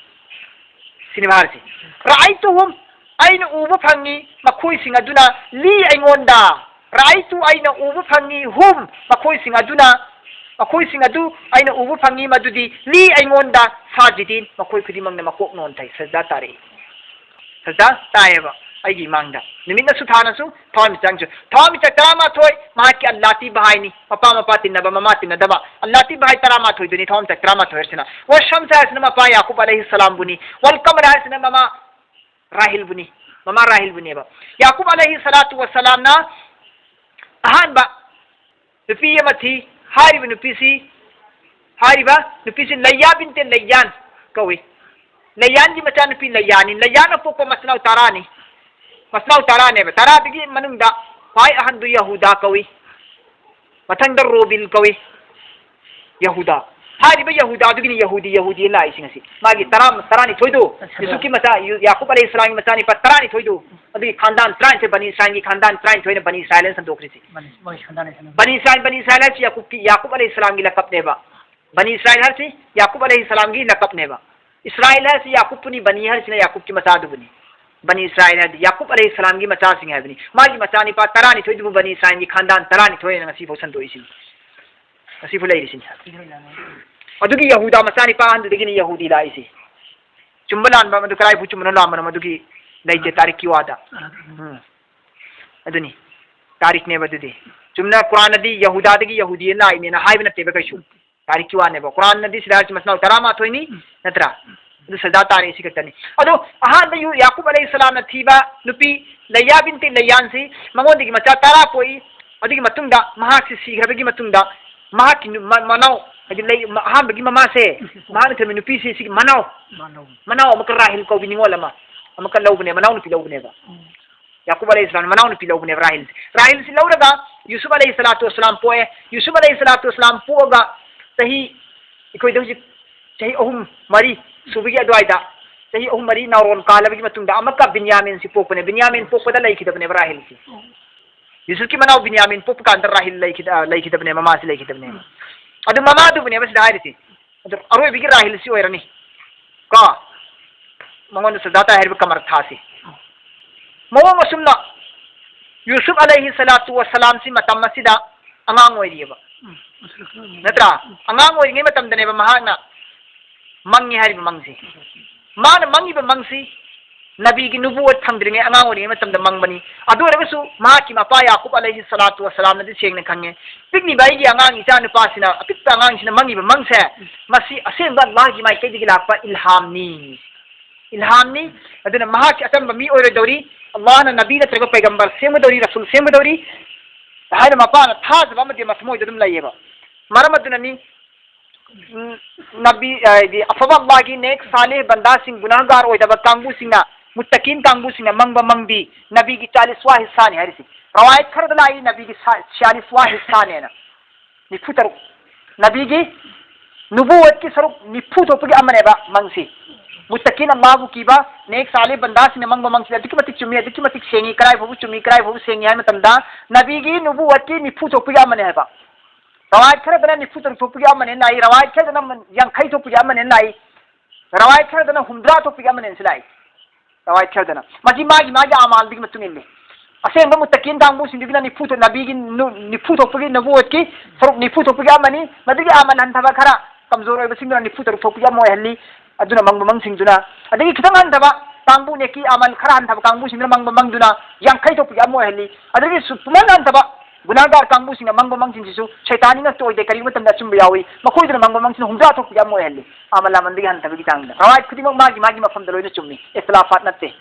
ꯁꯤꯅꯦꯕ ꯍꯥꯏꯔꯤꯁꯤ꯫ "ꯔꯥꯏꯇꯨꯍꯨꯝ", ꯑꯩꯅ ꯎꯕ ꯐꯪꯉꯤ ꯃꯈꯣꯏꯁꯤꯡ ꯑꯗꯨꯅ, "ꯂꯤ", ꯑꯩꯉꯣꯟꯗ꯫ "ꯔꯥꯏꯇꯨ", ꯑꯩꯅ ꯎꯕ ꯐꯪꯉꯤ, "ꯍꯨꯝ", ꯃꯈꯣꯏꯁꯤꯡ ꯑꯗꯨꯅ, ꯃꯈꯣꯏꯁꯤꯡ ꯑꯗꯨ ꯑꯩꯅ ꯎꯕ ꯐꯪꯉꯤ, ꯃꯗꯨꯗꯤ, "ꯂꯤ", ꯑꯩꯉꯣꯟꯗ, "ꯁꯥꯖꯤꯗꯤꯟ", ꯃꯈꯣꯏ ꯈꯨꯗꯤꯡꯃꯛꯅ ꯃꯀꯣꯛ ꯅꯣꯟꯊꯩ, ꯁꯖꯗꯥ ꯇꯥꯔꯛꯏ꯫ ꯁꯖꯗꯥ ꯇꯥꯏꯌꯦꯕ ꯑꯩꯒꯤ ꯏꯃꯥꯡꯗ꯫ ꯅꯨꯃꯤꯠꯅꯁꯨ ꯊꯥꯅꯁꯨ ꯊꯋꯥꯟꯃꯤꯆꯥꯛꯁꯨ꯫ ꯊꯋꯥꯟꯃꯤꯆꯥꯛ ꯇꯔꯥꯃꯥꯊꯣꯏ ꯃꯍꯥꯛꯀꯤ ꯑꯜꯂꯥꯇꯤ ꯕꯍꯥꯏꯅꯤ꯫ ꯃꯄꯥ ꯃꯄꯥ ꯇꯤꯟꯅꯕ, ꯃꯃꯥ ꯇꯤꯟꯅꯗꯕ꯫ ꯑꯜꯂꯥꯇꯤ ꯕꯍꯥꯏ ꯇꯔꯥꯃꯥꯊꯣꯏꯗꯨꯅꯤ ꯊꯋꯥꯟꯃꯤꯆꯥꯛ ꯇꯔꯥꯃꯥꯊꯣꯏ ꯍꯥꯏꯁꯤꯅ꯫ ꯋꯥꯁꯝꯁ ꯍꯥꯏꯁꯤꯅ ꯃꯄꯥ ꯌꯥꯀꯨꯕ ꯑꯂꯩꯍꯤ ꯁꯂꯥꯝꯕꯨꯅꯤ꯫ ꯋꯜ ꯀꯃꯔ ꯍꯥꯏꯁꯤꯅ ꯃꯃꯥ ꯔꯥꯍꯤꯜꯕꯨꯅꯤ꯫ ꯃꯃꯥ ꯔꯥꯍꯤꯜꯕꯨꯅꯦꯕ꯫ ꯌꯥꯀꯨꯕ ꯑꯂꯩꯍꯤ ꯁꯂꯥꯇꯨ ꯋꯁꯂꯥꯝꯅ ꯑꯍꯥꯟꯕ ꯅꯨꯄꯤ ꯑꯃ ꯊꯤ꯫ ꯍꯥꯏꯔꯤꯕ ꯅꯨꯄꯤꯁꯤ, ꯍꯥꯏꯔꯤꯕ ꯅꯨꯄꯤꯁꯤ ꯂꯩꯌꯥ ꯕꯤꯟꯇꯦ ꯂꯩꯌꯥꯟ ꯀꯧꯏ꯫ ꯂꯩꯌꯥꯟꯒꯤ ꯃꯆꯥꯅꯨꯄꯤ ꯂꯩꯌꯥꯅꯤ꯫ ꯂꯩꯌꯥꯅ ꯄꯣꯛꯄ ꯃꯆꯤꯟ ꯃꯅꯥꯎ ꯇꯔꯥꯅꯤ꯫ ꯃꯆꯤꯟ ꯃꯅꯥꯎ ꯇꯔꯥꯅꯦꯕ꯫ ꯇꯔꯥꯗꯨꯒꯤ ꯃꯅꯨꯡꯗ ꯈ꯭ꯋꯥꯏ ꯑꯍꯟꯗꯨ ꯌꯍꯨꯗꯥ ꯀꯧꯏ꯫ ꯃꯊꯪꯗ ꯔꯣꯕꯤꯜ ꯀꯧꯏ꯫ ꯌꯍꯨꯗꯥ꯫ ꯍꯥꯏꯔꯤꯕ ꯌꯍꯨꯗꯥꯗꯨꯒꯤꯅꯤ ꯌꯍꯨꯗꯤ, ꯌꯍꯨꯗꯤ ꯂꯥꯛꯏꯁꯤꯡ ꯑꯁꯤ꯫ ꯃꯥꯒꯤ ꯇꯔꯥ, ꯇꯔꯥꯅꯤꯊꯣꯏꯗꯨ, ꯌꯨꯁꯨꯞꯀꯤ ꯃꯆꯥ, ꯌꯨ-, ꯌꯥꯀꯨꯕ ꯑꯂꯩꯍꯤ ꯁꯂꯥꯝꯒꯤ ꯃꯆꯥꯅꯤꯄꯥ ꯇꯔꯥꯅꯤꯊꯣꯏꯗꯨ, ꯑꯗꯨꯒꯤ ꯈꯥꯟꯗꯥꯟ ꯇꯔꯥꯅꯤꯊꯣꯏ, ꯕꯅꯤ ꯏꯁꯔꯥꯏꯜꯒꯤ ꯈꯥꯟꯗꯥꯟ ꯇꯔꯥꯅꯤꯊꯣꯏꯅ ꯕꯅꯤ ꯏꯁꯔꯥꯏꯜ ꯍꯥꯏꯅ ꯁꯟꯗꯣꯛꯈ꯭ꯔꯤꯁꯤ꯫ ꯕꯅꯤ, ꯃꯣꯏ ꯈꯥꯟꯗꯥꯟ ꯍꯥꯏꯁꯤꯅ ꯕꯅꯤ ꯏꯁꯔꯥꯏꯜ, ꯕꯅꯤ ꯏꯁꯔꯥꯏꯜ ꯍꯥꯏꯁꯤ ꯌꯥꯀꯨꯕꯀꯤ, ꯌꯥꯀꯨꯕ ꯑꯂꯩꯍꯤ ꯁꯂꯥꯝꯒꯤ ꯂꯀꯞꯅꯦꯕ꯫ ꯕꯅꯤ ꯏꯁꯔꯥꯏꯜ ꯍꯥꯏꯁꯤ ꯌꯥꯀꯨꯕ ꯑꯂꯩꯍꯤ ꯁꯂꯥꯝꯒꯤ ꯂꯀꯞꯅꯦꯕ꯫ ꯏꯁꯔꯥꯏꯜ ꯍꯥꯏꯁꯤ ꯌꯥꯀꯨꯕꯄꯨꯅꯤ, ꯕꯅꯤ ꯍꯥꯏꯁꯤꯅ ꯌꯥꯀꯨꯕꯀꯤ ꯃꯆꯥꯗꯨꯕꯨꯅꯤ꯫ ꯕꯅꯤ ꯏꯁꯔꯥꯏꯜ ꯍꯥꯏꯗꯤ ꯌꯥꯀꯨꯕ ꯑꯂꯩꯍꯤ ꯁꯂꯥꯝꯒꯤ ꯃꯆꯥꯁꯤꯡ ꯍꯥꯏꯕꯅꯤ꯫ ꯃꯥꯒꯤ ꯃꯆꯥꯅꯤꯄꯥ ꯇꯔꯥꯅꯤꯊꯣꯏꯗꯨꯕꯨ ꯕꯅꯤ ꯏꯁꯔꯥꯏꯜꯒꯤ ꯈꯥꯟꯗꯥꯟ ꯇꯔꯥꯅꯤꯊꯣꯏ ꯍꯥꯏꯅ ꯉꯁꯤꯐꯥꯎ ꯁꯟꯗꯣꯛꯏꯁꯤꯅꯤ꯫ ꯉꯁꯤꯐꯥꯎ ꯂꯩꯔꯤꯁꯤꯅꯤ꯫ ꯑꯗꯨꯒꯤ ꯌꯍꯨꯗꯥ ꯃꯆꯥꯅꯤꯄꯥ ꯑꯍꯟꯗꯨꯗꯒꯤꯅꯤ ꯌꯍꯨꯗꯤ ꯂꯥꯛꯏꯁꯤ꯫ ꯆꯨꯝꯕ ꯂꯥꯟꯕ ꯃꯗꯨ ꯀꯗꯥꯏꯐꯥꯎ ꯆꯨꯝꯕꯅꯣ ꯂꯥꯟꯕꯅꯣ ꯃꯗꯨꯒꯤ ꯂꯩꯇꯦ ꯇꯥꯔꯤꯛꯀꯤ ꯋꯥꯗ꯫ ꯎꯝ꯫ ꯑꯗꯨꯅꯤ꯫ ꯇꯥꯔꯤꯛꯅꯦꯕ ꯑꯗꯨꯗꯤ꯫ ꯆꯨꯝꯅ ꯀꯨꯔꯥꯟꯅꯗꯤ ꯌꯍꯨꯗꯥꯗꯒꯤ ꯌꯍꯨꯗꯤ ꯂꯥꯛꯏꯅꯦꯅ ꯍꯥꯏꯕ ꯅꯠꯇꯦꯕ ꯀꯩꯁꯨ꯫ ꯇꯥꯔꯤꯛꯀꯤ ꯋꯥꯅꯦꯕ꯫ ꯀꯨꯔꯥꯟꯅꯗꯤ ꯁꯤꯗ ꯍꯥꯏꯔꯤꯁꯤ ꯃꯆꯤꯟ ꯃꯅꯥꯎ ꯇꯔꯥꯃꯥꯊꯣꯏꯅꯤ, ꯅꯠꯇ꯭ꯔꯥ? ꯑꯗꯨ ꯁꯖꯥ ꯇꯥꯔꯦ ꯁꯤ ꯈꯛꯇꯅꯤ꯫ ꯑꯗꯣ ꯑꯍꯥꯟꯕ ꯌꯨ-, ꯌꯥꯀꯨꯕ ꯑꯂꯩꯍꯤ ꯁꯂꯥꯝꯅ ꯊꯤꯕ ꯅꯨꯄꯤ ꯂꯩꯌꯥ ꯕꯤꯟꯇꯤ ꯂꯩꯌꯥꯟꯁꯤ ꯃꯉꯣꯟꯗꯒꯤ ꯃꯆꯥ ꯇꯔꯥ ꯄꯣꯛꯏ꯫ ꯑꯗꯨꯒꯤ ꯃꯇꯨꯡꯗ ꯃꯍꯥꯛꯁꯤ ꯁꯤꯈ꯭ꯔꯕꯒꯤ ꯃꯇꯨꯡꯗ ꯃꯍꯥꯛꯀꯤ ꯅꯨ-, ꯃ-, ꯃꯅꯥꯎ, ꯍꯥꯏꯗꯤ ꯂꯩ-, ꯃ-, ꯑꯍꯥꯟꯕꯒꯤ ꯃꯃꯥꯁꯦ, ꯃꯍꯥꯛꯅ ꯊꯤꯔꯝꯃꯤ ꯅꯨꯄꯤꯁꯤ ꯁꯤꯒꯤ ꯃꯅꯥꯎ, ꯃꯅꯥꯎ꯫ ꯃꯅꯥꯎ ꯑꯃꯛꯀ ꯔꯥꯍꯤꯜ ꯀꯧꯕꯤ ꯅꯤꯉꯣꯜ ꯑꯃ ꯑꯃꯛꯀ ꯂꯧꯕꯅꯦ, ꯃꯅꯥꯎ ꯅꯨꯄꯤ ꯂꯧꯕꯅꯦꯕ꯫ ꯎꯝ꯫ ꯌꯥꯀꯨꯕ ꯑꯂꯩꯍꯤ ꯁꯂꯥꯝ ꯃꯅꯥꯎ ꯅꯨꯄꯤ ꯂꯧꯕꯅꯦꯕ ꯔꯥꯍꯤꯜꯁꯦ꯫ ꯔꯥꯍꯤꯜꯁꯤ ꯂꯧꯔꯒ ꯌꯨꯁꯨꯞ ꯑꯂꯩꯍꯤ ꯁꯂꯥꯇꯨ ꯋꯁꯂꯥꯝ ꯄꯣꯛꯑꯦ꯫ ꯌꯨꯁꯨꯞ ꯑꯂꯩꯍꯤ ꯁꯂꯥꯇꯨ ꯋꯁꯂꯥꯝ ꯄꯣꯛꯑꯒ ꯆꯍꯤ, ꯑꯩꯈꯣꯏꯗ ꯍꯧꯖꯤꯛ ꯆꯍꯤ ꯑꯍꯨꯝ ꯃꯔꯤ ꯁꯨꯕꯒꯤ ꯑꯗꯨꯋꯥꯏꯗ, ꯆꯍꯤ ꯑꯍꯨꯝ ꯃꯔꯤ ꯅꯥꯎꯔꯣꯟ ꯀꯥꯜꯂꯕꯒꯤ ꯃꯇꯨꯡꯗ ꯑꯃꯨꯛꯀ ꯕꯤꯟꯌꯥꯃꯤꯟꯁꯤ ꯄꯣꯛꯄꯅꯦ꯫ ꯕꯤꯟꯌꯥꯃꯤꯟ ꯄꯣꯛꯄꯗ ꯂꯩꯈꯤꯗꯕꯅꯦꯕ ꯔꯥꯍꯤꯜꯁꯤ꯫ ꯌꯨꯁꯨꯞꯀꯤ ꯃꯅꯥꯎ ꯕꯤꯟꯌꯥꯃꯤꯟ ꯄꯣꯛꯄ ꯀꯥꯟꯗ ꯔꯥꯍꯤꯜ ꯂꯩꯈꯤꯗ-, ꯑ, ꯂꯩꯈꯤꯗꯕꯅꯦ, ꯃꯃꯥꯁꯤ ꯂꯩꯈꯤꯗꯕꯅꯦꯕ꯫ ꯑꯗꯨ ꯃꯃꯥꯗꯨꯕꯨꯅꯦꯕ ꯁꯤꯗ ꯍꯥꯏꯔꯤꯁꯤ꯫ ꯑꯗꯨ ꯑꯔꯣꯏꯕꯒꯤ ꯔꯥꯍꯤꯜꯁꯤ ꯑꯣꯏꯔꯅꯤ꯫ ꯀꯣ? ꯃꯉꯣꯟꯗ ꯁꯖꯥ ꯇꯥꯏ ꯍꯥꯏꯔꯤꯕ ꯀꯃꯔ ꯊꯥꯁꯤ꯫ ꯃꯑꯣꯡ ꯑꯁꯨꯝꯅ ꯌꯨꯁꯨꯞ ꯑꯂꯩꯍꯤ ꯁꯂꯥꯇꯨ ꯋꯁꯂꯥꯝꯁꯤ ꯃꯇꯝ ꯑꯁꯤꯗ ꯑꯉꯥꯡ ꯑꯣꯏꯔꯤꯑꯕ꯫ ꯅꯠꯇ꯭ꯔꯥ? ꯑꯉꯥꯡ ꯑꯣꯏꯔꯤꯉꯩ ꯃꯇꯝꯗꯅꯦꯕ ꯃꯍꯥꯛꯅ ꯃꯪꯉꯤ ꯍꯥꯏꯔꯤꯕ ꯃꯪꯁꯤ꯫ ꯃꯥꯅ ꯃꯪꯉꯤꯕ ꯃꯪꯁꯤ ꯅꯕꯤꯒꯤ ꯅꯨꯕꯨꯋꯠ ꯐꯪꯗ꯭ꯔꯤꯉꯩ ꯑꯉꯥꯡ ꯑꯣꯏꯔꯤꯉꯩ ꯃꯇꯝꯗ ꯃꯪꯕꯅꯤ꯫ ꯑꯗꯨ ꯑꯣꯏꯔꯒꯁꯨ ꯃꯍꯥꯛꯀꯤ ꯃꯄꯥ ꯌꯥꯀꯨꯕ ꯑꯂꯩꯍꯤ ꯁꯂꯥꯇꯨ ꯋꯁꯂꯥꯝꯅꯗꯤ ꯁꯦꯡꯅ ꯈꯪꯉꯦ, ꯄꯤꯛꯂꯤꯕ ꯑꯩꯒꯤ ꯑꯉꯥꯡ ꯏꯆꯥ ꯅꯨꯄꯥꯁꯤꯅ, ꯑꯄꯤꯛꯄ ꯑꯉꯥꯡꯁꯤꯅ ꯃꯪꯉꯤꯕ ꯃꯪꯁꯦ, ꯃꯁꯤ ꯑꯁꯦꯡꯕ ꯑꯜꯂꯥꯍꯒꯤ ꯃꯥꯏꯀꯩꯗꯒꯤ ꯂꯥꯛꯄ ꯏꯜꯍꯥꯝꯅꯤ꯫ ꯏꯜꯍꯥꯝꯅꯤ꯫ ꯑꯗꯨꯅ ꯃꯍꯥꯛꯁꯤ ꯑꯆꯝꯕ ꯃꯤ ꯑꯣꯏꯔꯣꯏꯗꯧꯔꯤ꯫ ꯑꯜꯂꯥꯍꯅ ꯅꯕꯤ ꯅꯠꯇ꯭ꯔꯒ ꯄꯩꯒꯝꯕꯔ ꯁꯦꯝꯒꯗꯧꯔꯤ, ꯔꯁꯨꯜ ꯁꯦꯝꯒꯗꯧꯔꯤ ꯍꯥꯏꯅ ꯃꯄꯥꯅ ꯊꯥꯖꯕ ꯑꯃꯗꯤ ꯃꯊꯃꯣꯏꯗ ꯑꯗꯨꯝ ꯂꯩꯌꯦꯕ꯫ ꯃꯔꯝ ꯑꯗꯨꯅꯅꯤ, ꯎꯝ, ꯅꯕꯤ, ꯍꯥꯏꯗꯤ ꯑꯐꯕ ꯑꯜꯂꯥꯍꯒꯤ ꯅꯦꯛ ꯁꯥꯂꯤꯍ ꯕꯟꯗꯥꯁꯤꯡ, ꯒꯨꯅꯥꯍꯒꯥꯔ ꯑꯣꯏꯗꯕ ꯀꯥꯡꯕꯨꯁꯤꯡꯅ, ꯃꯨꯠꯇꯀꯤꯟ ꯀꯥꯡꯕꯨꯁꯤꯡꯅ ꯃꯪꯕ ꯃꯪꯗꯤ ꯅꯕꯤꯒꯤ ꯆꯥꯂꯤꯁꯋꯥ ꯍꯤꯁꯥꯅꯤ ꯍꯥꯏꯔꯤꯁꯤ꯫ ꯔꯋꯥꯌꯠ ꯈꯔꯗ ꯂꯥꯛꯏ ꯅꯕꯤꯒꯤ ꯁꯥ-, ꯆꯥꯂꯤꯁꯋꯥ ꯍꯤꯁꯥꯅꯦꯅ꯫ ꯅꯤꯐꯨ ꯇꯔꯨꯛ꯫ ꯅꯕꯤꯒꯤ ꯅꯨꯕꯨꯋꯠꯀꯤ ꯁꯔꯨꯛ ꯅꯤꯐꯨ ꯊꯣꯛꯄꯒꯤ ꯑꯃꯅꯦꯕ ꯃꯪꯁꯤ꯫ ꯃꯨꯠꯇꯀꯤꯟ, ꯑꯜꯂꯥꯍꯕꯨ ꯀꯤꯕ, ꯅꯦꯛ ꯁꯥꯂꯤ ꯕꯟꯗꯥꯁꯤꯡꯅ ꯃꯪꯕ ꯃꯪꯁꯤꯗꯤ ꯑꯗꯨꯛꯀꯤ ꯃꯇꯤꯛ ꯆꯨꯝꯃꯤ, ꯑꯗꯨꯛꯀꯤ ꯃꯇꯤꯛ ꯁꯦꯡꯉꯤ, ꯀꯗꯥꯏ ꯐꯥꯎꯕ ꯆꯨꯝꯃꯤ, ꯀꯗꯥꯏ ꯐꯥꯎꯕ ꯁꯦꯡꯉꯤ ꯍꯥꯏꯕ ꯃꯇꯝꯗ, ꯅꯕꯤꯒꯤ ꯅꯨꯕꯨꯋꯠꯀꯤ ꯅꯤꯐꯨ ꯊꯣꯛꯄꯒꯤ ꯑꯃꯅꯦ ꯍꯥꯏꯕ꯫ ꯔꯋꯥꯌꯠ ꯈꯔꯗꯅ ꯅꯤꯐꯨ ꯇꯔꯨꯛ ꯊꯣꯛꯄꯒꯤ ꯑꯃꯅꯦ ꯅꯥꯏ, ꯔꯋꯥꯌꯠ ꯈꯔꯗꯅ ꯌꯥꯡꯈꯩ ꯊꯣꯛꯄꯒꯤ ꯑꯃꯅꯦ ꯅꯥꯏ, ꯔꯋꯥꯌꯠ ꯈꯔꯗꯅ ꯍꯨꯝꯗ꯭ꯔꯥ ꯊꯣꯛꯄꯒꯤ ꯑꯃꯅꯦ ꯁꯤ ꯂꯥꯛꯏ꯫ ꯔꯋꯥꯌꯠ ꯈꯔꯗꯅ꯫ ꯃꯁꯤ ꯃꯥꯒꯤ ꯃꯥꯒꯤ ꯑꯃꯥꯜꯗꯨꯒꯤ ꯃꯇꯨꯡ ꯏꯜꯂꯤ꯫ ꯑꯁꯦꯡꯕ ꯃꯨꯠꯇꯀꯤꯟ ꯀꯥꯡꯕꯨꯁꯤꯡꯗꯨꯒꯤꯅ ꯅꯤꯐꯨ ꯊꯣꯛ-, ꯅꯕꯤꯒꯤ ꯅꯨ-, ꯅꯤꯐꯨ ꯊꯣꯛꯄꯒꯤ, ꯅꯕꯨꯋꯠꯀꯤ ꯁꯔꯨꯛ ꯅꯤꯐꯨ ꯊꯣꯛꯄꯒꯤ ꯑꯃꯅꯤ, ꯃꯗꯨꯒꯤ ꯑꯃꯜ ꯍꯟꯊꯕ ꯈꯔ ꯀꯝꯖꯣꯔ ꯑꯣꯏꯕꯁꯤꯡꯗꯨꯅ ꯅꯤꯐꯨ ꯇꯔꯨꯛ ꯊꯣꯛꯄꯒꯤ ꯑꯃ ꯑꯣꯏꯍꯜꯂꯤ꯫ ꯑꯗꯨꯅ ꯃꯪꯕ ꯃꯪꯁꯤꯡꯗꯨꯅ, ꯑꯗꯒꯤ ꯈꯤꯇꯪ ꯍꯟꯊꯕ ꯀꯥꯡꯕꯨ, ꯅꯦꯀꯤ ꯑꯃꯜ ꯈꯔ ꯍꯟꯊꯕ ꯀꯥꯡꯕꯨꯁꯤꯡꯗꯨꯅ ꯃꯪꯕ ꯃꯪꯗꯨꯅ ꯌꯥꯡꯈꯩ ꯊꯣꯛꯄꯒꯤ ꯑꯃ ꯑꯣꯏꯍꯜꯂꯤ꯫ ꯑꯗꯒꯤ ꯁꯨ-, ꯄꯨꯡꯍꯟ ꯍꯟꯊꯕ ꯒꯨꯅꯥꯒꯥꯔ ꯀꯥꯡꯕꯨꯁꯤꯡꯅ ꯃꯪꯕ ꯃꯪꯁꯤꯡꯁꯤꯁꯨ ꯁꯩꯇꯥꯟꯒꯤ ꯉꯛꯇ ꯑꯣꯏꯗꯦ, ꯀꯔꯤꯒꯨꯝꯕ ꯃꯇꯝꯗ ꯑꯆꯨꯝꯕ ꯌꯥꯎꯏ꯫ ꯃꯈꯣꯏꯗꯨꯅ ꯃꯪꯕ ꯃꯪꯁꯤꯅ ꯍꯨꯝꯗ꯭ꯔꯥ ꯊꯣꯛꯄꯒꯤ ꯑꯃ ꯑꯣꯏꯍꯜꯂꯤ꯫ ꯑꯃꯜ ꯑꯃꯜꯗꯒꯤ ꯍꯟꯊꯕꯒꯤ ꯆꯥꯡꯗ꯫ ꯔꯋꯥꯌꯠ ꯈꯨꯗꯤꯡꯃꯛ ꯃꯥꯒꯤ ꯃꯥꯒꯤ ꯃꯐꯝꯗ ꯂꯣꯏꯅ ꯆꯨꯝꯃꯤ, ꯏꯈꯇꯤꯂꯥꯐꯥꯠ ꯅꯠꯇꯦ꯫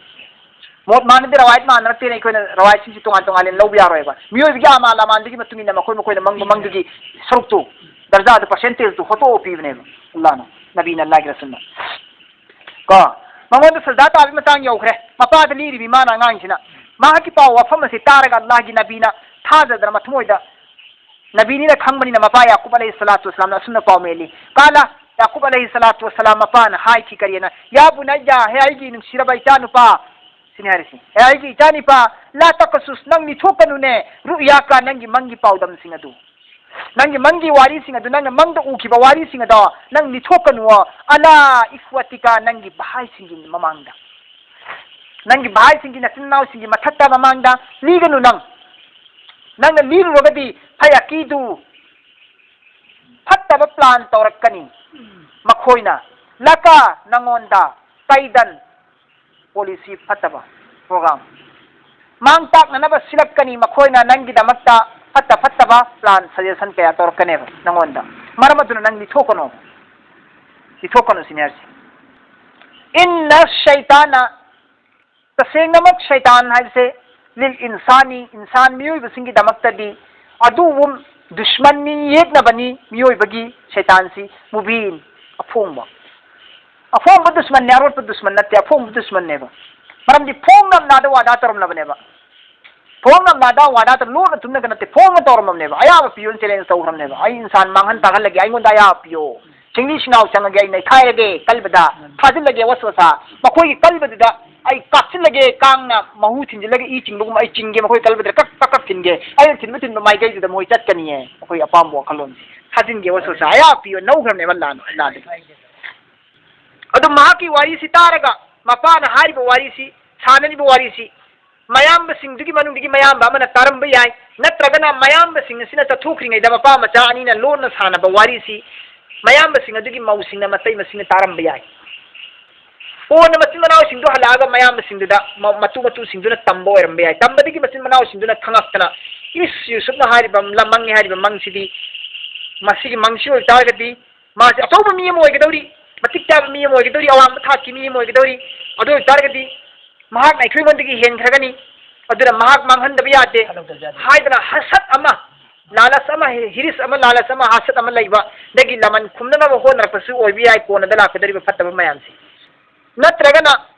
ꯃꯣꯠ ꯃꯥꯟꯅꯗꯦ, ꯔꯋꯥꯌꯠ ꯃꯥꯟꯅꯗꯦꯅ ꯑꯩꯈꯣꯏꯅ ꯔꯋꯥꯌꯠꯁꯤꯡꯁꯤ ꯇꯣꯉꯥꯟ ꯇꯣꯉꯥꯟꯅ ꯂꯧꯕ ꯌꯥꯔꯣꯏꯕ꯫ ꯃꯤꯑꯣꯏꯕꯒꯤ ꯑꯃꯥꯜ ꯑꯃꯥꯟꯗꯨꯒꯤ ꯃꯇꯨꯡ ꯏꯟꯅ ꯃꯈꯣꯏ ꯃꯈꯣꯏꯅ ꯃꯪꯕ ꯃꯪꯗꯨꯒꯤ ꯁꯔꯨꯛꯇꯨ, ꯗꯔꯖꯥꯗꯨ, ꯄꯔꯁꯦꯟꯇꯦꯖꯇꯨ ꯍꯣꯠꯇꯣꯛꯑ ꯄꯤꯕꯅꯦꯕ ꯑꯜꯂꯥꯍꯅ, ꯅꯕꯤꯅ, ꯑꯜꯂꯥꯍꯒꯤ ꯔꯁꯨꯜꯅ꯫ ꯀꯣ? ꯃꯉꯣꯟꯗ ꯁꯖꯗꯥ ꯇꯥꯕꯒꯤ ꯃꯇꯥꯡ ꯌꯧꯈ꯭ꯔꯦ꯫ ꯃꯄꯥꯗ ꯂꯤꯔꯤꯕꯤ ꯃꯥꯅ ꯑꯉꯥꯡꯁꯤꯅ꯫ ꯃꯍꯥꯛꯀꯤ ꯄꯥꯎ ꯋꯥꯐꯝ ꯑꯁꯤ ꯇꯥꯔꯒ ꯑꯜꯂꯥꯍꯒꯤ ꯅꯕꯤꯅ ꯊꯥꯖꯗꯅ ꯃꯊꯃꯣꯏꯗ, ꯅꯕꯤꯅꯤꯅ ꯈꯪꯕꯅꯤꯅ ꯃꯄꯥ ꯌꯥꯀꯨꯕ ꯑꯂꯩꯍꯤ ꯁꯂꯥꯇꯨ ꯋꯁꯂꯥꯝꯅ ꯑꯁꯨꯝꯅ ꯄꯥꯎꯃꯤ ꯏꯜꯂꯤ꯫ ꯀꯥꯂ, ꯌꯥꯀꯨꯕ ꯑꯂꯩꯍꯤ ꯁꯂꯥꯇꯨ ꯋꯁꯂꯥꯝ ꯃꯄꯥꯅ ꯍꯥꯏꯈꯤ ꯀꯔꯤꯅ? "ꯌꯥ ꯕꯨꯅꯩꯌꯥ, ꯍꯦ ꯑꯩꯒꯤ ꯅꯨꯡꯁꯤꯔꯕ ꯏꯆꯥꯅꯨꯄꯥ", ꯁꯤꯅꯤ ꯍꯥꯏꯔꯤꯁꯤ꯫ "ꯍꯦ ꯑꯩꯒꯤ ꯏꯆꯥꯅꯨꯄꯥ, ꯂꯥ ꯇꯀꯁꯨꯁ, ꯅꯪ ꯂꯤꯊꯣꯛꯀꯅꯨꯅꯦ, ꯔꯨꯌꯥꯀ, ꯅꯪꯒꯤ ꯃꯪꯒꯤ ꯄꯥꯎꯗꯝꯁꯤꯡ ꯑꯗꯨ꯫ ꯅꯪꯒꯤ ꯃꯪꯒꯤ ꯋꯥꯔꯤꯁꯤꯡ ꯑꯗꯨ, ꯅꯪꯅ ꯃꯪꯗ ꯎꯈꯤꯕ ꯋꯥꯔꯤꯁꯤꯡ ꯑꯗꯣ ꯅꯪ ꯂꯤꯊꯣꯛꯀꯅꯨ, ꯑꯂꯥ ꯏꯈꯋꯇꯤꯀ, ꯅꯪꯒꯤ ꯚꯥꯏꯁꯤꯡꯒꯤ ꯃꯃꯥꯡꯗ, ꯅꯪꯒꯤ ꯚꯥꯏꯁꯤꯡꯒꯤ, ꯅꯆꯤꯟ ꯅꯅꯥꯎꯁꯤꯡꯒꯤ ꯃꯊꯛꯇ, ꯃꯃꯥꯡꯗ ꯂꯤꯒꯅꯨ ꯅꯪ꯫ ꯅꯪꯅ ꯂꯤꯔꯨꯔꯒꯗꯤ ꯐꯌꯥꯀꯤꯗꯨ, ꯐꯠꯇꯕ ꯄ꯭ꯂꯥꯟ ꯇꯧꯔꯛꯀꯅꯤ ꯃꯈꯣꯏꯅ꯫ ꯂꯀ, ꯅꯪꯉꯣꯟꯗ, ꯀꯩꯗꯟ, ꯄꯣꯂꯤꯁꯤ ꯐꯠꯇꯕ, ꯄ꯭ꯔꯣꯒ꯭ꯔꯥꯝ꯫ ꯃꯥꯡ ꯇꯥꯛꯅꯅꯕ ꯁꯤꯜꯂꯛꯀꯅꯤ ꯃꯈꯣꯏꯅ, ꯅꯪꯒꯤꯗꯃꯛꯇ ꯐꯠꯇ ꯐꯠꯇꯕ ꯄ꯭ꯂꯥꯟ, ꯁꯖꯦꯁꯟ ꯀꯌꯥ ꯇꯧꯔꯛꯀꯅꯦꯕ ꯅꯪꯉꯣꯟꯗ꯫ ꯃꯔꯝ ꯑꯗꯨꯅ ꯅꯪ ꯂꯤꯊꯣꯛꯀꯅꯣ, ꯂꯤꯊꯣꯛꯀꯅꯨ ꯁꯤꯅꯤ ꯍꯥꯏꯔꯤꯁꯦ꯫ ꯏꯟꯅ ꯁꯩꯇꯥꯅ, ꯇꯁꯦꯡꯅꯃꯛ ꯁꯩꯇꯥꯟ ꯍꯥꯏꯕꯁꯦ, ꯂꯤꯜ ꯏꯟꯁꯥꯅꯤ, ꯏꯟꯁꯥꯟ ꯃꯤꯑꯣꯏꯕꯁꯤꯡꯒꯤꯗꯃꯛꯇꯗꯤ ꯑꯗꯨꯕꯨ ꯗꯨꯁꯃꯟꯅꯤ, ꯌꯦꯛꯅꯕꯅꯤ꯫ ꯃꯤꯑꯣꯏꯕꯒꯤ ꯁꯩꯇꯥꯟꯁꯤ ꯃꯨꯕꯤꯟ, ꯑꯐꯣꯡꯕ, ꯑꯐꯣꯡꯕ ꯗꯨꯁꯃꯟꯅꯤ, ꯑꯔꯣꯠꯄ ꯗꯨꯁꯃꯟ ꯅꯠꯇꯦ, ꯑꯐꯣꯡꯕ ꯗꯨꯁꯃꯟꯅꯦꯕ꯫ ꯃꯔꯝꯗꯤ ꯐꯣꯡꯅ ꯑꯜꯂꯥꯗ ꯋꯥꯗꯥ ꯇꯧꯔꯝꯂꯕꯅꯦꯕ꯫ ꯐꯣꯡꯅ ꯃꯥꯗꯥ ꯋꯥꯗꯥꯗ ꯂꯣꯟꯅ ꯊꯨꯝꯅꯒ ꯅꯠꯇꯦ, ꯐꯣꯡꯅ ꯇꯧꯔꯝꯃꯕꯅꯦꯕ꯫ ꯑꯌꯥꯕ ꯄꯤꯌꯣꯅ challenge ꯇꯧꯈ꯭ꯔꯕꯅꯦꯕ꯫ "ꯑꯩ ꯏꯟꯁꯥꯟ ꯃꯥꯡꯍꯟ ꯇꯥꯛꯍꯜꯂꯒꯦ, ꯑꯩꯉꯣꯟꯗ ꯑꯌꯥꯕ ꯄꯤꯌꯣ꯫ ꯁꯤꯡꯂꯤ ꯁꯤꯅꯥꯎ ꯆꯪꯉꯒꯦ, ꯑꯩ ꯅꯩꯈꯥꯏꯔꯒꯦ, ꯀꯜꯕꯗ ꯊꯥꯖꯤꯜꯂꯒꯦ, ꯋꯥꯁ ꯋꯥꯁꯥ꯫ ꯃꯈꯣꯏꯒꯤ ꯀꯜꯕꯗꯨꯗ ꯑꯩ ꯀꯥꯞꯁꯤꯜꯂꯒꯦ, ꯀꯥꯡꯅ ꯃꯍꯨ ꯊꯤꯟꯖꯤꯜꯂꯒ ꯏ ꯆꯤꯡꯕꯒꯨꯝꯕ ꯑꯩ ꯆꯤꯡꯒꯦ, ꯃꯈꯣꯏ ꯀꯜꯕꯗ ꯀꯛ ꯀꯛ ꯀꯛ ꯊꯤꯟꯒꯦ꯫ ꯑꯩꯅ ꯊꯤꯟꯕ ꯊꯤꯟꯕ ꯃꯥꯏꯀꯩꯗꯨꯗ ꯃꯈꯣꯏ ꯆꯠꯀꯅꯤꯌꯦ꯫ ꯃꯈꯣꯏꯒꯤ ꯑꯄꯥꯝꯕ ꯋꯥꯈꯜꯂꯣꯟꯁꯦ ꯊꯥꯖꯤꯟꯒꯦ, ꯋꯥꯁ ꯋꯥꯁꯥ꯫ ꯑꯌꯥꯕ ꯄꯤꯌꯣ", ꯅꯧꯈ꯭ꯔꯕꯅꯦꯕ ꯑꯜꯂꯥꯅ, ꯑꯜꯂꯥꯗꯒꯤ꯫ ꯑꯗꯨ ꯃꯍꯥꯛꯀꯤ ꯋꯥꯔꯤꯁꯤ ꯇꯥꯔꯒ ꯃꯄꯥꯅ ꯍꯥꯏꯔꯤꯕ ꯋꯥꯔꯤꯁꯤ, ꯁꯥꯟꯅꯔꯤꯕ ꯋꯥꯔꯤꯁꯤ, ꯃꯌꯥꯝꯕꯁꯤꯡꯗꯨꯒꯤ ꯃꯅꯨꯡꯗꯒꯤ ꯃꯌꯥꯝꯕ ꯑꯃꯅ ꯇꯥꯔꯝꯕ ꯌꯥꯏ, ꯅꯠꯇ꯭ꯔꯒꯅ ꯃꯌꯥꯝꯕꯁꯤꯡ ꯑꯁꯤꯅ ꯆꯠꯊꯣꯛꯈ꯭ꯔꯤꯉꯩꯗ ꯃꯄꯥ ꯃꯆꯥ ꯑꯅꯤꯅ ꯂꯣꯟꯅ ꯁꯥꯟꯅꯕ ꯋꯥꯔꯤꯁꯤ ꯃꯌꯥꯝꯕꯁꯤꯡ ꯑꯗꯨꯒꯤ ꯃꯧꯁꯤꯡꯅ, ꯃꯇꯩ ꯃꯁꯤꯡꯅ ꯇꯥꯔꯝꯕ ꯌꯥꯏ꯫ ꯀꯣꯟꯅ ꯃꯆꯤꯟ ꯃꯅꯥꯎꯁꯤꯡꯗꯨ ꯍꯜꯂꯛꯑꯒ ꯃꯌꯥꯝꯕꯁꯤꯡꯗꯨꯗ ꯃ-, ꯃꯇꯨ ꯃꯇꯨꯁꯤꯡꯗꯨꯅ ꯇꯝꯕ ꯑꯣꯏꯔꯝꯕ ꯌꯥꯏ꯫ ꯇꯝꯕꯗꯒꯤ ꯃꯆꯤꯟ ꯃꯅꯥꯎꯁꯤꯡꯗꯨꯅ ꯈꯪꯉꯛꯇꯅ, "ꯏꯁ, ꯌꯨꯁꯨꯞꯅ ꯍꯥꯏꯔꯤꯕ ꯂ-, ꯃꯪꯉꯤ ꯍꯥꯏꯔꯤꯕ ꯃꯪꯁꯤꯗꯤ, ꯃꯁꯤꯒꯤ ꯃꯪꯁꯤ ꯑꯣꯏꯇꯥꯔꯒꯗꯤ ꯃꯥꯁꯦ ꯑꯆꯧꯕ ꯃꯤ ꯑꯃ ꯑꯣꯏꯒꯗꯧꯔꯤ, ꯃꯇꯤꯛ ꯆꯥꯕ ꯃꯤ ꯑꯃ ꯑꯣꯏꯒꯗꯧꯔꯤ, ꯑꯋꯥꯡꯕ ꯊꯥꯛꯀꯤ ꯃꯤ ꯑꯃ ꯑꯣꯏꯒꯗꯧꯔꯤ꯫ ꯑꯗꯨ ꯑꯣꯏꯇꯥꯔꯒꯗꯤ ꯃꯍꯥꯛꯅ ꯑꯩꯈꯣꯏꯉꯣꯟꯗꯒꯤ ꯍꯦꯟꯈ꯭ꯔꯒꯅꯤ꯫ ꯑꯗꯨꯅ ꯃꯍꯥꯛ ꯃꯥꯡꯍꯟꯗꯕ ꯌꯥꯗꯦ" ꯍꯥꯏꯗꯅ ꯍꯁꯠ ꯑꯃ, ꯂꯥꯂꯁ ꯑꯃ, ꯍꯤꯔꯤꯁ ꯑꯃ, ꯂꯥꯂꯁ ꯑꯃ, ꯍꯁꯠ ꯑꯃ ꯂꯩꯕꯗꯒꯤ ꯂꯃꯟ ꯈꯨꯝꯅꯅꯕ ꯍꯣꯠꯅꯔꯛꯄꯁꯨ ꯑꯣꯏꯕ ꯌꯥꯏ ꯀꯣꯟꯅꯗ ꯂꯥꯛꯀꯗꯧꯔꯤꯕ ꯐꯠꯇꯕ ꯃꯌꯥꯝꯁꯦ꯫ ꯅꯠꯇ꯭ꯔꯒꯅ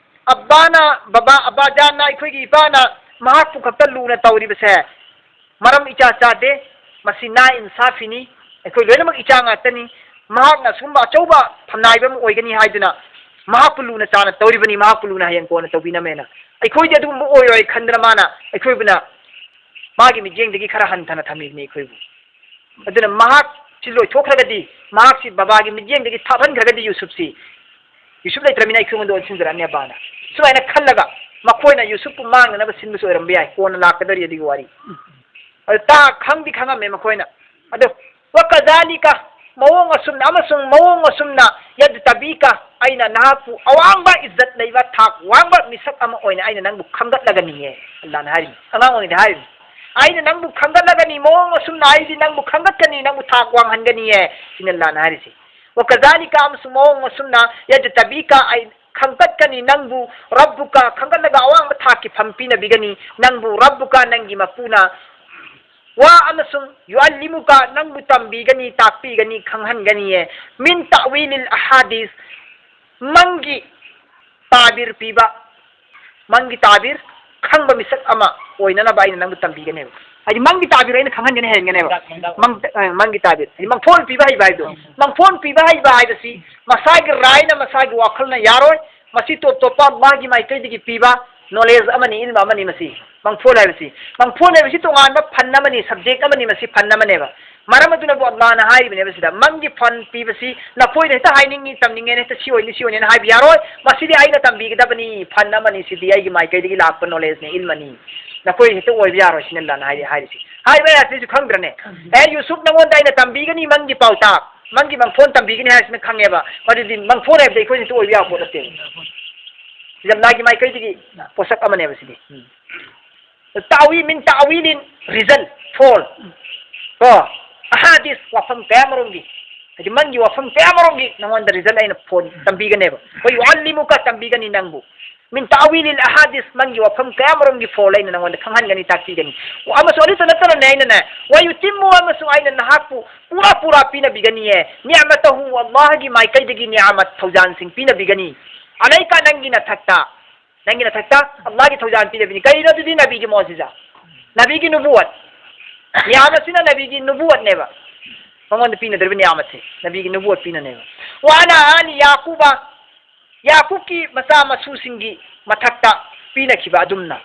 ꯑꯕꯥꯅ, ꯕꯕꯥ, ꯑꯕꯥꯖꯥꯟꯅ, ꯑꯩꯈꯣꯏꯒꯤ ꯏꯄꯥꯅ ꯃꯍꯥꯛꯄꯨ ꯈꯛꯇ ꯂꯨꯅ ꯇꯧꯔꯤꯕꯁꯦ ꯃꯔꯝ ꯏꯆꯥ ꯆꯥꯗꯦ꯫ ꯃꯁꯤ ꯅꯥ ꯏꯟꯁꯥꯐꯤꯅꯤ꯫ ꯑꯩꯈꯣꯏ ꯂꯣꯏꯅꯃꯛ ꯏꯆꯥ ꯉꯥꯛꯇꯅꯤ꯫ ꯃꯍꯥꯛꯅ ꯑꯁꯨꯝꯕ ꯑꯆꯧꯕ ꯐꯝꯅꯥꯏꯕ ꯑꯃ ꯑꯣꯏꯒꯅꯤ ꯍꯥꯏꯗꯨꯅ ꯃꯍꯥꯛꯄꯨ ꯂꯨꯅ ꯆꯥꯅ ꯇꯧꯔꯤꯕꯅꯤ, ꯃꯍꯥꯛꯄꯨ ꯂꯨꯅ ꯍꯌꯦꯡ ꯀꯣꯟꯅ ꯇꯧꯕꯤꯅꯕꯅꯦꯅ꯫ ꯑꯩꯈꯣꯏꯗꯤ ꯑꯗꯨꯒꯨꯝꯕ ꯑꯣꯏꯔꯣꯏ ꯈꯟꯗꯅ ꯃꯥꯅ ꯑꯩꯈꯣꯏꯕꯨꯅ ꯃꯥꯒꯤ ꯃꯤꯠꯌꯦꯡꯗꯒꯤ ꯈꯔ ꯍꯟꯊꯅ ꯊꯝꯃꯤꯕꯅꯤ ꯑꯩꯈꯣꯏꯕꯨ꯫ ꯑꯗꯨꯅ ꯃꯍꯥꯛꯁꯤ ꯂꯣꯏꯊꯣꯛꯈ꯭ꯔꯒꯗꯤ, ꯃꯍꯥꯛꯁꯤ ꯕꯕꯥꯒꯤ ꯃꯤꯠꯌꯦꯡꯗꯒꯤ ꯊꯥꯞꯍꯟꯈ꯭ꯔꯒꯗꯤ ꯌꯨꯁꯨꯞꯁꯤ, ꯌꯨꯁꯨꯞ ꯂꯩꯇ꯭ꯔꯃꯤꯅ ꯑꯩꯈꯣꯏꯉꯣꯟꯗ ꯑꯣꯟꯁꯤꯟꯖꯔꯛꯑꯅꯤ ꯑꯕꯥꯅ꯫ ꯁꯨꯃꯥꯏꯅ ꯈꯜꯂꯒ ꯃꯈꯣꯏꯅ ꯌꯨꯁꯨꯞꯄꯨ ꯃꯥꯡꯅꯅꯕ ꯁꯤꯟꯕꯁꯨ ꯑꯣꯏꯔꯝꯕ ꯌꯥꯏ, ꯀꯣꯟꯅ ꯂꯥꯛꯀꯗꯧꯔꯤ ꯑꯗꯨꯒꯤ ꯋꯥꯔꯤ꯫ ꯑꯗꯨ ꯇꯥ ꯈꯪꯗꯤ ꯈꯪꯉꯝꯃꯦ ꯃꯈꯣꯏꯅ꯫ ꯑꯗꯣ "ꯋꯀꯖꯥꯂꯤꯀ", ꯃꯑꯣꯡ ꯑꯁꯨꯝꯅ ꯑꯃꯁꯨꯡ ꯃꯑꯣꯡ ꯑꯁꯨꯝꯅ, "ꯌꯖꯇꯕꯤꯀ", ꯑꯩꯅ ꯅꯍꯥꯛꯄꯨ ꯑꯋꯥꯡꯕ ꯏꯖꯠ ꯂꯩꯕ ꯊꯥꯛ ꯋꯥꯡꯕ ꯃꯤꯁꯛ ꯑꯃ ꯑꯣꯏꯅ ꯑꯩꯅ ꯅꯪꯕꯨ ꯈꯟꯒꯠꯂꯒꯅꯤꯌꯦ, ꯑꯜꯂꯥꯅ ꯍꯥꯏꯔꯤ꯫ ꯑꯉꯥꯡ ꯑꯣꯏꯔꯤꯉꯩꯗ ꯍꯥꯏꯔꯤꯕꯅꯤ꯫ "ꯑꯩꯅ ꯅꯪꯕꯨ ꯈꯟꯒꯠꯂꯒꯅꯤ, ꯃꯑꯣꯡ ꯑꯁꯨꯝꯅ ꯑꯩꯗꯤ ꯅꯪꯕꯨ ꯈꯟꯒꯠꯀꯅꯤ, ꯅꯪꯕꯨ ꯊꯥꯛ ꯋꯥꯡꯍꯟꯒꯅꯤꯌꯦ", ꯁꯤꯅꯤ ꯑꯜꯂꯥꯅ ꯍꯥꯏꯔꯤꯁꯦ꯫ "ꯋꯀꯖꯥꯂꯤꯀ", ꯑꯃꯁꯨꯡ ꯃꯑꯣꯡ ꯑꯁꯨꯝꯅ, "ꯌꯖꯇꯕꯤꯀ", ꯑꯩ ꯈꯟꯒꯠꯀꯅꯤ ꯅꯪꯕꯨ, "ꯔꯕꯨꯀ", ꯈꯟꯒꯠꯂꯒ ꯑꯋꯥꯡꯕ ꯊꯥꯛꯀꯤ ꯐꯝ ꯄꯤꯅꯕꯤꯒꯅꯤ ꯅꯪꯕꯨ, "ꯔꯕꯨꯀ", ꯅꯪꯒꯤ ꯃꯄꯨꯅ, "ꯋꯥ", ꯑꯃꯁꯨꯡ, "ꯌꯨꯑꯜꯂꯤꯃꯨꯀ", ꯅꯪꯕꯨ ꯇꯝꯕꯤꯒꯅꯤ, ꯇꯥꯛꯄꯤꯒꯅꯤ, ꯈꯪꯍꯟꯒꯅꯤꯌꯦ꯫ "ꯃꯤꯟ ꯇꯥꯋꯤꯂꯤꯜ ꯑꯍꯥꯗꯤꯁ", ꯃꯪꯒꯤ ꯇꯥꯕꯤꯔ ꯄꯤꯕ, ꯃꯪꯒꯤ ꯇꯥꯕꯤꯔ, ꯈꯪꯕ ꯃꯤꯁꯛ ꯑꯃ ꯑꯣꯏꯅꯅꯕ ꯑꯩꯅ ꯅꯪꯕꯨ ꯇꯝꯕꯤꯒꯅꯦꯕ꯫ ꯍꯥꯏꯗꯤ ꯃꯪꯒꯤ ꯇꯥꯕꯤꯔ ꯑꯩꯅ ꯈꯪꯍꯟꯒꯅꯤ ꯍꯥꯏꯒꯅꯦꯕ꯫ ꯃꯪ-, ꯑ, ꯃꯪꯒꯤ ꯇꯥꯕꯤꯔ꯫ ꯍꯥꯏꯗꯤ ꯃꯪꯐꯣꯟ ꯄꯤꯕ ꯍꯩꯕ ꯍꯥꯏꯕꯗꯣ꯫ ꯃꯪꯐꯣꯟ ꯄꯤꯕ ꯍꯩꯕ ꯍꯥꯏꯕꯁꯤ ꯃꯁꯥꯒꯤ ꯔꯥꯏꯅ, ꯃꯁꯥꯒꯤ ꯋꯥꯈꯜꯅ ꯌꯥꯔꯣꯏ꯫ ꯃꯁꯤ ꯇꯣꯞ ꯇꯣꯞꯄ ꯑꯜꯂꯥꯍꯒꯤ ꯃꯥꯏꯀꯩꯗꯒꯤ ꯄꯤꯕ knowledge ꯑꯃꯅꯤ, ꯏꯜꯃ ꯑꯃꯅꯤ ꯃꯁꯤ꯫ ꯃꯪꯐꯣꯟ ꯍꯥꯏꯕꯁꯤ, ꯃꯪꯐꯣꯟ ꯍꯥꯏꯕꯁꯤ ꯇꯣꯉꯥꯟꯕ ꯐꯟ ꯑꯃꯅꯤ, subject ꯑꯃꯅꯤ, ꯃꯁꯤ ꯐꯟ ꯑꯃꯅꯦꯕ꯫ ꯃꯔꯝ ꯑꯗꯨꯅꯕꯨ ꯑꯜꯂꯥꯍꯅ ꯍꯥꯏꯔꯤꯕꯅꯦꯕ ꯁꯤꯗ, ꯃꯪꯒꯤ ꯐꯟ ꯄꯤꯕꯁꯤ ꯅꯈꯣꯏꯅ ꯍꯦꯛꯇ ꯍꯥꯏꯅꯤꯡꯉꯤ, ꯇꯝꯅꯤꯡꯉꯦꯅ ꯍꯦꯛꯇ ꯁꯤ ꯑꯣꯏꯅꯤ, ꯁꯤ ꯑꯣꯏꯅꯤꯅ ꯍꯥꯏꯕ ꯌꯥꯔꯣꯏ꯫ ꯃꯁꯤꯗꯤ ꯑꯩꯅ ꯇꯝꯕꯤꯒꯗꯕꯅꯤ, ꯐꯟ ꯑꯃꯅꯤ, ꯁꯤꯗꯤ ꯑꯩꯒꯤ ꯃꯥꯏꯀꯩꯗꯒꯤ ꯂꯥꯛꯄ knowledgeꯅꯤ, ꯏꯜꯃꯅꯤ꯫ ꯅꯈꯣꯏ ꯍꯦꯛꯇ ꯑꯣꯏꯕ ꯌꯥꯔꯣꯏ ꯁꯤꯅꯤ ꯑꯜꯂꯥꯍꯅ ꯍꯥꯏꯔꯤ-, ꯍꯥꯏꯔꯤꯁꯤ꯫ ꯍꯥꯏꯕ ꯌꯥꯗ꯭ꯔꯤꯁꯨ ꯈꯪꯗ꯭ꯔꯅꯦ? ꯑꯦ, ꯌꯨꯁꯨꯞ, ꯅꯉꯣꯟꯗ ꯑꯩꯅ ꯇꯝꯕꯤꯒꯅꯤ ꯃꯪꯒꯤ ꯄꯥꯎꯇꯥꯛ, ꯃꯪꯒꯤ ꯃꯪꯐꯣꯟ ꯇꯝꯕꯤꯒꯅꯤ ꯍꯥꯏꯁꯤꯅ ꯈꯪꯉꯦꯕ꯫ ꯃꯗꯨꯗꯤ ꯃꯪꯐꯣꯟ ꯍꯥꯏꯕꯗꯤ ꯑꯩꯈꯣꯏꯅ ꯍꯦꯛꯇ ꯑꯣꯏꯕ ꯌꯥꯕ ꯄꯣꯠ ꯅꯠꯇꯦꯕ꯫ ꯁꯤꯗꯤ ꯑꯜꯂꯥꯍꯒꯤ ꯃꯥꯏꯀꯩꯗꯒꯤ ꯄꯣꯠꯁꯛ ꯑꯃꯅꯦꯕ ꯁꯤꯗꯤ꯫ ꯎꯝ꯫ ꯇꯥꯋꯤ-, ꯃꯤꯟ ꯇꯥꯋꯤꯂꯤꯟ ꯔꯤꯖꯜ ꯐꯣꯜ꯫ ꯀꯣ? ꯑꯍꯥꯗꯤꯁ, ꯋꯥꯐꯝ ꯀꯌꯥ ꯃꯔꯨꯝꯒꯤ, ꯍꯥꯏꯗꯤ ꯃꯪꯒꯤ ꯋꯥꯐꯝ ꯀꯌꯥ ꯃꯔꯨꯝꯒꯤ ꯅꯉꯣꯟꯗ ꯔꯤꯖꯜ ꯑꯩꯅ ꯐꯣꯟ ꯇꯝꯕꯤꯒꯅꯦꯕ꯫ ꯋꯥꯌꯨꯑꯜꯂꯤꯃꯨꯀ, ꯇꯝꯕꯤꯒꯅꯤ ꯅꯪꯕꯨ꯫ ꯃꯤꯟ ꯇꯥꯋꯤꯂꯤꯜ ꯑꯍꯥꯗꯤꯁ, ꯃꯪꯒꯤ ꯋꯥꯐꯝ ꯀꯌꯥ ꯃꯔꯨꯝꯒꯤ ꯐꯣꯜ ꯑꯩꯅ ꯅꯉꯣꯟꯗ ꯈꯪꯍꯟꯒꯅꯤ, ꯇꯥꯛꯄꯤꯒꯅꯤ꯫ ꯑꯃꯁꯨ ꯑꯗꯨꯇ ꯅꯠꯇꯅꯅꯦ ꯑꯩꯅꯅꯦ, ꯋꯥꯌꯨꯇꯤꯝꯃꯨ, ꯑꯃꯁꯨꯡ ꯑꯩꯅ ꯅꯍꯥꯛꯄꯨ ꯄꯨꯔꯥ ꯄꯨꯔꯥ ꯄꯤꯅꯕꯤꯒꯅꯤꯌꯦ꯫ ꯅꯤꯌꯃꯇꯍꯨ, ꯑꯜꯂꯥꯍꯒꯤ ꯃꯥꯏꯀꯩꯗꯒꯤ ꯅꯤꯌꯥꯃꯠ, ꯊꯧꯖꯥꯟꯁꯤꯡ ꯄꯤꯅꯕꯤꯒꯅꯤ꯫ ꯑꯂꯩꯀ, ꯅꯪꯒꯤ ꯅꯊꯛꯇ꯫ ꯅꯪꯒꯤ ꯅꯊꯛꯇ ꯑꯜꯂꯥꯍꯒꯤ ꯊꯧꯖꯥꯜ ꯄꯤꯔꯕꯅꯤ꯫ ꯀꯔꯤꯅꯣ ꯑꯗꯨꯗꯤ? ꯅꯕꯤꯒꯤ ꯃꯣꯖꯤꯖꯥ, ꯅꯕꯤꯒꯤ ꯅꯨꯕꯨꯋꯠ꯫ ꯅꯤꯌꯥꯃꯠꯁꯤꯅ ꯅꯕꯤꯒꯤ ꯅꯨꯕꯨꯋꯠꯅꯦꯕ꯫ ꯃꯉꯣꯟꯗ ꯄꯤꯅꯗꯧꯔꯤꯕ ꯅꯤꯌꯥꯃꯠꯁꯦ ꯅꯕꯤꯒꯤ ꯅꯨꯕꯨꯋꯠ ꯄꯤꯅꯅꯦꯕ꯫ ꯋꯥꯅ ꯑꯍꯂꯤ ꯌꯥꯀꯨꯕ, ꯌꯥꯀꯨꯕꯀꯤ ꯃꯆꯥ ꯃꯁꯨꯁꯤꯡꯒꯤ ꯃꯊꯛꯇ ꯄꯤꯅꯈꯤꯕ ꯑꯗꯨꯝꯅ,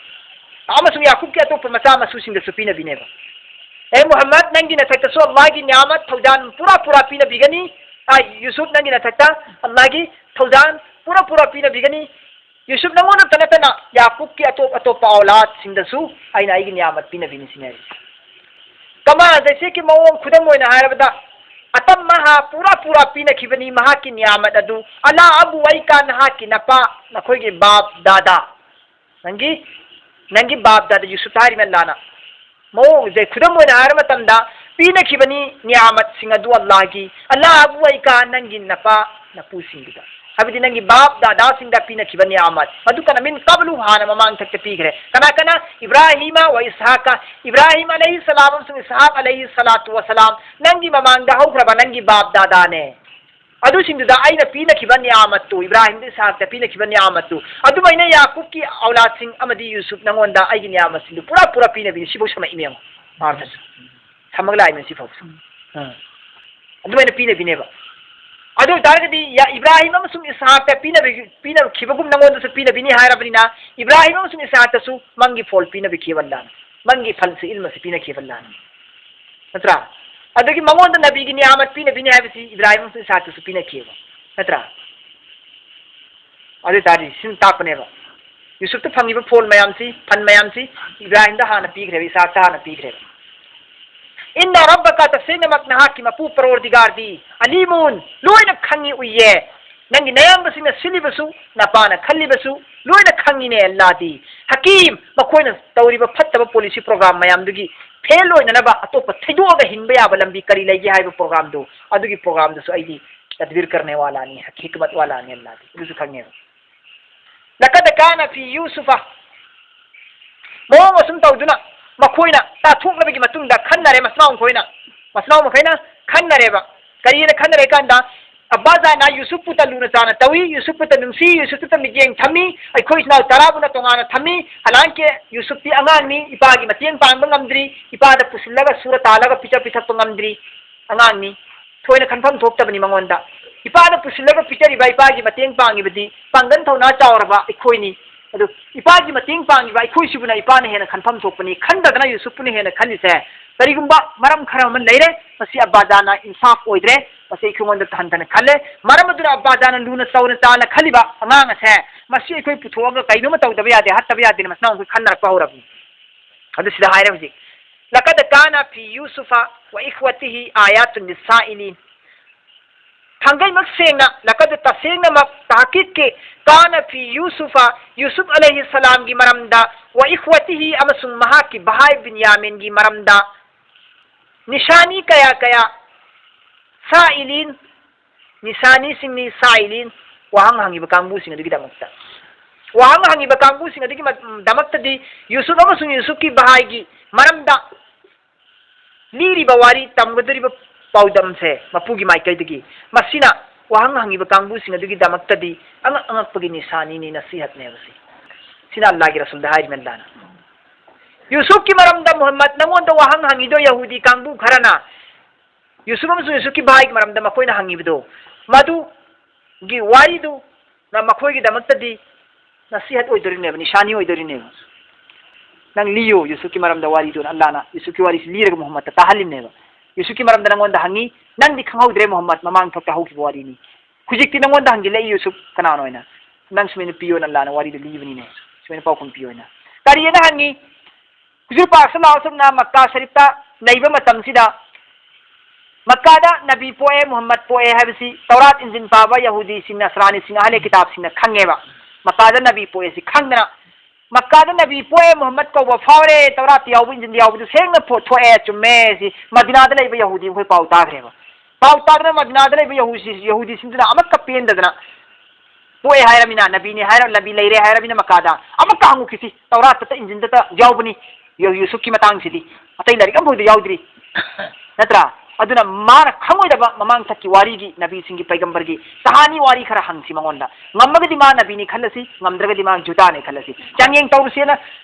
ꯑꯃꯁꯨꯡ ꯌꯥꯀꯨꯕꯀꯤ ꯑꯇꯣꯞꯄ ꯃꯆꯥ ꯃꯁꯨꯁꯤꯡꯗꯁꯨ ꯄꯤꯅꯕꯤꯅꯦꯕ꯫ ꯑꯦ ꯃꯨꯍꯝꯃꯗ, ꯅꯪꯒꯤ ꯅꯊꯛꯇꯁꯨ ꯑꯜꯂꯥꯍꯒꯤ ꯅꯤꯌꯥꯃꯠ ꯊꯧꯖꯥꯜ ꯄꯨꯔꯥ ꯄꯨꯔꯥ ꯄꯤꯅꯕꯤꯒꯅꯤ꯫ ꯑ, ꯌꯨꯁꯨꯐ, ꯅꯪꯒꯤ ꯅꯊꯛꯇ ꯑꯜꯂꯥꯍꯒꯤ ꯊꯧꯖꯥꯜ ꯄꯨꯔꯥ ꯄꯨꯔꯥ ꯄꯤꯅꯕꯤꯒꯅꯤ꯫ ꯌꯨꯁꯨꯞ ꯅꯉꯣꯟꯗꯇ ꯅꯠꯇꯅ ꯌꯥꯀꯨꯕꯀꯤ ꯑꯇꯣꯞ ꯑꯇꯣꯞꯄ ꯑꯧꯂꯥꯗꯁꯤꯡꯗꯁꯨ ꯑꯩꯅ ꯑꯩꯒꯤ ꯅꯤꯌꯥꯃꯠ ꯄꯤꯅꯕꯤꯅꯤ ꯁꯤꯅꯤ ꯍꯥꯏꯔꯤꯁꯦ꯫ ꯀꯃꯥ ꯖꯩꯁꯦ ꯀꯤ ꯃꯑꯣꯡ, ꯈꯨꯗꯝ ꯑꯣꯏꯅ ꯍꯥꯏꯔꯕꯗ, ꯑꯇꯝꯃꯍꯥ, ꯄꯨꯔꯥ ꯄꯨꯔꯥ ꯄꯤꯅꯈꯤꯕꯅꯤ ꯃꯍꯥꯛꯀꯤ ꯅꯤꯌꯥꯃꯠ ꯑꯗꯨ, ꯑꯂꯥ ꯑꯕꯨ ꯋꯥꯏꯀꯥ, ꯅꯍꯥꯛꯀꯤ ꯅꯄꯥ, ꯅꯈꯣꯏꯒꯤ ꯕꯥꯞ ꯗꯥꯗꯥ, ꯅꯪꯒꯤ, ꯅꯪꯒꯤ ꯕꯥꯞ ꯗꯥꯗꯥ ꯌꯨꯁꯨꯞꯇ ꯍꯥꯏꯔꯤꯕ ꯑꯜꯂꯥꯅ꯫ ꯃꯑꯣꯡꯁꯦ ꯈꯨꯗꯝ ꯑꯣꯏꯅ ꯍꯥꯏꯔ ꯃꯇꯝꯗ, ꯄꯤꯅꯈꯤꯕꯅꯤ ꯅꯤꯌꯥꯃꯠꯁꯤꯡ ꯑꯗꯨ ꯑꯜꯂꯥꯍꯒꯤ, ꯑꯜꯂꯥꯍ ꯑꯕꯨ ꯋꯥꯏꯀꯥ, ꯅꯪꯒꯤ ꯅꯄꯥ ꯅꯄꯨꯁꯤꯡꯗꯨꯗ, ꯍꯥꯏꯕꯗꯤ ꯅꯪꯒꯤ ꯕꯥꯞ ꯗꯥꯗꯥꯁꯤꯡꯗ ꯄꯤꯅꯈꯤꯕ ꯅꯤꯌꯥꯃꯠ꯫ ꯃꯗꯨ ꯀꯅꯥ? ꯃꯤꯟ ꯀꯕꯂꯨ, ꯍꯥꯟꯅ ꯃꯃꯥꯡꯊꯛꯇ ꯄꯤꯈ꯭ꯔꯦ꯫ ꯀꯅꯥ ꯀꯅꯥ? ꯏꯕ꯭ꯔꯥꯍꯤꯃ ꯋꯥ ꯏꯁꯍꯥꯀ, ꯏꯕ꯭ꯔꯥꯍꯤꯝ ꯑꯂꯩꯍꯤ ꯁꯂꯥꯝ ꯑꯃꯁꯨꯡ ꯏꯁꯍꯥꯛ ꯑꯂꯩꯍꯤ ꯁꯂꯥꯇꯨ ꯋꯥꯁꯂꯥꯝ, ꯅꯪꯒꯤ ꯃꯃꯥꯡꯗ ꯍꯧꯈ꯭ꯔꯕ ꯅꯪꯒꯤ ꯕꯥꯞ ꯗꯥꯗꯥꯅꯦ꯫ ꯑꯗꯨꯁꯤꯡꯗꯨꯗ ꯑꯩꯅ ꯄꯤꯅꯈꯤꯕ ꯅꯤꯌꯥꯃꯠꯇꯨ, ꯏꯕ꯭ꯔꯥꯍꯤꯝꯗ ꯏꯁꯍꯥꯛꯇ ꯄꯤꯅꯈꯤꯕ ꯅꯤꯌꯥꯃꯠꯇꯨ, ꯑꯗꯨꯃꯥꯏꯅ ꯌꯥꯀꯨꯕꯀꯤ ꯑꯧꯂꯥꯗꯁꯤꯡ ꯑꯃꯗꯤ ꯌꯨꯁꯨꯞ, ꯅꯉꯣꯟꯗ ꯑꯩꯒꯤ ꯅꯤꯌꯥꯃꯠꯁꯤꯡꯗꯨ ꯄꯨꯔꯥ ꯄꯨꯔꯥ ꯄꯤꯅꯕꯤꯅꯤ꯫ ꯁꯤꯐꯥꯎ ꯁꯝꯃꯛꯏꯅꯦ ꯌꯦꯡꯉꯣ, ꯃꯥꯔꯛꯇꯁꯨ ꯁꯝꯃꯒ ꯂꯥꯛꯏꯅꯦ ꯁꯤꯐꯥꯎꯁꯨ꯫ ꯑꯥ꯫ ꯑꯗꯨꯃꯥꯏꯅ ꯄꯤꯅꯕꯤꯅꯦꯕ꯫ ꯑꯗꯨ ꯑꯣꯏ ꯇꯥꯔꯒꯗꯤ ꯌꯥ-, ꯏꯕ꯭ꯔꯥꯍꯤꯝ ꯑꯃꯁꯨꯡ ꯏꯁꯍꯥꯛꯇ ꯄꯤꯅꯕꯤ-, ꯄꯤꯅꯈꯤꯕꯒꯨꯝ ꯅꯉꯣꯟꯗꯁꯨ ꯄꯤꯅꯕꯤꯅꯤ ꯍꯥꯏꯔꯕꯅꯤꯅ, ꯏꯕ꯭ꯔꯥꯍꯤꯝ ꯑꯃꯁꯨꯡ ꯏꯁꯍꯥꯛꯇꯁꯨ ꯃꯪꯒꯤ ꯐꯣꯜ ꯄꯤꯅꯕꯤꯈꯤꯕ ꯑꯜꯂꯥꯅ, ꯃꯪꯒꯤ ꯐꯜꯁꯦ, ꯏꯜꯃꯁꯦ ꯄꯤꯅꯈꯤꯕ ꯑꯜꯂꯥꯅ꯫ ꯅꯠꯇ꯭ꯔꯥ? ꯑꯗꯨꯒꯤ ꯃꯉꯣꯟꯗ ꯅꯕꯤꯒꯤ ꯅꯤꯌꯥꯃꯠ ꯄꯤꯅꯕꯤꯅꯤ ꯍꯥꯏꯕꯁꯤ ꯏꯕ꯭ꯔꯥꯍꯤꯝ ꯑꯃꯁꯨꯡ ꯏꯁꯍꯥꯛꯇꯁꯨ ꯄꯤꯅꯈꯤꯕ꯫ ꯅꯠꯇ꯭ꯔꯥ? ꯑꯗꯨ ꯑꯣꯏ ꯇꯥꯔꯗꯤ ꯁꯤꯅ ꯇꯥꯛꯄꯅꯦꯕ, ꯌꯨꯁꯨꯞꯇ ꯐꯪꯉꯤꯕ ꯐꯣꯜ ꯃꯌꯥꯝꯁꯤ, ꯐꯟ ꯃꯌꯥꯝꯁꯤ ꯏꯕ꯭ꯔꯥꯍꯤꯝꯗ ꯍꯥꯟꯅ ꯄꯤꯈ꯭ꯔꯦꯕ, ꯏꯁꯍꯥꯛꯇ ꯍꯥꯟꯅ ꯄꯤꯈ꯭ꯔꯦꯕ꯫ "ꯏꯟꯅ ꯔꯕꯀ, ꯇꯁꯦꯡꯅꯃꯛ ꯅꯍꯥꯛꯀꯤ ꯃꯄꯨ ꯄꯔꯣꯔꯗꯤꯒꯥꯔꯗꯤ, ꯑꯂꯤꯃꯨꯟ, ꯂꯣꯏꯅ ꯈꯪꯉꯤ, ꯎꯏꯌꯦ꯫ ꯅꯪꯒꯤ ꯅꯌꯥꯝꯕꯁꯤꯡꯅ ꯁꯤꯜꯂꯤꯕꯁꯨ, ꯅꯄꯥꯅ ꯈꯜꯂꯤꯕꯁꯨ ꯂꯣꯏꯅ ꯈꯪꯉꯤꯅꯦ ꯑꯜꯂꯥꯗꯤ꯫ ꯍꯀꯤꯝ, ꯃꯈꯣꯏꯅ ꯇꯧꯔꯤꯕ ꯐꯠꯇꯕ ꯄꯣꯂꯤꯁꯤ ꯄ꯭ꯔꯣꯒ꯭ꯔꯥꯝ ꯃꯌꯥꯝꯗꯨꯒꯤ ꯐꯦꯜ ꯑꯣꯏꯅꯅꯕ ꯑꯇꯣꯞꯄ ꯊꯩꯗꯣꯛꯑꯒ ꯍꯤꯡꯕ ꯌꯥꯕ ꯂꯝꯕꯤ ꯀꯔꯤ ꯂꯩꯒꯦ ꯍꯥꯏꯕ ꯄ꯭ꯔꯣꯒ꯭ꯔꯥꯝꯗꯨ, ꯑꯗꯨꯒꯤ ꯄ꯭ꯔꯣꯒ꯭ꯔꯥꯝꯗꯨꯁꯨ ꯑꯩꯗꯤ ꯇꯗꯕꯤꯔ ꯀꯔꯅꯦ ꯋꯥꯂꯥꯅꯤ, ꯍꯤꯀꯃꯠ ꯋꯥꯂꯥꯅꯤ ꯑꯜꯂꯥꯗꯤ", ꯑꯗꯨꯁꯨ ꯈꯪꯉꯦꯕ꯫ "ꯂꯀꯗ ꯀꯥꯅ ꯐꯤ ꯌꯨꯁꯨꯐ", ꯃꯑꯣꯡ ꯑꯁꯨꯝ ꯇꯧꯗꯨꯅ ꯃꯈꯣꯏꯅ ꯇꯥꯊꯣꯛꯅꯕꯒꯤ ꯃꯇꯨꯡꯗ ꯈꯟꯅꯔꯦ, ꯃꯆꯤꯟ ꯃꯅꯥꯎ ꯃꯈꯣꯏꯅ, ꯃꯆꯤꯟ ꯃꯅꯥꯎ ꯃꯈꯩꯅ ꯈꯟꯅꯔꯦꯕ꯫ ꯀꯔꯤꯅ ꯈꯟꯅꯔꯦ ꯀꯥꯟꯗ, ꯑꯕꯥꯖꯥꯅ ꯌꯨꯁꯨꯞꯄꯨꯇ ꯂꯨꯅ ꯆꯥꯅ ꯇꯧꯏ, ꯌꯨꯁꯨꯞꯄꯨꯇ ꯅꯨꯡꯁꯤ, ꯌꯨꯁꯨꯞꯄꯨꯇ ꯃꯤꯠꯌꯦꯡ ꯊꯝꯃꯤ, ꯑꯩꯈꯣꯏ ꯏꯆꯤꯟ ꯏꯅꯥꯎ ꯇꯔꯥꯕꯨꯅ ꯇꯣꯉꯥꯟꯅ ꯊꯝꯃꯤ꯫ ꯍꯂꯥꯟꯀꯦ ꯌꯨꯁꯨꯞꯇꯤ ꯑꯉꯥꯡꯅꯤ, ꯏꯄꯥꯒꯤ ꯃꯇꯦꯡ ꯄꯥꯡꯕ ꯉꯝꯗ꯭ꯔꯤ, ꯏꯄꯥꯗ ꯄꯨꯁꯤꯜꯂꯒ ꯁꯨꯔ ꯇꯥꯜꯂꯒ ꯄꯤꯖ ꯄꯤꯊꯛꯄ ꯉꯝꯗ꯭ꯔꯤ, ꯑꯉꯥꯡꯅꯤ, ꯊꯣꯏꯅ ꯈꯟꯐꯝ ꯊꯣꯛꯇꯕꯅꯤ ꯃꯉꯣꯟꯗ꯫ ꯏꯄꯥꯅ ꯄꯨꯁꯤꯜꯂꯒ ꯄꯤꯖꯔꯤꯕ, ꯏꯄꯥꯒꯤ ꯃꯇꯦꯡ ꯄꯥꯡꯉꯤꯕꯗꯤ ꯄꯥꯡꯒꯜ ꯊꯧꯅꯥ ꯆꯥꯎꯔꯕ ꯑꯩꯈꯣꯏꯅꯤ꯫ ꯑꯗꯨ ꯏꯄꯥꯒꯤ ꯃꯇꯦꯡ ꯄꯥꯡꯉꯤꯕ ꯑꯩꯈꯣꯏꯁꯤꯕꯨꯅ ꯏꯄꯥꯅ ꯍꯦꯟꯅ ꯈꯟꯐꯝ ꯊꯣꯛꯄꯅꯤ ꯈꯟꯗꯗꯅ ꯌꯨꯁꯨꯞꯄꯨꯅ ꯍꯦꯟꯅ ꯈꯜꯂꯤꯁꯦ, ꯀꯔꯤꯒꯨꯝꯕ ꯃꯔꯝ ꯈꯔ ꯑꯃ ꯂꯩꯔꯦ꯫ ꯃꯁꯤ ꯑꯕꯥꯖꯥꯅ ꯏꯟꯁꯥꯐ ꯑꯣꯏꯗ꯭ꯔꯦ꯫ ꯃꯁꯤ ꯑꯩꯈꯣꯏꯉꯣꯟꯗ ꯍꯟꯊꯅ ꯈꯜꯂꯦ꯫ ꯃꯔꯝ ꯑꯗꯨꯅ ꯑꯕꯥꯖꯥꯅ ꯂꯨꯅ ꯆꯥꯎꯅ ꯆꯥꯅ ꯈꯜꯂꯤꯕ ꯑꯉꯥꯡ ꯑꯁꯦ, ꯃꯁꯤ ꯑꯩꯈꯣꯏ ꯄꯨꯊꯣꯛꯑꯒ ꯀꯩꯅꯣꯝꯃ ꯇꯧꯗꯕ ꯌꯥꯗꯦ, ꯍꯥꯠꯇꯕ ꯌꯥꯗꯦꯅ ꯃꯆꯤꯟ ꯃꯅꯥꯎ ꯃꯈꯩ ꯈꯟꯅꯔꯛꯄ ꯍꯧꯔꯕꯅꯤ꯫ ꯑꯗꯨ ꯁꯤꯗ ꯍꯥꯏꯔꯦ ꯍꯧꯖꯤꯛ, "ꯂꯀꯗ ꯀꯥꯅ ꯐꯤ ꯌꯨꯁꯨꯐ ꯋ ꯏꯈ꯭ꯋꯇꯤꯍꯤ ꯑꯥꯌꯥꯇꯨꯟ ꯂꯤꯁꯥꯏꯂꯤꯟ"꯫ ꯊꯥꯡꯒꯩꯃꯛ ꯁꯦꯡꯅ, ꯂꯀꯗ, ꯇꯁꯦꯡꯅꯃꯛ, ꯇꯍꯀꯤꯛꯀꯤ, ꯀꯥꯅ ꯐꯤ ꯌꯨꯁꯨꯐ, ꯌꯨꯁꯨꯐ ꯑꯂꯩꯍꯤ ꯁꯂꯥꯝꯒꯤ ꯃꯔꯝꯗ, ꯋ ꯏꯈ꯭ꯋꯇꯤꯍꯤ, ꯑꯃꯁꯨꯡ ꯃꯍꯥꯛꯀꯤ ꯚꯥꯏ ꯕꯤꯟꯌꯥꯃꯤꯟꯒꯤ ꯃꯔꯝꯗ, ꯅꯤꯁꯥꯅꯤ ꯀꯌꯥ ꯀꯌꯥ, ꯁꯥꯏꯂꯤꯟ, ꯅꯤꯁꯥꯅꯤꯁꯤꯡꯅꯤ, ꯁꯥꯏꯂꯤꯟ, ꯋꯥꯍꯪ ꯍꯪꯉꯤꯕ ꯀꯥꯡꯕꯨꯁꯤꯡ ꯑꯗꯨꯒꯤꯗꯃꯛꯇ꯫ ꯋꯥꯍꯪ ꯍꯪꯉꯤꯕ ꯀꯥꯡꯕꯨꯁꯤꯡ ꯑꯗꯨꯒꯤ ꯃ-, ꯗꯃꯛꯇꯗꯤ ꯌꯨꯁꯨꯞ ꯑꯃꯁꯨꯡ ꯌꯨꯁꯨꯞꯀꯤ ꯚꯥꯏꯒꯤ ꯃꯔꯝꯗ ꯂꯤꯔꯤꯕ ꯋꯥꯔꯤ, ꯇꯝꯒꯗꯧꯔꯤꯕ ꯄꯥꯎꯗꯝꯁꯦ ꯃꯄꯨꯒꯤ ꯃꯥꯏꯀꯩꯗꯒꯤ, ꯃꯁꯤꯅ ꯋꯥꯍꯪ ꯍꯪꯉꯤꯕ ꯀꯥꯡꯕꯨꯁꯤꯡ ꯑꯗꯨꯒꯤꯗꯃꯛꯇꯗꯤ ꯑꯉꯛ ꯑꯉꯛꯄꯒꯤ ꯅꯤꯁꯥꯅꯤꯅꯤ, ꯅꯁꯤꯍꯠꯅꯦꯕ ꯁꯤ꯫ ꯁꯤꯅ ꯑꯜꯂꯥꯍꯒꯤ ꯔꯁꯨꯜꯗ ꯍꯥꯏꯔꯤꯕ ꯑꯜꯂꯥꯍꯅ꯫ ꯌꯨꯁꯨꯐꯀꯤ ꯃꯔꯝꯗ ꯃꯨꯍꯝꯃꯗ ꯅꯪꯉꯣꯟꯗ ꯋꯥꯍꯪ ꯍꯪꯉꯤꯗꯣ ꯌꯍꯨꯗꯤ ꯀꯥꯡꯕꯨ ꯈꯔꯅ ꯌꯨꯁꯨꯐ ꯑꯃꯁꯨꯡ ꯌꯨꯁꯨꯐꯀꯤ ꯚꯥꯏꯒꯤ ꯃꯔꯝꯗ ꯃꯈꯣꯏꯅ ꯍꯪꯉꯤꯕꯗꯣ, ꯃꯗꯨꯒꯤ ꯋꯥꯔꯤꯗꯨꯅ ꯃꯈꯣꯏꯒꯤꯗꯃꯛꯇꯗꯤ ꯅꯁꯤꯍꯠ ꯑꯣꯏꯗꯣꯔꯤꯅꯦꯕ, ꯅꯤꯁꯥꯅꯤ ꯑꯣꯏꯗꯣꯔꯤꯅꯦꯕ꯫ ꯅꯪ ꯂꯤꯌꯣ ꯌꯨꯁꯨꯐꯀꯤ ꯃꯔꯝꯗ ꯋꯥꯔꯤꯗꯨꯅ, ꯑꯜꯂꯥꯍꯅ ꯌꯨꯁꯨꯐꯀꯤ ꯋꯥꯔꯤꯁꯤ ꯂꯤꯔꯒ ꯃꯨꯍꯝꯃꯗꯇ ꯇꯥꯍꯜꯂꯤꯕꯅꯦꯕ꯫ ꯌꯨꯁꯨꯐꯀꯤ ꯃꯔꯝꯗ ꯅꯪꯉꯣꯟꯗ ꯍꯪꯉꯤ, ꯅꯪꯗꯤ ꯈꯪꯍꯧꯗ꯭ꯔꯦ ꯃꯨꯍꯝꯃꯗ, ꯃꯃꯥꯡ ꯊꯣꯛꯇ ꯍꯧꯈꯤꯕ ꯋꯥꯔꯤꯅꯤ꯫ ꯍꯧꯖꯤꯛꯇꯤ ꯅꯪꯉꯣꯟꯗ ꯍꯪꯖꯤꯜꯂꯛꯏ ꯌꯨꯁꯨꯐ ꯀꯅꯥꯅꯣ ꯍꯥꯏꯅ꯫ ꯅꯪ ꯁꯨꯃꯥꯏꯅ ꯄꯤꯌꯣꯅ ꯑꯜꯂꯥꯍꯅ ꯋꯥꯔꯤꯗꯨ ꯂꯤꯕꯅꯤꯅꯦ, ꯁꯨꯃꯥꯏꯅ ꯄꯥꯎꯈꯨꯝ ꯄꯤꯌꯣꯅ꯫ ꯀꯔꯤꯅ ꯍꯪꯉꯤ? ꯍꯨꯖꯨꯔ ꯄꯥꯛ ꯁꯜꯂꯜꯂꯥꯍꯨ ꯑꯂꯩꯍꯤ ꯋꯁꯜꯂꯝꯅ ꯃꯛꯀꯥ ꯁꯔꯤꯐꯇ ꯂꯩꯕ ꯃꯇꯝꯁꯤꯗ, ꯃꯛꯀꯥꯗ ꯅꯕꯤ ꯄꯣꯛꯑꯦ, ꯃꯨꯍꯝꯃꯗ ꯄꯣꯛꯑꯦ ꯍꯥꯏꯕꯁꯤ ꯇꯧꯔꯥꯠ ꯏꯟꯖꯤꯟ ꯄꯥꯕ ꯌꯍꯨꯗꯤꯁꯤꯡ, ꯅꯁꯔꯥꯅꯤꯁꯤꯡ, ꯑꯍꯂꯦ ꯀꯤꯇꯥꯕꯁꯤꯡꯅ ꯈꯪꯉꯦꯕ꯫ ꯃꯛꯀꯥꯗ ꯅꯕꯤ ꯄꯣꯛꯑꯦ ꯁꯤ ꯈꯪꯗꯅ, ꯃꯛꯀꯥꯗ ꯅꯕꯤ ꯄꯣꯛꯑꯦ, ꯃꯨꯍꯝꯃꯗ ꯀꯧꯕ ꯐꯥꯎꯔꯦ, ꯇꯧꯔꯥꯠꯇ ꯌꯥꯎꯕ, ꯏꯟꯖꯤꯟꯗ ꯌꯥꯎꯕꯗꯨ ꯁꯦꯡꯅ ꯊꯣ-, ꯊꯣꯛꯑꯦ, ꯆꯨꯝꯃꯦ ꯁꯤ ꯃꯗꯤꯅꯥꯗ ꯂꯩꯕ ꯌꯍꯨꯗꯤ ꯃꯈꯣꯏ ꯄꯥꯎ ꯇꯥꯈ꯭ꯔꯦꯕ꯫ ꯄꯥꯎ ꯇꯥꯗꯅ ꯃꯗꯤꯅꯥꯗ ꯂꯩꯕ ꯌꯍꯨꯗꯤ-, ꯌꯍꯨꯗꯤꯁꯤꯡꯗꯨꯅ ꯑꯃꯠꯇ ꯄꯦꯟꯗꯗꯅ, ꯄꯣꯛꯑꯦ ꯍꯥꯏꯔꯃꯤꯅ, ꯅꯕꯤꯅꯦ ꯍꯥꯏꯔ-, ꯅꯕꯤ ꯂꯩꯔꯦ ꯍꯥꯏꯔꯃꯤꯅ ꯃꯛꯀꯥꯗ, ꯑꯃꯨꯛꯀ ꯍꯪꯉꯨꯈꯤꯁꯤ, ꯇꯧꯔꯥꯠꯇ, ꯏꯟꯖꯤꯟꯗꯇ ꯌꯥꯎꯕꯅꯤ, ꯌꯨ-, ꯌꯨꯁꯨꯐꯀꯤ ꯃꯇꯥꯡꯁꯤꯗꯤ꯫ ꯑꯇꯩ ꯂꯥꯏꯔꯤꯛ ꯑꯃꯐꯥꯎꯗ ꯌꯥꯎꯗ꯭ꯔꯤ꯫ ꯅꯠꯇ꯭ꯔꯥ? ꯑꯗꯨꯅ ꯃꯥꯅ ꯈꯪꯉꯣꯏꯗꯕ ꯃꯃꯥꯡꯊꯛꯀꯤ ꯋꯥꯔꯤꯒꯤ, ꯅꯕꯤꯁꯤꯡꯒꯤ, ꯄꯩꯒꯝꯕꯔꯒꯤ ꯀꯍꯥꯅꯤ ꯋꯥꯔꯤ ꯈꯔ ꯍꯪꯁꯤ ꯃꯉꯣꯟꯗ꯫ ꯉꯝꯃꯒꯗꯤ ꯃꯥ ꯅꯕꯤꯅꯤ ꯈꯜꯂꯁꯤ, ꯉꯝꯗ꯭ꯔꯒꯗꯤ ꯃꯥ ꯖꯨꯗꯥꯅꯦ ꯈꯜꯂꯁꯤ꯫ ꯆꯥꯡꯌꯦꯡ ꯇꯧꯔꯨꯁꯦꯅ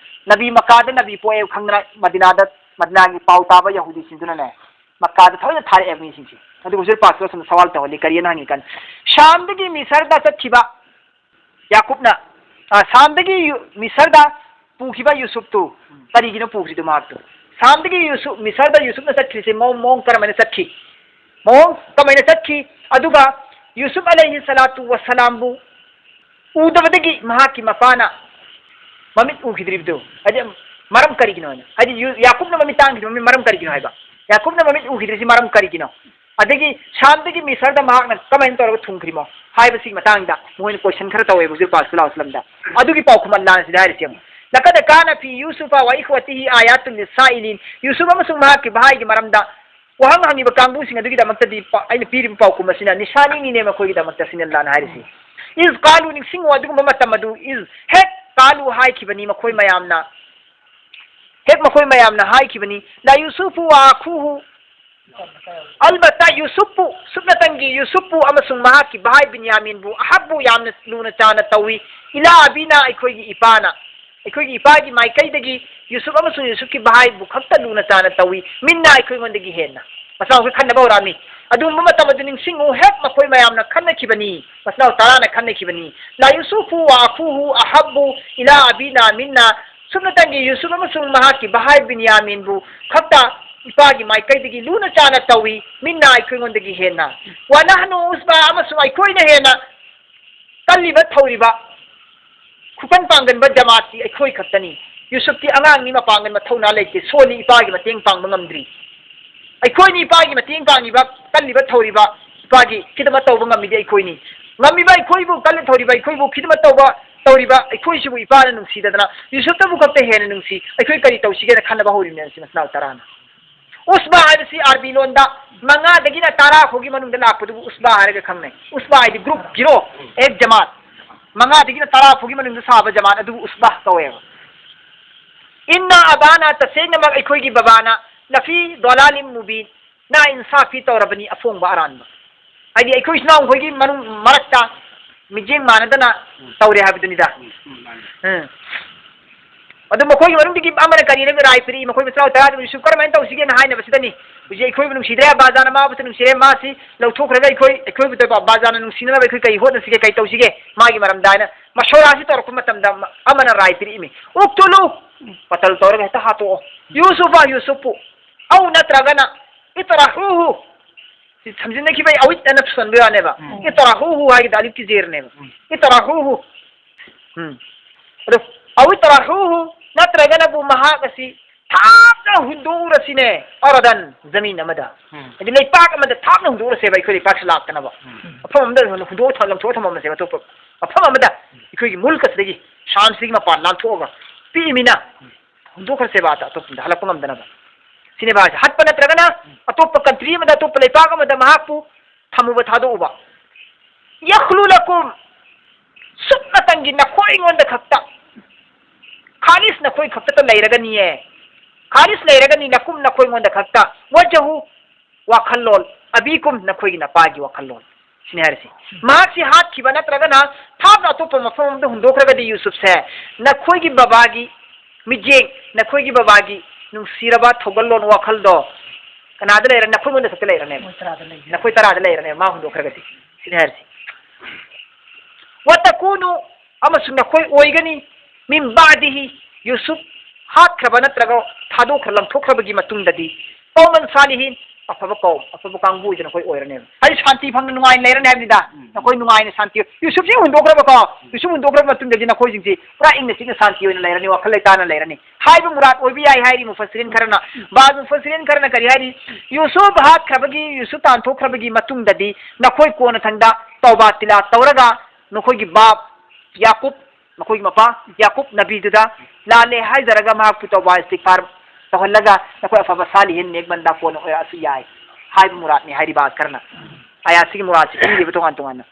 ꯅꯕꯤ ꯃꯛꯀꯥꯗ ꯅꯕꯤ ꯄꯣꯛꯑꯦ ꯈꯪꯗꯅ ꯃꯗꯤꯅꯥꯗ, ꯃꯗꯤꯅꯥꯒꯤ ꯄꯥꯎ ꯇꯥꯕ ꯌꯍꯨꯗꯤꯁꯤꯡꯗꯨꯅꯅꯦ, ꯃꯛꯀꯥꯗ ꯊꯑꯣꯏꯅ ꯊꯥꯔꯛꯑꯦꯕ ꯃꯤꯁꯤꯡꯁꯦ꯫ ꯑꯗꯨꯒ ꯍꯨꯖꯨꯔ ꯄꯥꯛ ꯁꯜꯂꯜꯂꯥꯍꯨ ꯑꯂꯩꯍꯤ ꯋꯁꯜꯂꯝꯅ ꯁꯋꯥꯜ ꯇꯧꯍꯜꯂꯤ, ꯀꯔꯤꯅ ꯍꯪꯉꯤ ꯀꯥꯟꯗ, ꯁꯥꯝꯗꯒꯤ ꯃꯤꯁꯔꯗ ꯆꯠꯈꯤꯕ ꯌꯥꯀꯨꯕꯅ, ꯑ, ꯁꯥꯝꯗꯒꯤ ꯌꯨ-, ꯃꯤꯁꯔꯗ ꯄꯨꯈꯤꯕ ꯌꯨꯁꯨꯞꯇꯨ ꯀꯔꯤꯒꯤꯅꯣ ꯄꯨꯈ꯭ꯔꯤꯗꯨ ꯃꯍꯥꯛꯇꯨ? ꯁꯥꯝꯗꯒꯤ ꯌꯨꯁꯨꯞ, ꯃꯤꯁꯔꯗ ꯌꯨꯁꯨꯞꯅ ꯆꯠꯈ꯭ꯔꯤꯁꯦ ꯃꯑꯣꯡ, ꯃꯑꯣꯡ ꯀꯔꯝꯍꯥꯏꯅ ꯆꯠꯈꯤ? ꯃꯑꯣꯡ ꯀꯃꯥꯏꯅ ꯆꯠꯈꯤ? ꯑꯗꯨꯒ ꯌꯨꯁꯨꯞ ꯑꯂꯩꯍꯤ ꯁꯂꯥꯇꯨ ꯋꯁꯂꯥꯝꯕꯨ ꯎꯗꯕꯗꯒꯤ ꯃꯍꯥꯛꯀꯤ ꯃꯄꯥꯅ ꯃꯃꯤꯠ ꯎꯈꯤꯗ꯭ꯔꯤꯕꯗꯨ, ꯍꯥꯏꯗꯤ, ꯃꯔꯝ ꯀꯔꯤꯒꯤꯅꯣ ꯍꯥꯏꯅ, ꯍꯥꯏꯗꯤ, ꯌꯨ-, ꯌꯥꯀꯨꯕꯅ ꯃꯃꯤꯠ ꯇꯥꯡꯈꯤꯗ꯭ꯔꯤꯕ ꯃꯔꯝ ꯀꯔꯤꯒꯤꯅꯣ ꯍꯥꯏꯕ? ꯌꯥꯀꯨꯕꯅ ꯃꯃꯤꯠ ꯎꯈꯤꯗ꯭ꯔꯤꯁꯤ ꯃꯔꯝ ꯀꯔꯤꯒꯤꯅꯣ? ꯑꯗꯒꯤ ꯁꯥꯝꯗꯒꯤ ꯃꯤꯁꯔꯗ ꯃꯍꯥꯛꯅ ꯀꯃꯥꯏꯅ ꯇꯧꯔꯒ ꯊꯨꯡꯈ꯭ꯔꯤꯃꯣ ꯍꯥꯏꯕꯁꯤꯒꯤ ꯃꯇꯥꯡꯗ ꯃꯈꯣꯏꯅ question ꯈꯔ ꯇꯧꯋꯦꯕ ꯍꯨꯖꯨꯔ ꯄꯥꯛ ꯁꯜꯂꯜꯂꯥꯍꯨ ꯑꯂꯩꯍꯤ ꯋꯁꯜꯂꯝꯗ꯫ ꯑꯗꯨꯒꯤ ꯄꯥꯎꯈꯨꯝ ꯑꯜꯂꯥꯍꯅ ꯁꯤꯗ ꯍꯥꯏꯔꯤꯁꯤ ꯌꯦꯡꯉꯨ꯫ "ꯂꯀꯗ ꯀꯥꯅ ꯐꯤ ꯌꯨꯁꯨꯐ ꯋꯥ ꯏꯈ꯭ꯋꯥꯇꯤꯍꯤ ꯑꯥꯌꯥꯇꯨꯟ ꯂꯤꯁꯥꯏꯂꯤꯟ"꯫ ꯌꯨꯁꯨꯐ ꯑꯃꯁꯨꯡ ꯃꯍꯥꯛꯀꯤ ꯚꯥꯏꯒꯤ ꯃꯔꯝꯗ ꯋꯥꯍꯪ ꯍꯪꯉꯤꯕ ꯀꯥꯡꯕꯨꯁꯤꯡ ꯑꯗꯨꯒꯤꯗꯃꯛꯇꯗꯤ ꯄ-, ꯑꯩꯅ ꯄꯤꯔꯤꯕ ꯄꯥꯎꯈꯨꯝ ꯑꯁꯤꯅ ꯅꯤꯁꯥꯅꯤꯅꯤꯅꯦ ꯃꯈꯣꯏꯒꯤꯗꯃꯛꯇ, ꯁꯤꯅꯤ ꯑꯜꯂꯥꯍꯅ ꯍꯥꯏꯔꯤꯁꯤ꯫ "ꯏꯖ ꯀꯥꯂꯨ", ꯅꯤꯡꯁꯤꯡꯉꯨ ꯑꯗꯨꯒꯨꯝꯕ ꯃꯇꯝ ꯑꯗꯨ, "ꯏꯖ", ꯍꯦꯛ, "ꯀꯥꯂꯨ", ꯍꯥꯏꯈꯤꯕꯅꯤ ꯃꯈꯣꯏ ꯃꯌꯥꯝꯅ, ꯍꯦꯛ ꯃꯈꯣꯏ ꯃꯌꯥꯝꯅ ꯍꯥꯏꯈꯤꯕꯅꯤ, "ꯂꯥ ꯌꯨꯁꯨꯐꯨ ꯋꯥ ꯑꯈꯨꯍꯨ", ꯑꯜꯕꯇ ꯌꯨꯁꯨꯞꯄꯨ, ꯁꯨꯞꯅꯇꯪꯒꯤ ꯌꯨꯁꯨꯞꯄꯨ ꯑꯃꯁꯨꯡ ꯃꯍꯥꯛꯀꯤ ꯚꯥꯏ ꯕꯤꯟꯌꯥꯃꯤꯟꯕꯨ ꯑꯍꯕꯕꯨ ꯌꯥꯝꯅ ꯂꯨꯅ ꯆꯥꯅ ꯇꯧꯏ꯫ ꯏꯂꯥ ꯑꯕꯤꯅ, ꯑꯩꯈꯣꯏꯒꯤ ꯏꯄꯥꯅ, ꯑꯩꯈꯣꯏꯒꯤ ꯏꯄꯥꯒꯤ ꯃꯥꯏꯀꯩꯗꯒꯤ ꯌꯨꯁꯨꯞ ꯑꯃꯁꯨꯡ ꯌꯨꯁꯨꯞꯀꯤ ꯚꯥꯏꯕꯨ ꯈꯛꯇ ꯂꯨꯅ ꯆꯥꯅ ꯇꯧꯏ꯫ ꯃꯤꯟꯅ, ꯑꯩꯈꯣꯏꯉꯣꯟꯗꯒꯤ ꯍꯦꯟꯅ꯫ ꯃꯆꯥ ꯃꯈꯣꯏ ꯈꯟꯅꯕ ꯍꯧꯔꯛꯑꯝꯃꯤ꯫ ꯑꯗꯨꯒꯨꯝꯕ ꯃꯇꯝ ꯑꯗꯨ ꯅꯤꯡꯁꯤꯡꯉꯨ, ꯍꯦꯛ ꯃꯈꯣꯏ ꯃꯌꯥꯝꯅ ꯈꯟꯅꯈꯤꯕꯅꯤ, ꯃꯆꯤꯟ ꯃꯅꯥꯎ ꯇꯔꯥꯅ ꯈꯟꯅꯈꯤꯕꯅꯤ꯫ ꯂꯥ ꯌꯨꯁꯨꯐꯨ ꯋꯥ ꯑꯈꯨꯍꯨ ꯑꯍꯕꯕꯨ ꯏꯂꯥ ꯑꯕꯤꯅ ꯃꯤꯟꯅ, ꯁꯨꯞꯅꯇꯪꯒꯤ ꯌꯨꯁꯨꯞ ꯑꯃꯁꯨꯡ ꯃꯍꯥꯛꯀꯤ ꯚꯥꯏ ꯕꯤꯟꯌꯥꯃꯤꯟꯕꯨ ꯈꯛꯇ ꯏꯄꯥꯒꯤ ꯃꯥꯏꯀꯩꯗꯒꯤ ꯂꯨꯅ ꯆꯥꯅ ꯇꯧꯏ, ꯃꯤꯟꯅ, ꯑꯩꯈꯣꯏꯉꯣꯟꯗꯒꯤ ꯍꯦꯟꯅ꯫ ꯋꯥ ꯅꯍꯅꯨ ꯎꯁꯕꯥ, ꯑꯃꯁꯨꯡ ꯑꯩꯈꯣꯏꯅ ꯍꯦꯟꯅ ꯀꯜꯂꯤꯕ ꯊꯧꯔꯤꯕ, ꯈꯨꯀꯟ ꯄꯥꯡꯒꯟꯕ ꯖꯃꯥꯠꯇꯤ ꯑꯩꯈꯣꯏ ꯈꯛꯇꯅꯤ꯫ ꯌꯨꯁꯨꯞꯇꯤ ꯑꯉꯥꯡꯅꯤ, ꯃꯄꯥꯡꯒꯜ ꯃꯊꯧꯅꯥ ꯂꯩꯇꯦ, ꯁꯣꯜꯂꯤ, ꯏꯄꯥꯒꯤ ꯃꯇꯦꯡ ꯄꯥꯡꯕ ꯉꯝꯗ꯭ꯔꯤ꯫ ꯑꯩꯈꯣꯏꯅꯤ ꯏꯄꯥꯒꯤ ꯃꯇꯦꯡ ꯄꯥꯡꯉꯤꯕ, ꯀꯜꯂꯤꯕ ꯊꯧꯔꯤꯕ, ꯏꯄꯥꯒꯤ ꯈꯤꯗꯃꯠ ꯇꯧꯕ ꯉꯝꯃꯤꯗꯤ ꯑꯩꯈꯣꯏꯅꯤ꯫ ꯉꯝꯃꯤꯕ ꯑꯩꯈꯣꯏꯕꯨ, ꯀꯜꯂꯤ ꯊꯧꯔꯤꯕ ꯑꯩꯈꯣꯏꯕꯨ ꯈꯤꯗꯃꯠ ꯇꯧꯕ, ꯇꯧꯔꯤꯕ ꯑꯩꯈꯣꯏꯁꯤꯕꯨ ꯏꯄꯥꯅ ꯅꯨꯡꯁꯤꯗꯗꯅ ꯌꯨꯁꯨꯞꯇꯕꯨ ꯈꯛꯇ ꯍꯦꯟꯅ ꯅꯨꯡꯁꯤ, ꯑꯩꯈꯣꯏ ꯀꯔꯤ ꯇꯧꯁꯤꯒꯦꯅ ꯈꯟꯅꯕ ꯍꯧꯔꯤꯕꯅꯦ ꯃꯁꯤ ꯃꯆꯤꯟ ꯃꯅꯥꯎ ꯇꯔꯥꯅ꯫ ꯎꯁꯕꯥ ꯍꯥꯏꯕꯁꯤ ꯑꯔꯕꯤ ꯂꯣꯟꯗ ꯃꯉꯥꯗꯒꯤꯅ ꯇꯔꯥ ꯐꯥꯎꯒꯤ ꯃꯅꯨꯡꯗ ꯂꯥꯛꯄꯗꯨꯕꯨ ꯎꯁꯕꯥ ꯍꯥꯏꯔꯒ ꯈꯪꯅꯩ꯫ ꯎꯁꯕꯥ ꯍꯥꯏꯗꯤ ꯒ꯭ꯔꯨꯞ, ꯒꯤꯔꯣ, ꯑꯦꯛ ꯖꯃꯥꯠ꯫ ꯃꯉꯥꯗꯒꯤꯅ ꯇꯔꯥ ꯐꯥꯎꯒꯤ ꯃꯅꯨꯡꯗ ꯁꯥꯕ ꯖꯃꯥꯠ ꯑꯗꯨꯕꯨ ꯎꯁꯕꯥ ꯀꯧꯋꯦꯕ꯫ ꯏꯟꯅ ꯑꯕꯥꯅ, ꯇꯁꯦꯡꯅꯃꯛ ꯑꯩꯈꯣꯏꯒꯤ ꯕꯕꯥꯅ, ꯂꯐꯤ ꯗꯣꯂꯥꯂꯤꯝ ꯃꯨꯕꯤꯟ, ꯅꯥ ꯏꯟꯁꯥꯐꯤ ꯇꯧꯔꯕꯅꯤ, ꯑꯐꯣꯡꯕ ꯑꯔꯥꯟꯕ꯫ ꯍꯥꯏꯗꯤ ꯑꯩꯈꯣꯏ ꯏꯆꯤꯟ ꯏꯅꯥꯎ ꯃꯈꯣꯏꯒꯤ ꯃꯅꯨꯡ ꯃꯔꯛꯇ ꯃꯤꯠꯌꯦꯡ ꯃꯥꯟꯅꯗꯅ ꯇꯧꯔꯦ ꯍꯥꯏꯕꯗꯨꯅꯤꯗ꯫ ꯎꯝ꯫ ꯑꯗꯨ ꯃꯈꯣꯏꯒꯤ ꯃꯅꯨꯡꯗꯒꯤ ꯑꯃꯅ ꯀꯔꯤꯅ ꯔꯥꯏ ꯄꯤꯔꯛꯏ? ꯃꯈꯣꯏ ꯃꯆꯤꯟ ꯃꯅꯥꯎ ꯇꯔꯥꯗꯨ ꯌꯨꯁꯨꯞ ꯀꯔꯝꯍꯥꯏꯅ ꯇꯧꯁꯤꯒꯦꯅ ꯍꯥꯏꯅꯕꯁꯤꯗꯅꯤ꯫ ꯍꯧꯖꯤꯛ ꯑꯩꯈꯣꯏꯕꯨ ꯅꯨꯡꯁꯤꯗ꯭ꯔꯦ, ꯕꯥꯖꯥꯅ ꯃꯥꯕꯨꯁꯨ ꯅꯨꯡꯁꯤꯔꯦ, ꯃꯥꯁꯤ ꯂꯧꯊꯣꯛꯈ꯭ꯔꯒ ꯑꯩꯈꯣꯏ, ꯑꯩꯈꯣꯏꯕꯨ ꯕꯥꯖꯥꯅ ꯅꯨꯡꯁꯤꯅꯅꯕ ꯑꯩꯈꯣꯏ ꯀꯔꯤ ꯍꯣꯠꯅꯁꯤꯒꯦ, ꯀꯔꯤ ꯇꯧꯁꯤꯒꯦ? ꯃꯥꯒꯤ ꯃꯔꯝꯗ ꯍꯥꯏꯅ ꯃꯁꯣꯔꯥꯁꯤ ꯇꯧꯔꯛꯄ ꯃꯇꯝꯗ ꯑꯃꯅ ꯔꯥꯏ ꯄꯤꯔꯛꯏꯃꯤ꯫ "ꯎꯛꯇꯨꯂꯨ", ꯀꯇꯜ ꯇꯧꯔꯒ ꯍꯦꯛꯇ ꯍꯥꯠꯇꯣꯛꯑꯣ꯫ "ꯌꯨꯁꯨꯐ", ꯌꯨꯁꯨꯐꯄꯨ꯫ "ꯑꯧ", ꯅꯠꯇ꯭ꯔꯒꯅ "ꯏꯇꯔꯥꯍꯨꯍꯨ", ꯁꯤ ꯁꯝꯖꯤꯟꯅꯈꯤꯕꯩ ꯑꯋꯤꯠ ꯑꯅ ꯄꯨꯁꯟꯕ ꯌꯥꯅꯦꯕ꯫ ꯎꯝ꯫ "ꯏꯇꯔꯥꯍꯨꯍꯨ" ꯍꯥꯏꯒꯤꯗ ꯑꯂꯤꯐꯀꯤ ꯖꯦꯔꯅꯦꯕ꯫ ꯎꯝ꯫ "ꯏꯇꯔꯥꯍꯨꯍꯨ", ꯎꯝ꯫ ꯑꯗꯣ "ꯑꯧ ꯏꯇꯔꯥꯍꯨꯍꯨ", ꯅꯠꯇ꯭ꯔꯒꯅꯕꯨ ꯃꯍꯥꯛ ꯑꯁꯤ ꯊꯥꯞꯅ ꯍꯨꯟꯗꯣꯛꯎꯔꯁꯤꯅꯦ, "ꯑꯔꯗꯟ", ꯖꯃꯤꯟ ꯑꯃꯗ꯫ ꯎꯝ꯫ ꯍꯥꯏꯗꯤ ꯂꯩꯄꯥꯛ ꯑꯃꯗ ꯊꯥꯞꯅ ꯍꯨꯟꯗꯣꯛꯎꯔꯁꯦꯕ, ꯑꯩꯈꯣꯏ ꯂꯩꯄꯥꯛꯁꯤ ꯂꯥꯛꯇꯅꯕ꯫ ꯎꯝ꯫ ꯃꯐꯝ ꯑꯃꯗ ꯍꯨꯟꯗꯣꯛꯑ ꯊꯝ-, ꯂꯪꯊꯣꯛꯑ ꯊꯝꯃꯝꯃꯁꯦꯕ, ꯑꯇꯣꯞꯄ ꯃꯐꯝ ꯑꯃꯗ, ꯑꯩꯈꯣꯏꯒꯤ ꯃꯨꯜꯛ ꯑꯁꯤꯗꯒꯤ, ꯁꯥꯝꯁꯤꯗꯒꯤ ꯃꯄꯥꯟ ꯂꯥꯟꯊꯣꯛꯑꯒ ꯄꯤꯛꯏꯃꯤꯅ꯫ ꯎꯝ꯫ ꯍꯨꯟꯗꯣꯛꯈ꯭ꯔꯁꯦꯕ, ꯑꯇ-, ꯑꯇꯣꯞꯄꯗ ꯍꯜꯂꯛꯄ ꯉꯝꯗꯅꯕ꯫ ꯁꯤꯅꯦꯕ ꯍꯥꯏꯁꯦ꯫ ꯍꯠꯄ ꯅꯠꯇ꯭ꯔꯒꯅ ꯑꯇꯣꯞꯄ ꯀꯟꯇ꯭ꯔꯤ ꯑꯃꯗ, ꯑꯇꯣꯞꯄ ꯂꯩꯄꯥꯛ ꯑꯃꯗ ꯃꯍꯥꯛꯄꯨ ꯊꯝꯃꯨꯕ, ꯊꯥꯗꯣꯛꯎꯕ꯫ "ꯌꯈ꯭ꯂꯨ ꯂꯀꯨꯝ", ꯁꯨꯞꯅꯇꯪꯒꯤ ꯅꯈꯣꯏꯉꯣꯟꯗ ꯈꯛꯇ, ꯈꯥꯂꯤꯁ ꯅꯈꯣꯏ ꯈꯛꯇꯗ ꯂꯩꯔꯒꯅꯤꯌꯦ꯫ ꯈꯥꯂꯤꯁ ꯂꯩꯔꯒꯅꯤ, ꯂꯀꯨꯝ ꯅꯈꯣꯏꯉꯣꯟꯗ ꯈꯛꯇ꯫ "ꯋꯖꯍꯨ", ꯋꯥꯈꯜꯂꯣꯟ, "أبيكم", ꯅꯈꯣꯏꯒꯤ ꯅꯄꯥꯒꯤ ꯋꯥꯈꯜꯂꯣꯟ꯫ ꯁꯤꯅꯤ ꯍꯥꯏꯔꯤꯁꯤ꯫ ꯃꯍꯥꯛꯁꯤ ꯍꯥꯠꯈꯤꯕ ꯅꯠꯇ꯭ꯔꯒꯅ ꯊꯥꯞꯅ ꯑꯇꯣꯞꯄ ꯃꯐꯝ ꯑꯃꯗ ꯍꯨꯟꯗꯣꯛꯈ꯭ꯔꯒꯗꯤ ꯌꯨꯁꯨꯞꯁꯦ ꯅꯈꯣꯏꯒꯤ ꯕꯕꯥꯒꯤ ꯃꯤꯠꯌꯦꯡ, ꯅꯈꯣꯏꯒꯤ ꯕꯕꯥꯒꯤ ꯅꯨꯡꯁꯤꯔꯕ ꯊꯧꯒꯜꯂꯣꯟ ꯋꯥꯈꯜꯗꯣ ꯀꯅꯥꯗ ꯂꯩꯔꯅꯤ? ꯅꯈꯣꯏꯉꯣꯟꯗ ꯈꯛꯇ ꯂꯩꯔꯅꯦꯕ꯫ ꯃꯣꯏ ꯇꯔꯥꯗ ꯂꯩꯔꯅꯤ꯫ ꯅꯈꯣꯏ ꯇꯔꯥꯗ ꯂꯩꯔꯅꯦꯕ ꯃꯥ ꯍꯨꯟꯗꯣꯛꯈ꯭ꯔꯒꯗꯤ꯫ ꯁꯤꯅꯤ ꯍꯥꯏꯔꯤꯁꯤ꯫ "وتكونوا", ꯑꯃꯁꯨꯡ ꯅꯈꯣꯏ ꯑꯣꯏꯒꯅꯤ, "من بعده", ꯌꯨꯁꯨꯞ ꯍꯥꯠꯈ꯭ꯔꯕ ꯅꯠꯇ꯭ꯔꯒ ꯊꯥꯗꯣꯛꯈ꯭ꯔ ꯂꯪꯊꯣꯛꯈ꯭ꯔꯕꯒꯤ ꯃꯇꯨꯡꯗꯗꯤ, "قوما صالحين", ꯑꯐꯕ ꯀꯧꯝ, ꯑꯐꯕ ꯀꯥꯡꯕꯨ ꯑꯣꯏꯗꯅ ꯑꯩꯈꯣꯏ ꯑꯣꯏꯔꯅꯦꯕ꯫ ꯍꯥꯏꯗꯤ ꯁꯥꯟꯇꯤ ꯐꯪꯅ ꯅꯨꯡꯉꯥꯏꯅ ꯂꯩꯔꯅꯤ ꯍꯥꯏꯕꯅꯤꯗ꯫ ꯎꯝ꯫ ꯅꯈꯣꯏ ꯅꯨꯡꯉꯥꯏꯅ ꯁꯥꯟꯇꯤ, ꯌꯨꯁꯨꯞꯁꯤ ꯍꯨꯟꯗꯣꯛꯈ꯭ꯔꯕꯀꯣ, ꯌꯨꯁꯨꯞ ꯍꯨꯟꯗꯣꯛꯈ꯭ꯔꯕ ꯃꯇꯨꯡꯗꯗꯤ ꯅꯈꯣꯏꯁꯤꯡꯁꯤ ꯄꯨꯔꯥ ꯏꯪꯅ ꯆꯤꯛꯅ ꯁꯥꯟꯇꯤ ꯑꯣꯏꯅ ꯂꯩꯔꯅꯤ, ꯋꯥꯈꯜ ꯂꯩꯇꯥꯅ ꯂꯩꯔꯅꯤ꯫ ꯍꯥꯏꯕ ꯃꯨꯔꯥꯗ ꯑꯣꯏꯕ ꯌꯥꯏ ꯍꯥꯏꯔꯤ ꯃꯨꯐꯁꯤꯔꯤꯟ ꯈꯔꯅ꯫ ꯕꯥꯖ ꯃꯨꯐꯁꯤꯔꯤꯟ ꯈꯔꯅ ꯀꯔꯤ ꯍꯥꯏꯔꯤ? ꯌꯨꯁꯨꯞ ꯍꯥꯠꯈ꯭ꯔꯕꯒꯤ, ꯌꯨꯁꯨꯞ ꯇꯥꯟꯊꯣꯛꯈ꯭ꯔꯕꯒꯤ ꯃꯇꯨꯡꯗꯗꯤ ꯅꯈꯣꯏ ꯀꯣꯟꯅꯊꯪꯗ ꯇꯧꯕꯥ ꯇꯤꯂꯥ ꯇꯧꯔꯒ ꯅꯈꯣꯏꯒꯤ ꯕꯥꯞ ꯌꯥꯀꯨꯞ, ꯃꯈꯣꯏꯒꯤ ꯃꯄꯥ ꯌꯥꯀꯨꯞ ꯅꯕꯤꯗꯨꯗ ꯂꯥꯜꯂꯦ ꯍꯥꯏꯖꯔꯒ ꯃꯍꯥꯛꯄꯨ ꯇꯧꯕꯥ ꯏꯁꯇꯤꯛꯐꯥꯔ ꯇꯧꯍꯜꯂꯒ ꯅꯈꯣꯏ ꯑꯐꯕ ꯁꯥꯂꯤꯍꯤꯟ ꯅꯦꯛ ꯕꯟꯗꯥ ꯀꯣꯟꯅ ꯑꯣꯏꯔꯛꯑꯁꯨ ꯌꯥꯏ ꯍꯥꯏꯕ ꯃꯨꯔꯥꯠꯅꯤ ꯍꯥꯏꯔꯤꯕ ꯑꯁꯀꯔꯅ꯫ ꯑꯌꯥꯁꯤꯒꯤ ꯃꯨꯔꯥꯠꯁꯤ ꯄꯤꯔꯤꯕ ꯇꯣꯉꯥꯟ ꯇꯣꯉꯥꯟꯅ꯫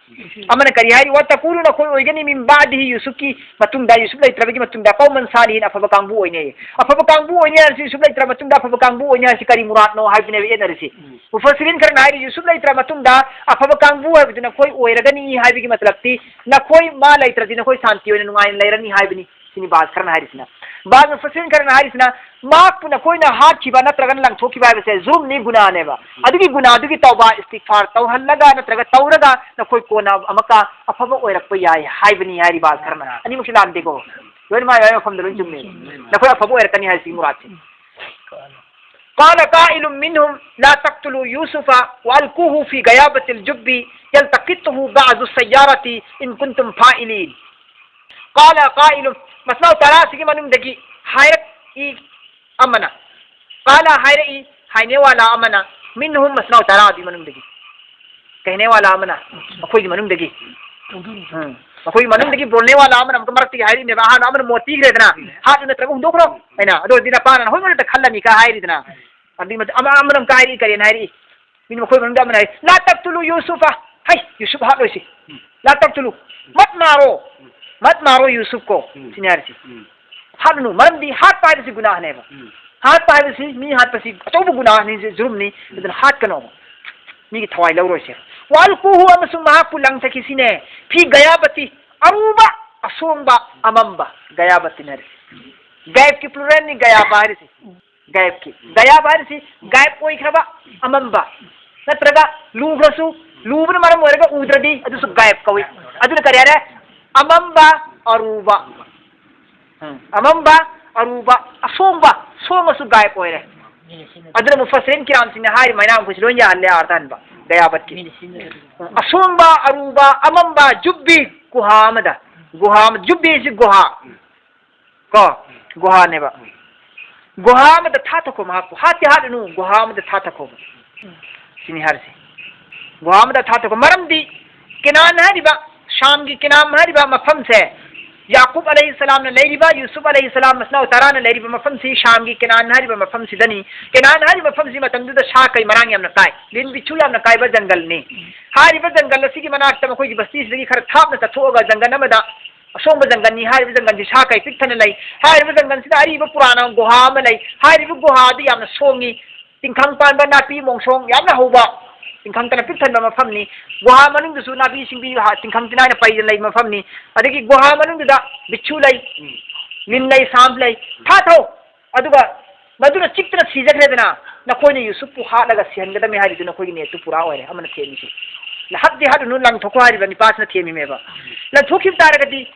ꯑꯃꯅ ꯀꯔꯤ ꯍꯥꯏꯔꯤ? "ꯋꯥꯇꯀꯨꯅꯨ", ꯅꯈꯣꯏ ꯑꯣꯏꯒꯅꯤ, "ꯃꯤꯟ ꯕꯥꯗꯤꯍꯤ", ꯌꯨꯁꯨꯞꯀꯤ ꯃꯇꯨꯡꯗ, ꯌꯨꯁꯨꯞ ꯂꯩꯇ꯭ꯔꯕꯒꯤ ꯃꯇꯨꯡꯗ, "ꯀꯧꯃꯟ ꯁꯥꯂꯤꯍꯤꯟ", ꯑꯐꯕ ꯀꯥꯡꯕꯨ ꯑꯣꯏꯅꯤ꯫ ꯑꯐꯕ ꯀꯥꯡꯕꯨ ꯑꯣꯏꯅꯤ ꯍꯥꯏꯔꯤꯁꯤ, ꯌꯨꯁꯨꯞ ꯂꯩꯇ꯭ꯔ ꯃꯇꯨꯡꯗ ꯑꯐꯕ ꯀꯥꯡꯕꯨ ꯑꯣꯏꯅꯤ ꯍꯥꯏꯔꯤꯁꯤ ꯀꯔꯤ ꯃꯨꯔꯥꯠꯅꯣ ꯍꯥꯏꯕꯅꯦꯕ ꯌꯦꯠꯅꯔꯤꯁꯤ꯫ ꯎꯝ꯫ ꯃꯨꯐꯁꯤꯔꯤꯟ ꯈꯔꯅ ꯍꯥꯏꯔꯤ, ꯌꯨꯁꯨꯞ ꯂꯩꯇ꯭ꯔ ꯃꯇꯨꯡꯗ ꯑꯐꯕ ꯀꯥꯡꯕꯨ ꯍꯥꯏꯕꯗꯨ ꯅꯈꯣꯏ ꯑꯣꯏꯔꯒꯅꯤ ꯍꯥꯏꯕꯒꯤ ꯃꯇꯂꯕꯇꯤ, ꯅꯈꯣꯏ ꯃꯥ ꯂꯩꯇ꯭ꯔꯗꯤ ꯅꯈꯣꯏ ꯁꯥꯟꯇꯤ ꯑꯣꯏꯅ ꯅꯨꯡꯉꯥꯏꯅ ꯂꯩꯔꯅꯤ ꯍꯥꯏꯕꯅꯤ꯫ ꯁꯤꯅꯤ ꯕꯥꯁ ꯈꯔꯅ ꯍꯥꯏꯔꯤꯁꯤꯅ꯫ ꯕꯥꯁ ꯃꯨꯐꯁꯤꯔꯤꯟ ꯈꯔꯅ ꯍꯥꯏꯔꯤꯁꯤꯅ, ꯃꯍꯥꯛꯄꯨ ꯅꯈꯣꯏꯅ ꯍꯥꯠꯈꯤꯕ ꯅꯠꯇ꯭ꯔꯒꯅ ꯂꯪꯊꯣꯛꯈꯤꯕ ꯍꯥꯏꯕꯁꯦ ꯖꯨꯔꯝꯅꯤ, ꯒꯨꯅꯥꯅꯦꯕ꯫ ꯑꯗꯨꯒꯤ ꯒꯨꯅꯥꯗꯨꯒꯤ ꯇꯧꯕꯥ ꯏꯁꯇꯤꯛꯐꯥꯔ ꯇꯧꯍꯜꯂꯒ ꯅꯠꯇ꯭ꯔꯒ ꯇꯧꯔꯒ ꯅꯈꯣꯏ ꯀꯣꯟꯅ ꯑꯃꯨꯛꯀ ꯑꯐꯕ ꯑꯣꯏꯔꯛꯄ ꯌꯥꯏ ꯍꯥꯏꯕꯅꯤ ꯍꯥꯏꯔꯤꯕ ꯕꯥꯁ ꯈꯔꯅ꯫ ꯑꯅꯤꯃꯛꯁꯤ ꯂꯥꯟꯗꯦꯀꯣ꯫ ꯂꯣꯏꯅ ꯃꯥꯏ ꯃꯥꯏ ꯃꯐꯝꯗ ꯂꯣꯏ ꯆꯨꯝꯃꯦ꯫ ꯅꯈꯣꯏ ꯑꯐꯕ ꯑꯣꯏꯔꯛꯀꯅꯤ ꯍꯥꯏꯁꯤ ꯃꯨꯔꯥꯠꯁꯤ꯫ قال قائل منهم: لا تقتلوا يوسف وألقوه في غيابة الجب يلتقطه بعض السيارة إن كنتم فاعلين. قال قائل، ꯃꯁꯅꯥꯎ ꯇꯔꯥꯁꯤꯒꯤ ꯃꯅꯨꯡꯗꯒꯤ ꯍꯥꯏꯔꯛꯏ ꯑꯃꯅ꯫ قال ꯍꯥꯏꯔꯛꯏ, ꯍꯥꯏꯅꯦꯋꯥꯂꯥ ꯑꯃꯅ, منهم, ꯃꯁꯅꯥꯎ ꯇꯔꯥꯗꯨꯒꯤ ꯃꯅꯨꯡꯗꯒꯤ꯫ ꯀꯩꯅꯦꯋꯥꯂꯥ ꯑꯃꯅ, ꯑꯩꯈꯣꯏꯒꯤ ꯃꯅꯨꯡꯗꯒꯤ꯫ ꯎꯝ. ꯑꯩꯈꯣꯏꯒꯤ ꯃꯅꯨꯡꯗꯒꯤ ꯕꯣꯜꯅꯦꯋꯥꯂꯥ ꯑꯃꯅ ꯑꯃꯨꯛꯀ ꯃꯔꯛꯇꯒꯤ ꯍꯥꯏꯔꯛꯏꯅꯦꯕ, ꯑꯍꯥꯟꯕ ꯑꯃꯅ ꯃꯣꯠ ꯄꯤꯈ꯭ꯔꯦꯗꯅ, ꯍꯥꯠꯂꯨ ꯅꯠꯇ꯭ꯔꯒ ꯍꯨꯟꯗꯣꯛꯈ꯭ꯔꯣ ꯍꯥꯏꯅ, ꯑꯗꯨ ꯑꯣꯏꯔꯗꯤ ꯅꯄꯥꯅ ꯍꯣꯏ ꯃꯔꯛꯇ ꯈꯜꯂꯅꯤ ꯀ ꯍꯥꯏꯔꯤꯗꯅ꯫ ꯑꯗꯨꯒꯤ ꯃꯇꯨꯡ ꯑꯃ, ꯑꯃꯅ ꯑꯃꯨꯛꯀ ꯍꯥꯏꯔꯛꯏ, ꯀꯔꯤꯅ ꯍꯥꯏꯔꯛꯏ? ꯃꯤ ꯃꯈꯣꯏ ꯃꯅꯨꯡꯗ ꯑꯃꯅ ꯍꯥꯏ, لا تقتلوا يوسف. ꯍꯩ, ꯌꯨꯁꯨꯞ ꯍꯥꯠꯂꯣꯏꯁꯤ. لا تقتلوا. ꯃꯠ ꯃꯥꯔꯣ. ꯃꯠ ꯃꯥꯔꯣ ꯌꯨꯁꯨꯞ ꯀꯣ. ꯎꯝ. ꯁꯤꯅꯤ ꯍꯥꯏꯔꯤꯁꯤ. ꯎꯝ. ꯍꯥꯠꯂꯨꯅꯨ. ꯃꯔꯝꯗꯤ ꯍꯥꯠꯄ ꯍꯥꯏꯕꯁꯤ ꯒꯨꯅꯥꯍꯅꯦꯕ. ꯎꯝ. ꯍꯥꯠꯄ ꯍꯥꯏꯕꯁꯤ, ꯃꯤ ꯍꯥꯠꯄꯁꯤ ꯑꯆꯧꯕ ꯒꯨꯅꯥꯍꯅꯤ, ꯖꯨꯔꯨꯝꯅꯤ, ꯑꯗꯨꯅ ꯍꯥꯠꯀꯅꯣꯕ꯫ ꯃꯤꯒꯤ ꯊꯋꯥꯏ ꯂꯧꯔꯣꯏꯁꯦ꯫ "ꯋꯥꯜꯀꯨꯍꯨ", ꯑꯃꯁꯨꯡ ꯃꯍꯥꯛꯄꯨ ꯂꯪꯊꯈꯤꯁꯤꯅꯦ, "ꯐꯤ ꯒꯌꯥꯕꯇꯤ", ꯑꯔꯨꯕ, ꯑꯁꯣꯡꯕ, ꯑꯃꯝꯕ꯫ ꯒꯌꯥꯕꯇꯤꯅ ꯍꯥꯏꯔꯤꯁꯦ꯫ ꯒꯥꯏꯕꯀꯤ ꯄ꯭ꯂꯨꯔꯦꯜꯅꯤ ꯒꯌꯥꯕ ꯍꯥꯏꯔꯤꯁꯤ꯫ ꯒꯥꯏꯕꯀꯤ꯫ ꯒꯌꯥꯕ ꯍꯥꯏꯔꯤꯁꯤ ꯒꯥꯏꯕ ꯑꯣꯏꯈ꯭ꯔꯕ, ꯑꯃꯝꯕ꯫ ꯅꯠꯇ꯭ꯔꯒ ꯂꯨꯈ꯭ꯔꯁꯨ, ꯂꯨꯕꯅ ꯃꯔꯝ ꯑꯣꯏꯔꯒ ꯎꯗ꯭ꯔꯗꯤ, ꯑꯗꯨꯁꯨ ꯒꯥꯏꯕ ꯀꯧꯏ꯫ ꯑꯗꯨꯅ ꯀꯔꯤ ꯍꯥꯏꯔꯦ? ꯑꯃꯝꯕ, ꯑꯔꯨꯕ꯫ ꯎꯝ꯫ ꯑꯃꯝꯕ, ꯑꯔꯨꯕ, ꯑꯁꯣꯡꯕ, ꯁꯣꯡꯉꯁꯨ ꯒꯥꯏꯕ ꯑꯣꯏꯔꯦ꯫ ꯑꯗꯨꯅ ꯃꯨꯐꯁꯤꯔꯤꯟ ꯀꯤꯔꯥꯝꯁꯤꯡꯅ ꯍꯥꯏꯔꯤ ꯃꯌꯥꯝ ꯑꯩꯈꯣꯏꯁꯤ ꯂꯣꯏ ꯌꯥꯍꯜꯂꯦ ꯑꯥꯔꯊ ꯍꯟꯕ ꯒꯌꯥꯕꯠꯀꯤ꯫ ꯎꯝ꯫ ꯑꯁꯣꯡꯕ, ꯑꯔꯨꯕ, ꯑꯃꯝꯕ, ꯖꯨꯕꯤ, ꯒꯨꯍꯥ ꯑꯃꯗ, ꯒꯨꯍꯥ ꯑꯃ, ꯖꯨꯕꯤ ꯍꯥꯏꯁꯤ ꯒꯨꯍꯥ꯫ ꯀꯣ? ꯒꯨꯍꯥꯅꯦꯕ꯫ ꯒꯨꯍꯥ ꯑꯃꯗ ꯊꯥꯊꯈꯣ ꯃꯍꯥꯛꯄꯨ꯫ ꯍꯥꯠꯇꯤ ꯍꯥꯠꯂꯨꯅꯨ, ꯒꯨꯍꯥ ꯑꯃꯗ ꯊꯥꯊꯈꯣ꯫ ꯁꯤꯅꯤ ꯍꯥꯏꯔꯤꯁꯦ꯫ ꯒꯨꯍꯥ ꯑꯃꯗ ꯊꯥꯊꯈꯣ꯫ ꯃꯔꯝꯗꯤ ꯀꯦꯅꯥꯟ ꯍꯥꯏꯔꯤꯕ, ꯁꯥꯝꯒꯤ ꯀꯦꯅꯥꯟ ꯍꯥꯏꯔꯤꯕ ꯃꯐꯝꯁꯦ, ꯌꯥꯀꯨꯕ ꯑꯂꯩꯍꯤꯁꯁꯂꯥꯝꯅ ꯂꯩꯔꯤꯕ, ꯌꯨꯁꯨꯐ ꯑꯂꯩꯍꯤꯁꯁꯂꯥꯝ ꯃꯆꯤꯟꯅꯥꯎ ꯇꯔꯥꯅ ꯂꯩꯔꯤꯕ ꯃꯐꯝꯁꯤ, ꯁꯥꯝꯒꯤ ꯀꯦꯅꯥꯟ ꯍꯥꯏꯔꯤꯕ ꯃꯐꯝꯁꯤꯗꯅꯤ꯫ ꯀꯦꯅꯥꯟ ꯍꯥꯏꯔꯤꯕ ꯃꯐꯝꯁꯤ ꯃꯇꯝꯗꯨꯗ ꯁꯥ ꯀꯩ ꯃꯔꯥꯡ ꯌꯥꯝꯅ ꯀꯥꯏ, ꯂꯤꯟ ꯕꯤꯆꯨ ꯌꯥꯝꯅ ꯀꯥꯏꯕ ꯖꯪꯒꯜꯅꯤ꯫ ꯍꯥꯏꯔꯤꯕ ꯖꯪꯒꯜ ꯑꯁꯤꯒꯤ ꯃꯅꯥꯛꯇ ꯃꯈꯣꯏꯒꯤ ꯕꯁꯇꯤꯁꯤꯗꯒꯤ ꯈꯔ ꯊꯥꯞꯅ ꯆꯠꯊꯣꯛꯑꯒ ꯖꯪꯒꯜ ꯑꯃꯗ ꯑꯁꯣꯡꯕ ꯖꯪꯒꯜꯅꯤ꯫ ꯍꯥꯏꯔꯤꯕ ꯖꯪꯒꯜꯁꯤ ꯁꯥ ꯀꯩ ꯄꯤꯛ ꯊꯟꯅ ꯂꯩ꯫ ꯍꯥꯏꯔꯤꯕ ꯖꯪꯒꯜꯁꯤꯗ ꯑꯔꯤꯕ ꯄꯨꯔꯥꯅ ꯒꯨꯍꯥ ꯑꯃ ꯂꯩ꯫ ꯍꯥꯏꯔꯤꯕ ꯒꯨꯍꯥꯗꯨ ꯌꯥꯝꯅ ꯁꯣꯡꯉꯤ, ꯇꯤꯡꯈꯪ ꯄꯥꯟꯕ, ꯅꯥꯄꯤ ꯃꯣꯡꯁꯣꯡ ꯌꯥꯝꯅ ꯍꯧꯕ, ꯇꯤꯡꯈꯪ ꯇꯅ ꯄꯤꯛ ꯊꯟꯕ ꯃꯐꯝꯅꯤ꯫ ꯒꯨꯍꯥ ꯃꯅꯨꯡꯗꯁꯨ ꯅꯥꯄꯤ ꯁꯤꯡꯕꯤ, ꯍꯥ-, ꯇꯤꯡꯈꯪ ꯇꯤꯅꯥꯏꯅ ꯄꯩꯗꯅ ꯂꯩꯕ ꯃꯐꯝꯅꯤ꯫ ꯑꯗꯒꯤ ꯒꯨꯍꯥ ꯃꯅꯨꯡꯗꯨꯗ ꯕꯤꯠꯁꯨ ꯂꯩ, ꯂꯤꯟ ꯂꯩ, ꯁꯥꯝ ꯂꯩ꯫ ꯊꯥꯊꯧ꯫ ꯑꯗꯨꯒ ꯃꯗꯨꯅ ꯆꯤꯛꯇꯅ ꯁꯤꯖꯈ꯭ꯔꯦꯗꯅ, ꯅꯈꯣꯏꯅ ꯌꯨꯁꯨꯞꯄꯨ ꯍꯥꯠꯂꯒ ꯁꯤꯍꯟꯒꯗꯕꯅꯤ ꯍꯥꯏꯔꯤꯗꯨ ꯅꯈꯣꯏꯒꯤ ꯅꯦꯠꯇꯨ ꯄꯨꯔꯥ ꯑꯣꯏꯔꯦ꯫ ꯑꯃꯅ ꯊꯦꯝꯃꯤꯁꯤ꯫ ꯍꯥꯠꯇꯤ ꯍꯥꯠꯂꯨꯅꯨ, ꯂꯪꯊꯣꯛꯈꯣ ꯍꯥꯏꯔꯤꯕ ꯅꯤꯄꯥꯁꯤꯅ ꯊꯦꯝꯃꯤꯃꯦꯕ꯫ ꯂꯪꯊꯣꯛꯈꯤꯕ ꯇꯥꯔꯒꯗꯤ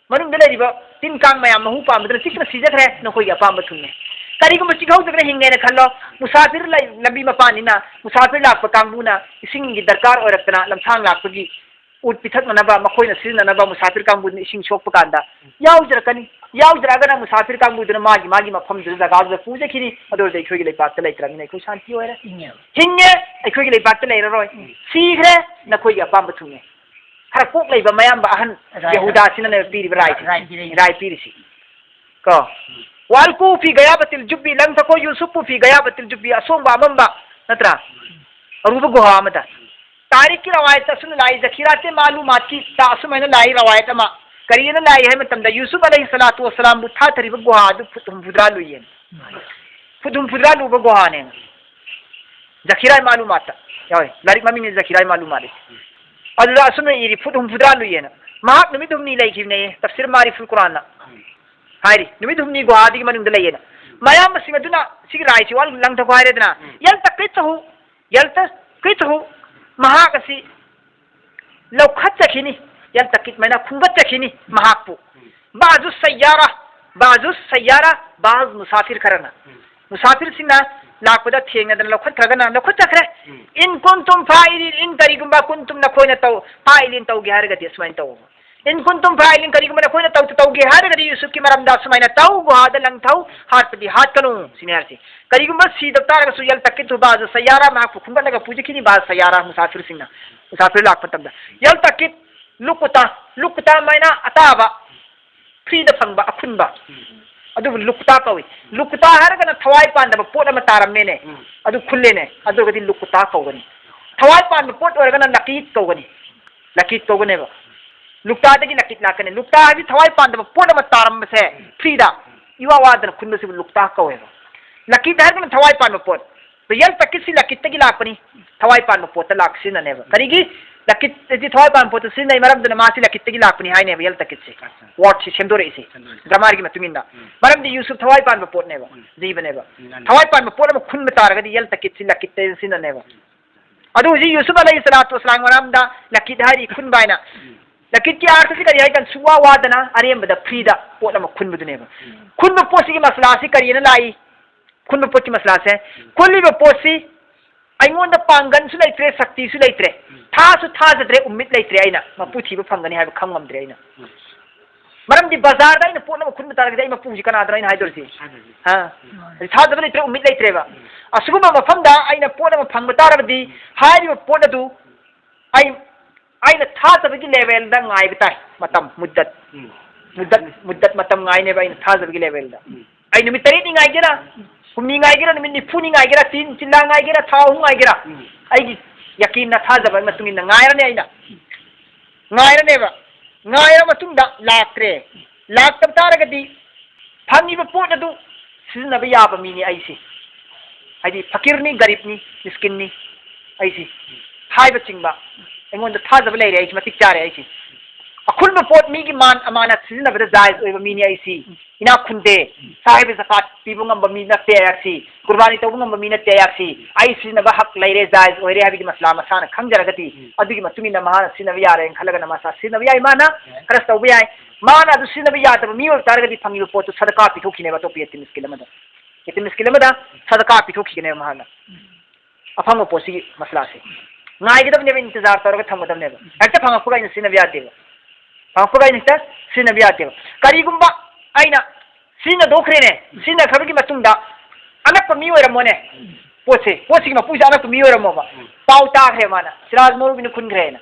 ꯃꯅꯨꯡꯗ ꯂꯩꯔꯤꯕ ꯇꯤꯟ ꯀꯥꯡ ꯃꯌꯥꯝ ꯃꯍꯨ ꯄꯥꯝꯕꯗꯨꯅ ꯆꯤꯛꯇꯅ ꯁꯤꯖꯈ꯭ꯔꯦ, ꯅꯈꯣꯏꯒꯤ ꯑꯄꯥꯝꯕ ꯊꯨꯡꯉꯦ꯫ ꯀꯔꯤꯒꯨꯝꯕ ꯆꯤꯛꯍꯧꯗ꯭ꯔꯒꯅ ꯍꯤꯡꯉꯦꯅ ꯈꯜꯂꯣ, ꯃꯨꯁꯥꯐꯤꯔ ꯂꯩ-, ꯂꯝꯕꯤ ꯃꯄꯥꯟꯅꯤꯅ, ꯃꯨꯁꯥꯐꯤꯔ ꯂꯥꯛꯄ ꯀꯥꯡꯕꯨꯅ ꯏꯁꯤꯡꯒꯤ ꯗꯔꯀꯥꯔ ꯑꯣꯏꯔꯛꯇꯅ ꯂꯝꯁꯥꯡ ꯂꯥꯛꯄꯒꯤ ꯎꯠ ꯄꯤꯊꯛꯅꯅꯕ, ꯃꯈꯣꯏꯅ ꯁꯤꯖꯤꯟꯅꯅꯕ ꯃꯨꯁꯥꯐꯤꯔ ꯀꯥꯡꯕꯨꯗꯨꯅ ꯏꯁꯤꯡ ꯁꯣꯛꯄ ꯀꯥꯟꯗ ꯌꯥꯎꯖꯔꯛꯀꯅꯤ꯫ ꯌꯥꯎꯖꯔꯛꯑꯒꯅ ꯃꯨꯁꯥꯐꯤꯔ ꯀꯥꯡꯕꯨꯗꯨꯅ ꯃꯥꯒꯤ, ꯃꯥꯒꯤ ꯃꯐꯝꯗꯨꯗ, ꯖꯒꯥꯗꯨꯗ ꯄꯨꯖꯈꯤꯅꯤ꯫ ꯑꯗꯨ ꯑꯣꯏꯔꯗꯤ ꯑꯩꯈꯣꯏꯒꯤ ꯂꯩꯄꯥꯛꯇ ꯂꯩꯇ꯭ꯔꯕꯅꯤꯅ ꯑꯩꯈꯣꯏ ꯁꯥꯟꯇꯤ ꯑꯣꯏꯔꯦ꯫ ꯍꯤꯡꯉꯦꯕ꯫ ꯍꯤꯡꯉꯦ, ꯑꯩꯈꯣꯏꯒꯤ ꯂꯩꯄꯥꯛꯇ ꯂꯩꯔꯔꯣꯏ꯫ ꯎꯝ꯫ ꯁꯤꯈ꯭ꯔꯦ, ꯅꯈꯣꯏꯒꯤ ꯑꯄꯥꯝꯕ ꯊꯨꯡꯉꯦ꯫ ꯈꯔ ꯀꯣꯛ ꯂꯩꯕ ꯃꯌꯥꯝꯕ ꯑꯍꯟ ꯔꯥꯏ ꯌꯍꯨꯗꯥꯁꯤꯅ ꯄꯤꯔꯤꯕ ꯔꯥꯏꯁꯤ꯫ ꯔꯥꯏ ꯄꯤꯔꯛꯏ꯫ ꯔꯥꯏ ꯄꯤꯔꯤꯁꯤ꯫ ꯀꯣ? "ꯋꯥꯜꯀꯨ ꯐꯤ ꯒꯌꯥꯕꯇꯤꯜ ꯖꯨꯕꯤ", ꯂꯪꯊꯈꯣ ꯌꯨꯁꯨꯞꯄꯨ ꯐꯤ ꯒꯌꯥꯕꯇꯤꯜ ꯖꯨꯕꯤ, ꯑꯁꯣꯡꯕ ꯑꯃꯝꯕ, ꯅꯠꯇ꯭ꯔꯥ? ꯑꯔꯨꯕ ꯒꯨꯍꯥ ꯑꯃꯗ꯫ ꯇꯥꯔꯤꯛꯀꯤ ꯔꯋꯥꯌꯠꯇ ꯑꯁꯨꯝꯅ ꯂꯥꯛꯏ, ꯖꯈꯤꯔꯥꯇꯦ ꯃꯥꯂꯨꯃꯥꯠꯀꯤ ꯇ ꯑꯁꯨꯃꯥꯏꯅ ꯂꯥꯛꯏ ꯔꯋꯥꯌꯠ ꯑꯃ꯫ ꯀꯔꯤꯅ ꯂꯥꯛꯏ ꯍꯥꯏꯕ ꯃꯇꯝꯗ, ꯌꯨꯁꯨꯞ ꯑꯂꯩꯍꯤ ꯁꯂꯥꯇꯨ ꯋꯁꯁꯂꯥꯝꯕꯨ ꯊꯥꯊꯔꯤꯕ ꯒꯨꯍꯥ ꯑꯗꯨ ꯐꯨꯠ ꯍꯨꯝꯐꯨꯇꯔꯥ ꯂꯨꯏꯌꯦ꯫ ꯐꯨꯠ ꯍꯨꯝꯐꯨꯇꯔꯥ ꯂꯨꯕ ꯒꯨꯍꯥꯅꯦꯅ꯫ ꯖꯈꯤꯔꯥꯏ ꯃꯥꯂꯨꯃꯥꯠꯇ ꯌꯥꯎꯏ꯫ ꯂꯥꯏꯔꯤꯛ ꯃꯃꯤꯡꯅꯤ ꯖꯈꯤꯔꯥꯏ ꯃꯥꯂꯨꯃꯥꯠ꯫ ꯑꯗꯨꯗ ꯑꯁꯨꯝꯅ ꯏꯔꯤ, ꯐꯨꯠ ꯍꯨꯝꯐꯨꯇꯔꯥ ꯂꯨꯏꯌꯦꯅ꯫ ꯃꯍꯥꯛ ꯅꯨꯃꯤꯠ ꯍꯨꯝꯅꯤ ꯂꯩꯈꯤꯕꯅꯦ, ꯇꯐꯁꯤꯔ ꯃꯥꯔꯤꯐꯨꯜ ꯀꯨꯔꯥꯟꯅ ꯍꯥꯏꯔꯤ꯫ ꯅꯨꯃꯤꯠ ꯍꯨꯝꯅꯤ ꯒꯨꯍꯥꯗꯒꯤ ꯃꯅꯨꯡꯗ ꯂꯩꯌꯦꯅ꯫ ꯃꯌꯥꯝꯕꯁꯤꯡ ꯑꯗꯨꯅ ꯁꯤꯒꯤ ꯔꯥꯏꯁꯤ ꯋꯥ ꯂꯪꯊꯈꯣ ꯍꯥꯏꯔꯦꯗꯅ꯫ ꯎꯝ꯫ ꯌꯜꯇꯀꯤꯠꯍꯨ, ꯌꯜꯇꯀꯤꯠꯍꯨ, ꯃꯍꯥꯛ ꯑꯁꯤ ꯂꯧꯈꯠꯆꯈꯤꯅꯤ, ꯌꯜꯇꯀꯤꯠ ꯃꯥꯏꯅ ꯈꯨꯝꯒꯠꯆꯈꯤꯅꯤ ꯃꯍꯥꯛꯄꯨ꯫ ꯎꯝ꯫ ꯕꯥꯖꯨ ꯁꯌꯥꯔꯥ, ꯕꯥꯖꯨ ꯁꯌꯥꯔꯥ, ꯕꯥꯖ ꯃꯨꯁꯥꯐꯤꯔ ꯈꯔꯅ꯫ ꯎꯝ꯫ ꯃꯨꯁꯥꯐꯤꯔꯁꯤꯡꯅ ꯂꯥꯛꯄꯗ ꯊꯦꯡꯅꯗꯅ ꯂꯧꯈꯠꯈ꯭ꯔꯒꯅ ꯂꯧꯈꯠꯆꯈ꯭ꯔꯦ꯫ ꯎꯝ꯫ ꯏꯟ ꯀꯨꯟꯇꯨꯝ ꯐꯥꯏꯂꯤꯟ, ꯏꯟ ꯀꯔꯤꯒꯨꯝꯕ ꯀꯨꯟꯇꯨꯝ ꯅꯈꯣꯏꯅ ꯇꯧ, ꯐꯥꯏꯂꯤꯟ ꯇꯧꯒꯦ ꯍꯥꯏꯔꯒꯗꯤ ꯑꯁꯨꯃꯥꯏꯅ ꯇꯧ꯫ ꯏꯟ ꯀꯨꯟꯇꯨꯝ ꯐꯥꯏꯂꯤꯟ, ꯀꯔꯤꯒꯨꯝꯕ ꯅꯈꯣꯏꯅ ꯇꯧ, ꯇꯧꯒꯦ ꯍꯥꯏꯔꯒꯗꯤ ꯌꯨꯁꯨꯐꯀꯤ ꯃꯔꯝꯗ ꯑꯁꯨꯃꯥꯏꯅ ꯇꯧ, ꯒꯨꯍꯥꯗ ꯂꯪꯊꯧ, ꯍꯥꯠꯄꯗꯤ ꯍꯥꯠꯀꯅꯨ, ꯁꯤꯅꯤ ꯍꯥꯏꯔꯤꯁꯤ꯫ ꯀꯔꯤꯒꯨꯝꯕ ꯁꯤꯗ ꯇꯥꯔꯒꯁꯨ ꯌꯜꯇꯀꯤꯠꯍꯨ ꯕꯥꯖꯨ ꯁꯌꯥꯔꯥ, ꯃꯍꯥꯛꯄꯨ ꯈꯨꯝꯒꯠꯂꯒ ꯄꯨꯖꯈꯤꯅꯤ ꯕꯥꯖꯨ ꯁꯌꯥꯔꯥ, ꯃꯨꯁꯥꯐꯤꯔꯁꯤꯡꯅ꯫ ꯃꯨꯁꯥꯐꯤꯔ ꯂꯥꯛꯄ ꯃꯇꯝꯗ꯫ ꯌꯜꯇꯀꯤꯠ, ꯂꯨꯀꯨꯇꯥ, ꯂꯨꯀꯨꯇꯥ ꯃꯥꯏꯅ ꯑꯇꯥꯕ, ꯐ꯭ꯔꯤꯗ ꯐꯪꯕ ꯑꯈꯨꯟꯕ꯫ ꯎꯝ꯫ ꯑꯗꯨꯕꯨ ꯂꯨꯀꯨꯇꯥ ꯀꯧꯏ꯫ ꯂꯨꯀꯨꯇꯥ ꯍꯥꯏꯔꯒꯅ ꯊꯋꯥꯏ ꯄꯥꯟꯗꯕ ꯄꯣꯠ ꯑꯃ ꯇꯥꯔꯝꯃꯦꯅꯦ꯫ ꯎꯝ꯫ ꯑꯗꯨ ꯈꯨꯜꯂꯦꯅꯦ꯫ ꯑꯗꯨꯒꯗꯤ ꯂꯨꯀꯨꯇꯥ ꯀꯧꯒꯅꯤ꯫ ꯊꯋꯥꯏ ꯄꯥꯟꯕ ꯄꯣꯠ ꯑꯣꯏꯔꯒꯅ ꯂꯀꯤꯠ ꯀꯧꯒꯅꯤ꯫ ꯂꯀꯤꯠ ꯀꯧꯒꯅꯦꯕ꯫ ꯂꯨꯛꯇꯥꯗꯒꯤ ꯂꯀꯤꯠ ꯂꯥꯛꯀꯅꯤ꯫ ꯂꯨꯛꯇꯥ ꯍꯥꯏꯗꯤ ꯊꯋꯥꯏ ꯄꯥꯟꯗꯕ ꯄꯣꯠ ꯑꯃ ꯇꯥꯔꯝꯕꯁꯦ ꯐ꯭ꯔꯤꯗ ꯏꯋꯥ ꯋꯥꯗꯅ ꯈꯨꯟꯕꯁꯤꯕꯨ ꯂꯨꯛꯇꯥ ꯀꯧꯋꯦꯕ꯫ ꯂꯀꯤꯠ ꯍꯥꯏꯔꯒꯅ ꯊꯋꯥꯏ ꯄꯥꯟꯕ ꯄꯣꯠ꯫ ꯌꯜꯇꯀꯤꯠꯁꯤ ꯂꯀꯤꯠꯇꯒꯤ ꯂꯥꯛꯄꯅꯤ꯫ ꯊꯋꯥꯏ ꯄꯥꯟꯕ ꯄꯣꯠꯇ ꯂꯥꯛ ꯁꯤꯖꯤꯟꯅꯅꯦꯕ꯫ ꯎꯝ꯫ ꯀꯔꯤꯒꯤ? ꯂꯀꯤꯠ ꯍꯥꯏꯗꯤ ꯊꯋꯥꯏ ꯄꯥꯟꯕ ꯄꯣꯠꯇ ꯁꯤꯖꯤꯟꯅꯩ ꯃꯔꯝꯗꯨꯅ ꯃꯥꯁꯤ ꯂꯀꯤꯠꯇꯒꯤ ꯂꯥꯛꯄꯅꯤ ꯍꯥꯏꯅꯦꯕ ꯌꯜꯇꯀꯤꯠꯁꯤ꯫ ꯑꯠꯆꯥ꯫ ꯋꯥꯔꯗꯁꯤ ꯁꯦꯝꯗꯣꯔꯛꯏꯁꯤ꯫ ꯁꯦꯝꯗꯣꯔꯛꯏꯁꯤ꯫ ꯒ꯭ꯔꯥꯃꯥꯔꯒꯤ ꯃꯇꯨꯡ ꯏꯟꯅ꯫ ꯎꯝ꯫ ꯃꯔꯝꯗꯤ ꯌꯨꯁꯨꯐ ꯊꯋꯥꯏ ꯄꯥꯟꯕ ꯄꯣꯠꯅꯦꯕ꯫ ꯎꯝ꯫ ꯖꯤꯕꯅꯦꯕ꯫ ꯎꯝ꯫ ꯊꯋꯥꯏ ꯄꯥꯟꯕ ꯄꯣꯠ ꯑꯃ ꯈꯨꯟꯕ ꯇꯥꯔꯒꯗꯤ ꯌꯜꯇꯀꯤꯠꯁꯤ ꯂꯀꯤꯠꯇ ꯁꯤꯖꯤꯟꯅꯅꯦꯕ꯫ ꯎꯝ꯫ ꯑꯗꯨ ꯍꯧꯖꯤꯛ ꯌꯨꯁꯨꯐ ꯑꯂꯩꯍꯤ ꯁꯂꯥꯇꯨ ꯋꯁꯂꯥꯝ ꯃꯔꯝꯗ ꯂꯀꯤꯠ ꯍꯥꯏꯔꯤ ꯈꯨꯟꯕ ꯍꯥꯏꯅ꯫ ꯎꯝ꯫ ꯂꯀꯤꯠꯀꯤ ꯑꯥꯔꯊꯁꯤ ꯀꯔꯤ ꯍꯥꯏ ꯀꯥꯟꯗ ꯁꯨꯛꯋꯥ ꯋꯥꯗꯅ ꯑꯔꯦꯝꯕꯗ ꯐ꯭ꯔꯤꯗ ꯄꯣꯠ ꯑꯃ ꯈꯨꯟꯕꯗꯨꯅꯦꯕ꯫ ꯎꯝ꯫ ꯈꯨꯟꯕ ꯄꯣꯠꯁꯤꯒꯤ ꯃꯁꯂꯥꯁꯤ ꯀꯔꯤꯅ ꯂꯥꯛꯏ? ꯈꯨꯟꯕ ꯄꯣꯠꯀꯤ ꯃꯁꯂꯥꯁꯦ, ꯎꯝ꯫ ꯈꯨꯜꯂꯤꯕ ꯄꯣꯠꯁꯤ ꯑꯩꯉꯣꯟꯗ ꯄꯥꯡꯒꯜꯁꯨ ꯂꯩꯇ꯭ꯔꯦ, ꯁꯛꯇꯤꯁꯨ ꯂꯩꯇ꯭ꯔꯦ, ꯎꯝ꯫ ꯊꯥꯁꯨ ꯊꯥꯖꯗ꯭ꯔꯦ, ꯎꯝꯃꯤꯠ ꯂꯩꯇ꯭ꯔꯦ ꯑꯩꯅ꯫ ꯃꯄꯨ ꯊꯤꯕ ꯐꯪꯒꯅꯤ ꯍꯥꯏꯕ ꯈꯪ ꯉꯝꯗ꯭ꯔꯦ ꯑꯩꯅ꯫ ꯎꯝ꯫ ꯃꯔꯝꯗꯤ ꯕꯖꯥꯔꯗ ꯑꯩꯅ ꯄꯣꯠ ꯑꯃ ꯈꯨꯟꯕ ꯇꯥꯔꯒꯗꯤ ꯑꯩ ꯃꯄꯨꯁꯤ ꯀꯅꯥꯗꯅꯣ ꯑꯩꯅ ꯍꯥꯏꯗꯣꯔꯤꯁꯤ? ꯊꯥꯖꯗ꯭ꯔꯦ꯫ ꯍꯥ? ꯎꯝ꯫ ꯑꯗꯨ ꯊꯥꯖꯕ ꯂꯩꯇ꯭ꯔꯦ, ꯎꯝꯃꯤꯠ ꯂꯩꯇ꯭ꯔꯦꯕ꯫ ꯎꯝ꯫ ꯑꯁꯤꯒꯨꯝꯕ ꯃꯐꯝꯗ ꯑꯩꯅ ꯄꯣꯠ ꯑꯃ ꯐꯪꯕ ꯇꯥꯔꯕꯗꯤ ꯍꯥꯏꯔꯤꯕ ꯄꯣꯠ ꯑꯗꯨ ꯑꯩ, ꯑꯩꯅ ꯊꯥꯖꯕꯒꯤ ꯂꯦꯚꯦꯜꯗ ꯉꯥꯏꯕ ꯇꯥꯏ꯫ ꯃꯇꯝ, ꯃꯨꯗꯠ꯫ ꯎꯝ꯫ ꯃꯨꯗꯠ, ꯃꯨꯗꯠ ꯃꯇꯝ ꯉꯥꯏꯅꯦꯕ ꯑꯩꯅ ꯊꯥꯖꯕꯒꯤ ꯂꯦꯚꯦꯜꯗ꯫ ꯎꯝ꯫ ꯑꯩ ꯅꯨꯃꯤꯠ ꯇꯔꯦꯠꯅꯤ ꯉꯥꯏꯒꯦꯔꯥ, ꯍꯨꯝꯅꯤ ꯉꯥꯏꯒꯦꯔꯥ, ꯅꯨꯃꯤꯠ ꯅꯤꯐꯨꯅꯤ ꯉꯥꯏꯒꯦꯔꯥ, ꯇꯤꯟ, ꯆꯤꯜꯂꯥ ꯉꯥꯏꯒꯦꯔꯥ, ꯊꯥ ꯑꯍꯨꯝ ꯉꯥꯏꯒꯦꯔꯥ, ꯎꯝ꯫ ꯑꯩꯒꯤ ꯌꯀꯤꯟꯅ ꯊꯥꯖꯕꯒꯤ ꯃꯇꯨꯡ ꯏꯟꯅ ꯉꯥꯏꯔꯅꯤ ꯑꯩꯅ꯫ ꯉꯥꯏꯔꯅꯦꯕ꯫ ꯉꯥꯏꯔ ꯃꯇꯨꯡꯗ ꯂꯥꯛꯇ꯭ꯔꯦ꯫ ꯂꯥꯛꯇꯕ ꯇꯥꯔꯒꯗꯤ ꯐꯪꯉꯤꯕ ꯄꯣꯠ ꯑꯗꯨ ꯁꯤꯖꯤꯟꯅꯕ ꯌꯥꯕ ꯃꯤꯅꯤ ꯑꯩꯁꯤ, ꯍꯥꯏꯗꯤ ꯐꯀꯤꯔꯅꯤ, ꯒꯔꯤꯕꯅꯤ, ꯃꯤꯁꯀꯤꯟꯅꯤ ꯑꯩꯁꯤ ꯍꯥꯏꯕꯆꯤꯡꯕ, ꯑꯩꯉꯣꯟꯗ ꯊꯥꯖꯕ ꯂꯩꯔꯦ, ꯑꯩꯁꯤ ꯃꯇꯤꯛ ꯆꯥꯔꯦ, ꯑꯩꯁꯤ ꯑꯈꯨꯟꯕ ꯄꯣꯠ ꯃꯤꯒꯤ ꯃꯥꯟ ꯑꯃꯥꯅ ꯁꯤꯖꯤꯟꯅꯕꯗ ꯖꯥꯏꯖ ꯑꯣꯏꯕ ꯃꯤꯅꯤ ꯑꯩꯁꯤ꯫ ꯏꯅꯥꯛ ꯈꯨꯟꯗꯦ, ꯁꯥꯍꯤꯕ ꯖꯀꯥꯠ ꯄꯤꯕ ꯉꯝꯕ ꯃꯤ ꯅꯠꯇꯦ ꯑꯩꯍꯥꯛꯁꯤ, ꯀꯨꯔꯕꯥꯅꯤ ꯇꯧꯕ ꯉꯝꯕ ꯃꯤ ꯅꯠꯇꯦ ꯑꯩꯍꯥꯛꯁꯤ꯫ ꯑꯩ ꯁꯤꯖꯤꯟꯅꯕ ꯍꯛ ꯂꯩꯔꯦ, ꯖꯥꯏꯖ ꯑꯣꯏꯔꯦ ꯍꯥꯏꯕꯒꯤ ꯃꯁꯂꯥ ꯃꯁꯥꯅ ꯈꯪꯖꯔꯒꯗꯤ, ꯎꯝ꯫ ꯑꯗꯨꯒꯤ ꯃꯇꯨꯡ ꯏꯟꯅ ꯃꯍꯥꯛꯅ ꯁꯤꯖꯤꯟꯅꯕ ꯌꯥꯔꯦꯅ ꯈꯜꯂꯒꯅ ꯃꯁꯥ ꯁꯤꯖꯤꯟꯅꯕ ꯌꯥꯏ꯫ ꯃꯥꯅ ꯌꯥꯏ꯫ ꯈꯔꯁ ꯇꯧꯕ ꯌꯥꯏ꯫ ꯃꯥꯅ ꯑꯗꯨ ꯁꯤꯖꯤꯟꯅꯕ ꯌꯥꯗꯕ ꯃꯤ ꯑꯣꯏꯕ ꯇꯥꯔꯒꯗꯤ ꯐꯪꯉꯤꯕ ꯄꯣꯠꯇꯨ ꯁꯗꯀꯥ ꯄꯤꯊꯣꯛꯈꯤꯅꯦꯕ ꯑꯇꯣꯞꯄ ꯌꯦꯇꯤꯝ ꯃꯤꯁꯀꯤꯟ ꯑꯃꯗ꯫ ꯌꯦꯇꯤꯝ ꯃꯤꯁꯀꯤꯟ ꯑꯃꯗ ꯁꯗꯀꯥ ꯄꯤꯊꯣꯛꯈꯤꯒꯅꯦꯕ ꯃꯍꯥꯛꯅ꯫ ꯑꯐꯪꯕ ꯄꯣꯠꯁꯤꯒꯤ ꯃꯁꯂꯥꯁꯦ ꯉꯥꯏꯒꯗꯕꯅꯦꯕ, ꯏꯟꯇꯤꯖꯥꯔ ꯇꯧꯔꯒ ꯊꯝꯒꯗꯕꯅꯦꯕ꯫ ꯍꯦꯛꯇ ꯐꯪꯉꯛꯄꯒ ꯑꯩꯅ ꯁꯤꯖꯤꯟꯅꯕ ꯌꯥꯗꯦꯕ꯫ ꯐꯪꯉꯛꯄꯒ ꯑꯩꯅ ꯍꯦꯛꯇ ꯁꯤꯖꯤꯟꯅꯕ ꯌꯥꯗꯦꯕ꯫ ꯀꯔꯤꯒꯨꯝꯕ ꯑꯩꯅ ꯁꯤꯖꯤꯟꯅꯊꯣꯛꯈ꯭ꯔꯦꯅꯦ, ꯁꯤꯖꯤꯟꯅꯈ꯭ꯔꯕꯒꯤ ꯃꯇꯨꯡꯗ ꯑꯅꯛꯄ ꯃꯤ ꯑꯣꯏꯔꯝꯃꯣꯅꯦ, ꯄꯣꯠꯁꯦ, ꯄꯣꯠꯁꯤꯒꯤ ꯃꯄꯨꯁꯦ ꯑꯅꯛꯄ ꯃꯤ ꯑꯣꯏꯔꯝꯃꯣꯕ, ꯄꯥꯎ ꯇꯥꯈ꯭ꯔꯦ ꯃꯥꯅ, ꯁꯤꯔꯥꯖ ꯃꯧꯂꯨꯕꯤꯅ ꯈꯨꯟꯈ꯭ꯔꯦꯅ꯫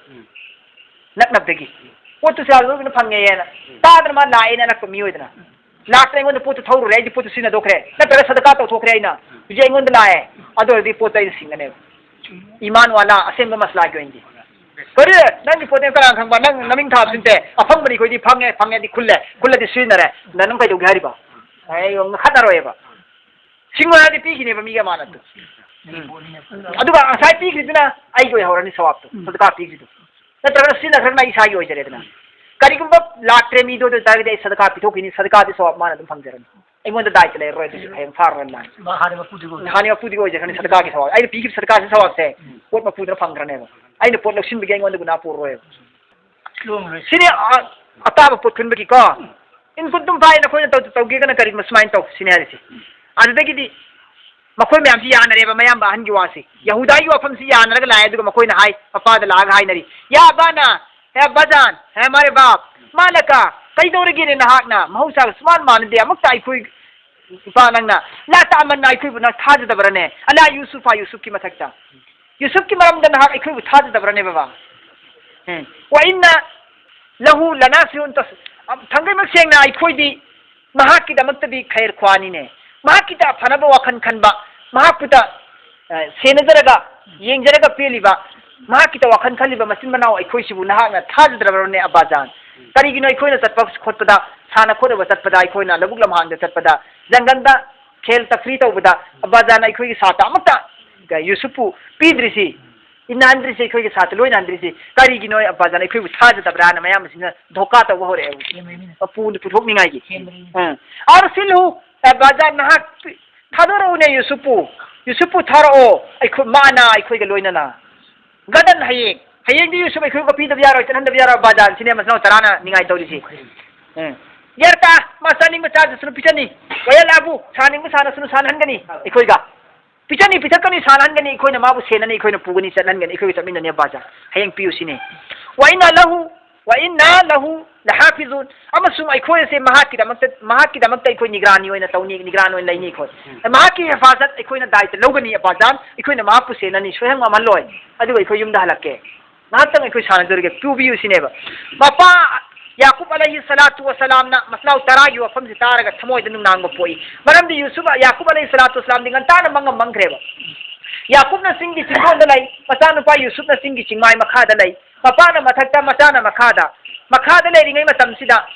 ꯅꯛꯅꯕꯗꯒꯤ ꯄꯣꯠꯇꯨ ꯁꯤꯔꯥꯖ ꯃꯧꯂꯨꯕꯤꯅ ꯐꯪꯉꯦꯅ ꯇꯥꯗꯅ ꯃꯥ ꯂꯥꯛꯑꯦꯅ, ꯑꯅꯛꯄ ꯃꯤ ꯑꯣꯏꯗꯅ꯫ ꯂꯥꯛꯇ꯭ꯔꯦ, ꯑꯩꯉꯣꯟꯗ ꯄꯣꯠꯇꯨ ꯊꯧꯔꯨꯔꯦ, ꯑꯩꯗꯤ ꯄꯣꯠꯇꯨ ꯁꯤꯖꯤꯟꯅꯊꯣꯛꯈ꯭ꯔꯦ, ꯅꯠꯇ꯭ꯔꯒ ꯁꯗꯀꯥ ꯇꯧꯊꯣꯛꯈ꯭ꯔꯦ ꯑꯩꯅ, ꯍꯧꯖꯤꯛ ꯑꯩꯉꯣꯟꯗ ꯂꯥꯛꯑꯦ, ꯑꯗꯨ ꯑꯣꯏꯔꯗꯤ ꯄꯣꯠꯇꯣ ꯑꯩꯅ ꯁꯤꯡꯒꯅꯦꯕ꯫ ꯏꯃꯥꯟ ꯋꯥꯂꯥ, ꯑꯁꯦꯡꯕ ꯃꯁꯂꯥꯒꯤ ꯑꯣꯏꯅꯗꯤ꯫ ꯀꯔꯤ? ꯅꯪꯒꯤ ꯄꯣꯠꯇꯣ ꯀꯅꯥꯅ ꯈꯪꯕ? ꯅꯪ ꯅꯃꯤꯡ ꯊꯥꯕꯁꯨ ꯅꯠꯇꯦ, ꯑꯐꯪꯕꯅꯤ ꯑꯩꯈꯣꯏꯗꯤ, ꯐꯪꯉꯦ, ꯐꯪꯉꯦꯗꯤ ꯈꯨꯜꯂꯦ, ꯈꯨꯜꯂꯗꯤ ꯁꯤꯖꯤꯟꯅꯔꯦ, ꯅꯪ ꯀꯩꯗꯧꯒꯦ ꯍꯥꯏꯔꯤꯕ? ꯑꯩ ꯈꯠꯅꯔꯣꯏꯕ꯫ ꯁꯤꯡꯉꯣ ꯍꯥꯏꯔꯗꯤ ꯄꯤꯈꯤꯅꯦꯕ ꯃꯤꯒꯤ ꯑꯃꯥꯅꯠꯇꯨ꯫ ꯎꯝ꯫ ꯑꯗꯨꯒ ꯉꯁꯥꯏ ꯄꯤꯈ꯭ꯔꯤꯗꯨꯅ ꯑꯩꯒꯤ ꯑꯣꯏꯍꯧꯔꯅꯤ ꯁꯋꯥꯕꯇꯣ, ꯎꯝ꯫ ꯁꯗꯀꯥ ꯄꯤꯈ꯭ꯔꯤꯗꯣ꯫ ꯅꯠꯇ꯭ꯔꯒꯅ ꯁꯤꯖꯤꯟꯅꯈ꯭ꯔꯒꯅ ꯑꯩ ꯏꯁꯥꯒꯤ ꯑꯣꯏꯖꯔꯦꯗꯅ꯫ ꯀꯔꯤꯒꯨꯝꯕ ꯂꯥꯛꯇ꯭ꯔꯦ ꯃꯤꯗꯣ, ꯑꯗꯨ ꯑꯣꯏ ꯇꯥꯔꯒꯗꯤ ꯑꯩ ꯁꯗꯀꯥ ꯄꯤꯊꯣꯛꯈꯤꯅꯤ, ꯁꯗꯀꯥꯗꯤ ꯁꯋꯥꯕ ꯃꯥꯅ ꯑꯗꯨꯝ ꯐꯪꯖꯔꯅꯤ꯫ ꯑꯩꯉꯣꯟꯗ ꯗꯥꯏꯇ ꯂꯩꯔꯔꯣꯏ, ꯑꯗꯨꯁꯨ ꯍꯌꯦꯡ ꯐꯥꯔꯔꯣꯏ ꯃꯥꯅ꯫ ꯃꯥ ꯍꯥꯟꯅ ꯃꯄꯨꯗꯨꯒꯤ ꯑꯣꯏꯖꯔꯦ꯫ ꯍꯥꯟꯅ ꯃꯄꯨꯗꯨꯒꯤ ꯑꯣꯏꯖꯈ꯭ꯔꯅꯤ ꯁꯗꯀꯥꯒꯤ ꯁꯋꯥꯕ꯫ ꯑꯩꯅ ꯄꯤꯈꯤꯕ ꯁꯗꯀꯥꯁꯤ ꯁꯋꯥꯕꯁꯦ ꯎꯝ꯫ ꯄꯣꯠ ꯃꯄꯨꯗꯨꯅ ꯐꯪꯈ꯭ꯔꯅꯦꯕ꯫ ꯑꯩꯅ ꯄꯣꯠ ꯂꯧꯁꯤꯟꯕꯒꯤ ꯑꯩꯉꯣꯟꯗ ꯒꯨꯅꯥ ꯄꯨꯔꯔꯣꯏꯕ꯫ ꯂꯣꯡꯂꯣꯏ꯫ ꯁꯤꯅꯤ, ꯑ, ꯑꯇꯥꯕ ꯄꯣꯠ ꯈꯨꯟꯕꯒꯤꯀꯣ꯫ ꯏꯟ ꯀꯨꯟꯇꯨꯝ ꯐꯥꯏ, ꯅꯈꯣꯏꯅ ꯇꯧ-, ꯇꯧꯒꯦꯒꯅ ꯀꯔꯤꯒꯨꯝꯕ ꯁꯨꯃꯥꯏꯅ ꯇꯧ ꯁꯤꯅꯤ ꯍꯥꯏꯔꯤꯁꯦ꯫ ꯑꯗꯨꯗꯒꯤꯗꯤ ꯃꯈꯣꯏ ꯃꯌꯥꯝꯁꯤ ꯌꯥꯅꯔꯦꯕ, ꯃꯌꯥꯝꯕ ꯑꯍꯟꯒꯤ ꯋꯥꯁꯤ꯫ ꯌꯍꯨꯗꯥꯒꯤ ꯋꯥꯐꯝꯁꯤ ꯌꯥꯅꯔꯒ ꯂꯥꯛꯑꯦ, ꯑꯗꯨꯒ ꯃꯈꯣꯏꯅ ꯍꯥꯏ, ꯃꯄꯥꯗ ꯂꯥꯛꯑꯒ ꯍꯥꯏꯅꯔꯤ, "ꯌꯥ ꯑꯕꯥꯅ, ꯍꯦ ꯑꯕꯥꯖꯥꯟ, ꯍꯦ ꯃꯥꯔꯦ ꯕꯥꯞ, ꯃꯥꯂꯀ, ꯀꯩꯗꯧꯔꯒꯦꯅꯦ ꯅꯍꯥꯛꯅ? ꯃꯍꯧꯁꯥꯒ ꯁꯨꯃꯥꯟ ꯃꯥꯟꯅꯗꯦ, ꯑꯃꯨꯛꯇ ꯑꯩꯈꯣꯏ ꯏꯄꯥ ꯅꯪꯅ, ꯂꯥ ꯇꯥꯃꯟꯅ ꯑꯩꯈꯣꯏꯕꯨ ꯅꯪ ꯊꯥꯖꯗꯕ꯭ꯔꯅꯦ? ꯑꯂꯥ ꯌꯨꯁꯨꯐ, ꯌꯨꯁꯨꯐꯀꯤ ꯃꯊꯛꯇ, ꯌꯨꯁꯨꯐꯀꯤ ꯃꯔꯝꯗ ꯅꯍꯥꯛ ꯑꯩꯈꯣꯏꯕꯨ ꯊꯥꯖꯗꯕ꯭ꯔꯅꯦ ꯕꯕꯥ? ꯎꯝ꯫ ꯋꯥ ꯏꯟꯅ ꯂꯍꯨ ꯂꯅꯥꯁꯤꯍꯨꯟ ꯇꯁ-, ꯑ, ꯊꯥꯡꯒꯩꯃꯛ ꯁꯦꯡꯅ ꯑꯩꯈꯣꯏꯗꯤ ꯃꯍꯥꯛꯀꯤꯗꯃꯛꯇꯗꯤ ꯈꯩꯔ ꯈ꯭ꯋꯥꯅꯤꯅꯦ꯫ ꯃꯍꯥꯛꯀꯤꯗ ꯑꯐꯅꯕ ꯋꯥꯈꯜ ꯈꯟꯕ, ꯃꯍꯥꯛꯄꯨꯗ, ꯑ, ꯁꯦꯟꯅꯖꯔꯒ, ꯌꯦꯡꯖꯔꯒ ꯄꯦꯜꯂꯤꯕ, ꯃꯍꯥꯛꯀꯤꯗ ꯋꯥꯈꯜ ꯈꯜꯂꯤꯕ ꯃꯆꯤꯟ ꯃꯅꯥꯎ ꯑꯩꯈꯣꯏꯁꯤꯕꯨ ꯅꯍꯥꯛꯅ ꯊꯥꯖꯗ꯭ꯔꯕ꯭ꯔꯅꯦ ꯑꯕꯥꯖꯥꯟ? ꯀꯔꯤꯒꯤꯅꯣ ꯑꯩꯈꯣꯏꯅ ꯆꯠꯄ ꯈꯣꯠꯄꯗ, ꯁꯥꯟꯅ ꯈꯣꯠꯅꯕ ꯆꯠꯄꯗ, ꯑꯩꯈꯣꯏꯅ ꯂꯧꯕꯨꯛ ꯂꯝꯍꯥꯡꯗ ꯆꯠꯄꯗ, ꯖꯪꯒꯜꯗ ꯈꯦꯜ ꯇꯐ꯭ꯔꯤ ꯇꯧꯕꯗ ꯑꯕꯥꯖꯥꯟꯅ ꯑꯩꯈꯣꯏꯒꯤ ꯁꯥꯇ꯭ꯔ ꯑꯃꯠꯇ ꯌꯨꯁꯨꯞꯄꯨ ꯄꯤꯗ꯭ꯔꯤꯁꯤ, ꯏꯟꯅꯍꯟꯗ꯭ꯔꯤꯁꯤ, ꯑꯩꯈꯣꯏꯒꯤ ꯁꯥꯇ꯭ꯔ ꯂꯣꯏꯅꯍꯟꯗ꯭ꯔꯤꯁꯤ ꯀꯔꯤꯒꯤꯅꯣ? ꯑꯕꯥꯖꯥꯟꯅ ꯑꯩꯈꯣꯏꯕꯨ ꯊꯥꯖꯗꯕ꯭ꯔꯥꯅ ꯃꯌꯥꯝ ꯑꯁꯤꯅ ꯙꯣꯀꯥ ꯇꯧꯕ ꯍꯧꯔꯛꯑꯦ꯫ ꯁꯦꯝꯕꯅꯤꯅ꯫ ꯃꯄꯨꯅ ꯄꯨꯊꯣꯛꯅꯤꯡꯉꯥꯏꯒꯤ꯫ ꯁꯦꯝꯕꯅꯤꯅ꯫ ꯎꯝ꯫ "ꯑꯔꯁꯤꯜꯍꯨ", ꯑꯕꯥꯖꯥꯟ ꯅꯍꯥꯛ ꯊꯥꯗꯣꯔꯛꯎꯅꯦ ꯌꯨꯁꯨꯞꯄꯨ꯫ ꯌꯨꯁꯨꯞꯄꯨ ꯊꯥꯔꯛꯑꯣ, ꯑꯩꯈꯣꯏ, ꯃꯥꯅ ꯑꯩꯈꯣꯏꯒ ꯂꯣꯏꯅꯅ꯫ ꯒꯗꯟ ꯍꯌꯦꯡ꯫ ꯍꯌꯦꯡꯗꯤ ꯌꯨꯁꯨꯞ ꯑꯩꯈꯣꯏꯒ ꯄꯤꯗꯕ ꯌꯥꯔꯣꯏ, ꯆꯠꯍꯟꯗꯕ ꯌꯥꯔꯣꯏ, ꯑꯕꯥꯖꯥꯟ ꯁꯤꯅꯦ ꯃꯆꯤꯟ ꯃꯅꯥꯎ ꯇꯔꯥꯅ ꯅꯤꯡꯉꯥꯏ ꯇꯧꯔꯤꯁꯤ꯫ ꯎꯝ꯫ ꯌꯥꯔꯇꯥ, ꯃꯥ ꯆꯥꯅꯤꯡꯕ ꯆꯥꯖꯁꯅꯨ, ꯄꯤꯖꯅꯤ꯫ ꯋꯥꯌꯦꯜ ꯑꯕꯨ, ꯁꯥꯅꯤꯡꯕ ꯁꯥꯅꯁꯅꯨ, ꯁꯥꯅꯍꯟꯒꯅꯤ ꯑꯩꯈꯣꯏꯒ꯫ ꯄꯤꯖꯅꯤ, ꯄꯤꯊꯛꯀꯅꯤ, ꯁꯥꯅꯍꯟꯒꯅꯤ, ꯑꯩꯈꯣꯏꯅ ꯃꯥꯕꯨ ꯁꯦꯟꯅꯅꯤ, ꯑꯩꯈꯣꯏꯅ ꯄꯨꯒꯅꯤ, ꯆꯠꯍꯟꯒꯅꯤ, ꯑꯩꯈꯣꯏꯒ ꯆꯠꯃꯤꯟꯅꯅꯤ ꯑꯕꯥꯖꯥꯟ꯫ ꯍꯌꯦꯡ ꯄꯤꯌꯨ ꯁꯤꯅꯤ꯫ "ꯋꯥ ꯏꯟꯅ ꯂꯍꯨ, ꯋꯥ ꯏꯟꯅ ꯂꯍꯨ ꯂꯍꯥꯐꯤꯖꯨꯟ", ꯑꯃꯁꯨꯡ ꯑꯩꯈꯣꯏ ꯑꯁꯦ ꯃꯍꯥꯛꯀꯤꯗꯃꯛꯇ, ꯃꯍꯥꯛꯀꯤꯗꯃꯛꯇ ꯑꯩꯈꯣꯏ ꯅꯤꯒ꯭ꯔꯥꯅꯤ ꯑꯣꯏꯅ ꯇꯧꯅꯤ, ꯅꯤꯒ꯭ꯔꯥꯟ ꯑꯣꯏꯅ ꯂꯩꯅꯤ ꯑꯩꯈꯣꯏ꯫ ꯎꯝ꯫ ꯃꯍꯥꯛꯀꯤ ꯍꯦꯐꯥꯖꯠ ꯑꯩꯈꯣꯏꯅ ꯗꯥꯏꯇ ꯂꯧꯒꯅꯤ ꯑꯕꯥꯖꯥꯟ, ꯑꯩꯈꯣꯏꯅ ꯃꯍꯥꯛꯄꯨ ꯁꯦꯟꯅꯅꯤ, ꯁꯣꯏꯍꯟ ꯉꯝꯍꯜꯂꯣꯏ꯫ ꯑꯗꯨꯒ ꯑꯩꯈꯣꯏ ꯌꯨꯝꯗ ꯍꯜꯂꯛꯀꯦ꯫ ꯉꯥꯏꯍꯥꯛꯇꯪ ꯑꯩꯈꯣꯏ ꯁꯥꯟꯅꯖꯔꯒꯦ, ꯄꯨꯕꯤꯌꯨ ꯁꯤꯅꯦꯕ꯫ ꯃꯄꯥ ꯌꯥꯀꯨꯕ ꯑꯂꯩꯍꯤ ꯁꯂꯥꯇꯨ ꯋꯁꯂꯥꯝꯅ ꯃꯆꯤꯟ ꯃꯅꯥꯎ ꯇꯔꯥꯒꯤ ꯋꯥꯐꯝꯁꯤ ꯇꯥꯔꯒ ꯊꯃꯣꯏꯗ ꯅꯨꯡꯅꯥꯡꯕ ꯄꯣꯛꯏ꯫ ꯃꯔꯝꯗꯤ ꯌꯨꯁꯨꯐ, ꯌꯥꯀꯨꯕ ꯑꯂꯩꯍꯤ ꯁꯂꯥꯇꯨ ꯋꯁꯂꯥꯝꯗꯤ ꯉꯟꯇꯥꯅ ꯃꯪ ꯑꯃ ꯃꯪꯈ꯭ꯔꯦꯕ꯫ ꯌꯥꯀꯨꯕꯅ ꯆꯤꯡꯒꯤ ꯆꯤꯡꯗꯣꯟꯗ ꯂꯩ, ꯃꯆꯥꯅꯨꯄꯥ ꯌꯨꯁꯨꯐꯅ ꯆꯤꯡꯒꯤ ꯆꯤꯡꯃꯥꯏ ꯃꯈꯥꯗ ꯂꯩ꯫ ꯃꯄꯥꯅ ꯃꯊꯛꯇ, ꯃꯆꯥꯅ ꯃꯈꯥꯗ꯫ ꯃꯈꯥꯗ ꯂꯩꯔꯤꯉꯩ ꯃꯇꯝꯁꯤꯗ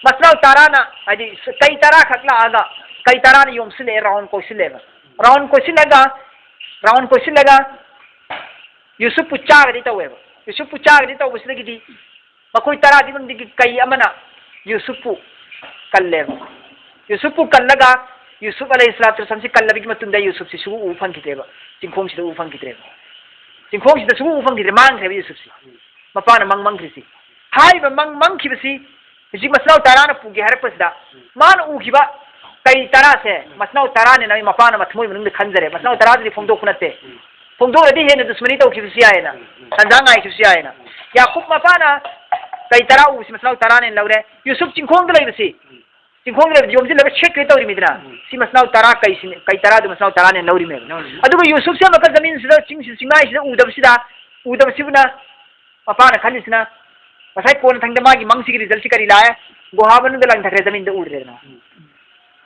ꯃꯆꯤꯟ ꯃꯅꯥꯎ ꯇꯔꯥꯅ, ꯍꯥꯏꯗꯤ ꯀꯩ ꯇꯔꯥꯈꯛ ꯂꯥꯛꯑꯒ ꯀꯩ ꯇꯔꯥꯅ ꯌꯣꯝꯁꯤꯜꯂꯛꯑꯦ, ꯔꯥꯎꯟ ꯀꯣꯏꯁꯤꯜꯂꯦꯕ꯫ ꯔꯥꯎꯟ ꯀꯣꯏꯁꯤꯜꯂꯒ, ꯔꯥꯎꯟ ꯀꯣꯏꯁꯤꯜꯂꯒ ꯌꯨꯁꯨꯞꯄꯨ ꯆꯥꯒꯗꯤ ꯇꯧꯋꯦꯕ꯫ ꯌꯨꯁꯨꯞꯄꯨ ꯆꯥꯒꯗꯤ ꯇꯧꯕꯁꯤꯗꯒꯤꯗꯤ ꯃꯈꯣꯏ ꯇꯔꯥꯗꯤ ꯃꯅꯨꯡꯗꯒꯤ ꯀꯩ ꯑꯃꯅ ꯌꯨꯁꯨꯞꯄꯨ ꯀꯜꯂꯦꯕ꯫ ꯌꯨꯁꯨꯞꯄꯨ ꯀꯜꯂꯒ ꯌꯨꯁꯨꯞ ꯑꯂꯩꯍꯤ ꯁꯂꯥꯇꯨ ꯋꯁꯂꯥꯝꯁꯤ ꯀꯜꯂꯕꯒꯤ ꯃꯇꯨꯡꯗ ꯌꯨꯁꯨꯞꯁꯤ ꯁꯨꯛꯎ ꯎꯕ ꯐꯪꯈꯤꯗ꯭ꯔꯦꯕ꯫ ꯆꯤꯡꯈꯣꯡꯁꯤꯗ ꯎꯕ ꯐꯪꯈꯤꯗ꯭ꯔꯦꯕ꯫ ꯆꯤꯡꯈꯣꯡꯁꯤꯗ ꯁꯨꯛꯎ ꯎꯕ ꯐꯪꯈꯤꯗ꯭ꯔꯦ, ꯃꯥꯡꯈ꯭ꯔꯦꯕ ꯌꯨꯁꯨꯞꯁꯤ꯫ ꯃꯄꯥꯅ ꯃꯪ ꯃꯪꯈ꯭ꯔꯤꯁꯤ꯫ ꯍꯥꯏꯔꯤꯕ ꯃꯪ ꯃꯪꯈꯤꯕꯁꯤ ꯍꯧꯖꯤꯛ ꯃꯆꯤꯟ ꯃꯅꯥꯎ ꯇꯔꯥꯅ ꯄꯨꯒꯦ ꯍꯥꯏꯔꯛꯄꯁꯤꯗ ꯃꯥꯅ ꯎꯈꯤꯕ ꯀꯩ ꯇꯔꯥꯁꯦ ꯃꯆꯤꯟ ꯃꯅꯥꯎ ꯇꯔꯥꯅꯦꯅ ꯃꯄꯥꯅ ꯃꯊꯃꯣꯏ ꯃꯅꯨꯡꯗ ꯈꯟꯖꯔꯦ꯫ ꯃꯆꯤꯟ ꯃꯅꯥꯎ ꯇꯔꯥꯗꯨꯗꯤ ꯐꯣꯡꯗꯣꯛꯄ ꯅꯠꯇꯦ꯫ ꯐꯣꯡꯗꯣꯛꯂꯗꯤ ꯍꯦꯟꯅ ꯗꯨꯁꯃꯅꯤ ꯇꯧꯈꯤꯕꯁꯨ ꯌꯥꯏꯌꯦꯅ, ꯇꯟꯖꯥ ꯉꯥꯏꯈꯤꯕꯁꯨ ꯌꯥꯏꯌꯦꯅ꯫ ꯌꯥꯀꯨꯕ ꯃꯄꯥꯅ ꯀꯩ ꯇꯔꯥ ꯎꯕꯁꯤ ꯃꯆꯤꯟ ꯃꯅꯥꯎ ꯇꯔꯥꯅꯦꯅ ꯂꯧꯔꯦ꯫ ꯌꯨꯁꯨꯞ ꯆꯤꯡꯈꯣꯡꯗ ꯂꯩꯕꯁꯤ, ꯆꯤꯡꯈꯣꯡꯗ ꯂꯩꯕꯗꯤ ꯌꯣꯝꯁꯤꯜꯂꯒ ꯁꯦꯠꯀꯦ ꯇꯧꯔꯤꯃꯤꯗꯅ꯫ ꯎꯝ꯫ ꯁꯤ ꯃꯆꯤꯟ ꯃꯅꯥꯎ ꯇꯔꯥ ꯀꯩꯁꯤꯅ, ꯀꯩ ꯇꯔꯥꯗꯨ ꯃꯆꯤꯟ ꯃꯅꯥꯎ ꯇꯔꯥꯅꯦꯅ ꯂꯧꯔꯤꯃꯦꯕ꯫ ꯂꯧꯔꯤꯃꯦ꯫ ꯑꯗꯨꯒ ꯌꯨꯁꯨꯞꯁꯦ ꯑꯃꯨꯛꯀ ꯖꯃꯤꯟꯁꯤꯗ, ꯆꯤꯡꯁꯤ, ꯆꯤꯡꯃꯥꯏꯁꯤꯗ ꯎꯗꯕꯁꯤꯗ, ꯎꯗꯕꯁꯤꯕꯨꯅ ꯃꯄꯥꯅ ꯈꯜꯂꯤꯁꯤꯅ ꯉꯁꯥꯏ ꯀꯣꯟꯅ ꯊꯪꯗ ꯃꯥꯒꯤ ꯃꯪꯁꯤꯒꯤ ꯔꯤꯖꯜꯁꯤ ꯀꯔꯤ ꯂꯥꯛꯑꯦ? ꯒꯨꯍꯥ ꯃꯅꯨꯡꯗ ꯂꯪꯊꯈ꯭ꯔꯦ, ꯖꯃꯤꯟꯗ ꯎꯗ꯭ꯔꯦꯗꯅ꯫ ꯎꯝ꯫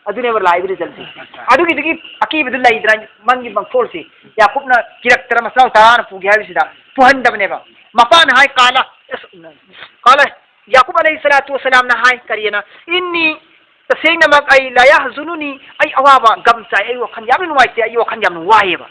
ꯑꯗꯨꯅꯦꯕ ꯂꯥꯛꯏꯕ ꯔꯤꯖꯜꯁꯤ꯫ ꯑꯗꯨꯒꯤꯗꯨꯒꯤ ꯑꯀꯤꯕꯗꯨ ꯂꯩꯗꯅ ꯃꯪꯒꯤ ꯃꯪꯐꯣꯜꯁꯤ꯫ ꯌꯥꯀꯨꯕꯅ ꯀꯤꯔꯛꯇꯅ ꯃꯆꯤꯟ ꯃꯅꯥꯎ ꯇꯔꯥꯅ ꯄꯨꯒꯦ ꯍꯥꯏꯕꯁꯤꯗ ꯄꯨꯍꯟꯗꯕꯅꯦꯕ꯫ ꯃꯄꯥꯅ ꯍꯥꯏ, ꯀꯥꯂ, ꯑꯁ, ꯀꯥꯂ, ꯌꯥꯀꯨꯕ ꯑꯂꯩꯍꯤ ꯁꯂꯥꯇꯨ ꯋꯁꯂꯥꯝꯅ ꯍꯥꯏ, ꯀꯔꯤꯑꯅ? "ꯏꯟꯅꯤ ꯇꯁꯦꯡꯅꯃꯛ ꯑꯩ ꯂꯥ ꯌꯥꯍꯖꯨꯅꯨꯅꯤ, ꯑꯩ ꯑꯋꯥꯕ ꯒꯝ ꯆꯥꯏ, ꯑꯩ ꯋꯥꯈꯜ ꯌꯥꯝꯅ ꯅꯨꯡꯉꯥꯏꯇꯦ, ꯑꯩ ꯋꯥꯈꯜ ꯌꯥꯝꯅ ꯋꯥꯏꯑꯦꯕ꯫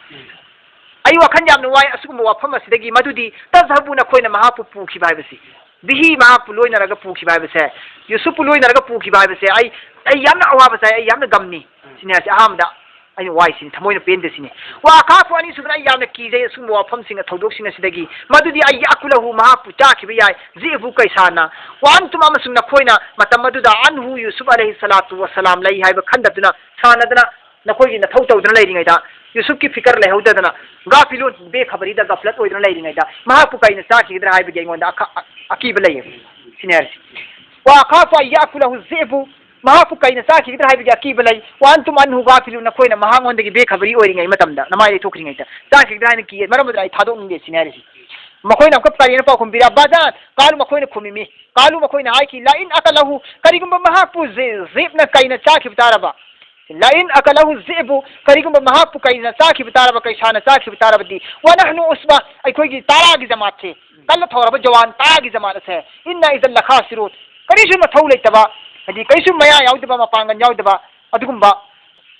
ꯑꯩ ꯋꯥꯈꯜ ꯌꯥꯝꯅ ꯋꯥꯏ ꯑꯁꯤꯒꯨꯝꯕ ꯋꯥꯐꯝ ꯑꯁꯤꯗꯒꯤ, ꯃꯗꯨꯗꯤ ꯇꯖꯍꯕꯨ, ꯅꯈꯣꯏꯅ ꯃꯍꯥꯛꯄꯨ ꯄꯨꯈꯤꯕ ꯍꯥꯏꯕꯁꯤ, ꯕꯤꯍꯤ, ꯃꯍꯥꯛꯄꯨ ꯂꯣꯏꯅꯔꯒ ꯄꯨꯈꯤꯕ ꯍꯥꯏꯕꯁꯦ, ꯌꯨꯁꯨꯞꯄꯨ ꯂꯣꯏꯅꯔꯒ ꯄꯨꯈꯤꯕ ꯍꯥꯏꯕꯁꯦ, ꯑꯩ, ꯑꯩ ꯌꯥꯝꯅ ꯑꯋꯥꯕ ꯆꯥꯏ, ꯑꯩ ꯌꯥꯝꯅ ꯒꯝꯅꯤ꯫ ꯁꯤꯅꯤ ꯍꯥꯏꯁꯦ ꯑꯍꯥꯟꯕꯗ꯫ ꯑꯩꯅ ꯋꯥꯏꯁꯤꯅꯤ, ꯊꯃꯣꯏꯅ ꯄꯦꯟꯗꯁꯤꯅꯤ꯫ ꯋꯥ ꯑꯈꯥꯐꯨ ꯑꯅꯤꯁꯨꯕꯗ, ꯑꯩ ꯌꯥꯝꯅ ꯀꯤꯖꯩ ꯑꯁꯤꯒꯨꯝꯕ ꯋꯥꯐꯝꯁꯤꯡ, ꯊꯧꯗꯣꯛꯁꯤꯡ ꯑꯁꯤꯗꯒꯤ, ꯃꯗꯨꯗꯤ ꯑꯩ ꯌꯥꯀꯨꯂꯍꯨ, ꯃꯍꯥꯛꯄꯨ ꯆꯥꯈꯤꯕ ꯌꯥꯏ, ꯖꯤꯕꯨ ꯀꯩꯁꯥꯅ, ꯋꯥꯟꯇꯨꯝ, ꯑꯃꯁꯨꯡ ꯅꯈꯣꯏꯅ ꯃꯇꯝ ꯑꯗꯨꯗ ꯑꯟꯍꯨ, ꯌꯨꯁꯨꯞ ꯑꯂꯩꯍꯤ ꯁꯂꯥꯇꯨ ꯋꯁꯂꯥꯝ ꯂꯩ ꯍꯥꯏꯕ ꯈꯟꯗꯗꯨꯅ, ꯁꯥꯟꯅꯗꯅ, ꯅꯈꯣꯏꯒꯤ ꯅꯊꯧ ꯇꯧꯗꯨꯅ ꯂꯩꯔꯤꯉꯩꯗ, ꯌꯨꯁꯨꯞꯀꯤ ꯐꯤꯀꯔ ꯂꯩꯍꯧꯗꯗꯅ, ꯒꯥꯐꯤꯂꯨꯟ, ꯕꯦꯈꯕꯔꯤꯗ, ꯒꯐꯂꯠ ꯑꯣꯏꯗꯨꯅ ꯂꯩꯔꯤꯉꯩꯗ, ꯃꯍꯥꯛꯄꯨ ꯀꯩꯅ ꯆꯥꯈꯤꯒꯗ꯭ꯔꯥ ꯍꯥꯏꯕꯒꯤ ꯑꯩꯉꯣꯟꯗ ꯑꯈ-, ꯑ-, ꯑꯀꯤꯕ ꯂꯩꯌꯦꯕ꯫ ꯁꯤꯅꯤ ꯍꯥꯏꯔꯤꯁꯤ꯫ ꯋꯥ ꯑꯈꯥꯐꯨ ꯑꯟ ꯌꯥꯀꯨꯂꯍꯨ ꯖꯤꯕꯨ, ꯃꯍꯥꯛꯄꯨ ꯀꯩꯅ ꯆꯥꯈꯤꯒꯗ꯭ꯔꯥ ꯍꯥꯏꯕꯒꯤ ꯑꯀꯤꯕ ꯂꯩ꯫ ꯋꯥꯟꯇꯨꯝ ꯑꯟꯍꯨ ꯒꯥꯐꯤꯂꯨꯟ, ꯅꯈꯣꯏꯅ ꯃꯍꯥꯛꯉꯣꯟꯗꯒꯤ ꯕꯦꯈꯕꯔꯤ ꯑꯣꯏꯔꯤꯉꯩ ꯃꯇꯝꯗ, ꯅꯃꯥꯏ ꯂꯩꯊꯣꯛꯈ꯭ꯔꯤꯉꯩꯗ ꯆꯥꯈꯤꯒꯗ꯭ꯔꯥ ꯍꯥꯏꯅ ꯀꯤꯌꯦ, ꯃꯔꯝ ꯑꯗꯨꯅ ꯑꯩ ꯊꯥꯗꯣꯛꯅꯤꯡꯗꯦ ꯁꯤꯅꯤ ꯍꯥꯏꯔꯤꯁꯤ꯫ ꯃꯈꯣꯏꯅ ꯑꯃꯨꯛꯀ ꯀꯔꯤꯅ ꯄꯥꯎꯈꯨꯝ ꯄꯤꯔꯛ? ꯕꯥꯗꯥꯟ, ꯀꯥꯂꯨ, ꯃꯈꯣꯏꯅ ꯈꯨꯝꯃꯤꯃꯤ꯫ ꯀꯥꯂꯨ, ꯃꯈꯣꯏꯅ ꯍꯥꯏꯈꯤ, ꯂꯥꯏꯟ ꯑꯀꯂꯍꯨ, ꯀꯔꯤꯒꯨꯝꯕ ꯃꯍꯥꯛꯄꯨ ꯖꯤ-, ꯖꯤꯞꯅ ꯀꯩꯅ ꯆꯥꯈꯤꯕ ꯇꯥꯔꯕ? ꯂꯥꯏꯟ ꯑꯀꯂꯍꯨ ꯖꯤꯕꯨ, ꯀꯔꯤꯒꯨꯝꯕ ꯃꯍꯥꯛꯄꯨ ꯀꯩꯅ ꯆꯥꯈꯤꯕ ꯇꯥꯔꯕ, ꯀꯩꯁꯥꯅ ꯆꯥꯈꯤꯕ ꯇꯥꯔꯕꯗꯤ, ꯋꯥꯅꯍꯅꯨ ꯎꯁꯕ, ꯑꯩꯈꯣꯏꯒꯤ ꯇꯔꯥꯒꯤ ꯖꯃꯥꯠꯁꯦ, ꯀꯜꯂ ꯊꯧꯔꯕ ꯖꯋꯥꯟ ꯇꯔꯥꯒꯤ ꯖꯃꯥꯠ ꯑꯁꯦ, ꯏꯟꯅ ꯏꯖꯜ ꯂꯈꯥꯁꯤꯔꯨꯟ, ꯀꯔꯤꯁꯨ ꯃꯊꯧ ꯂꯩꯇꯕ, ꯍꯥꯏꯗꯤ ꯀꯔꯤꯁꯨ ꯃꯌꯥ ꯌꯥꯎꯗꯕ, ꯃꯄꯥꯡꯒꯜ ꯌꯥꯎꯗꯕ, ꯑꯗꯨꯒꯨꯝꯕ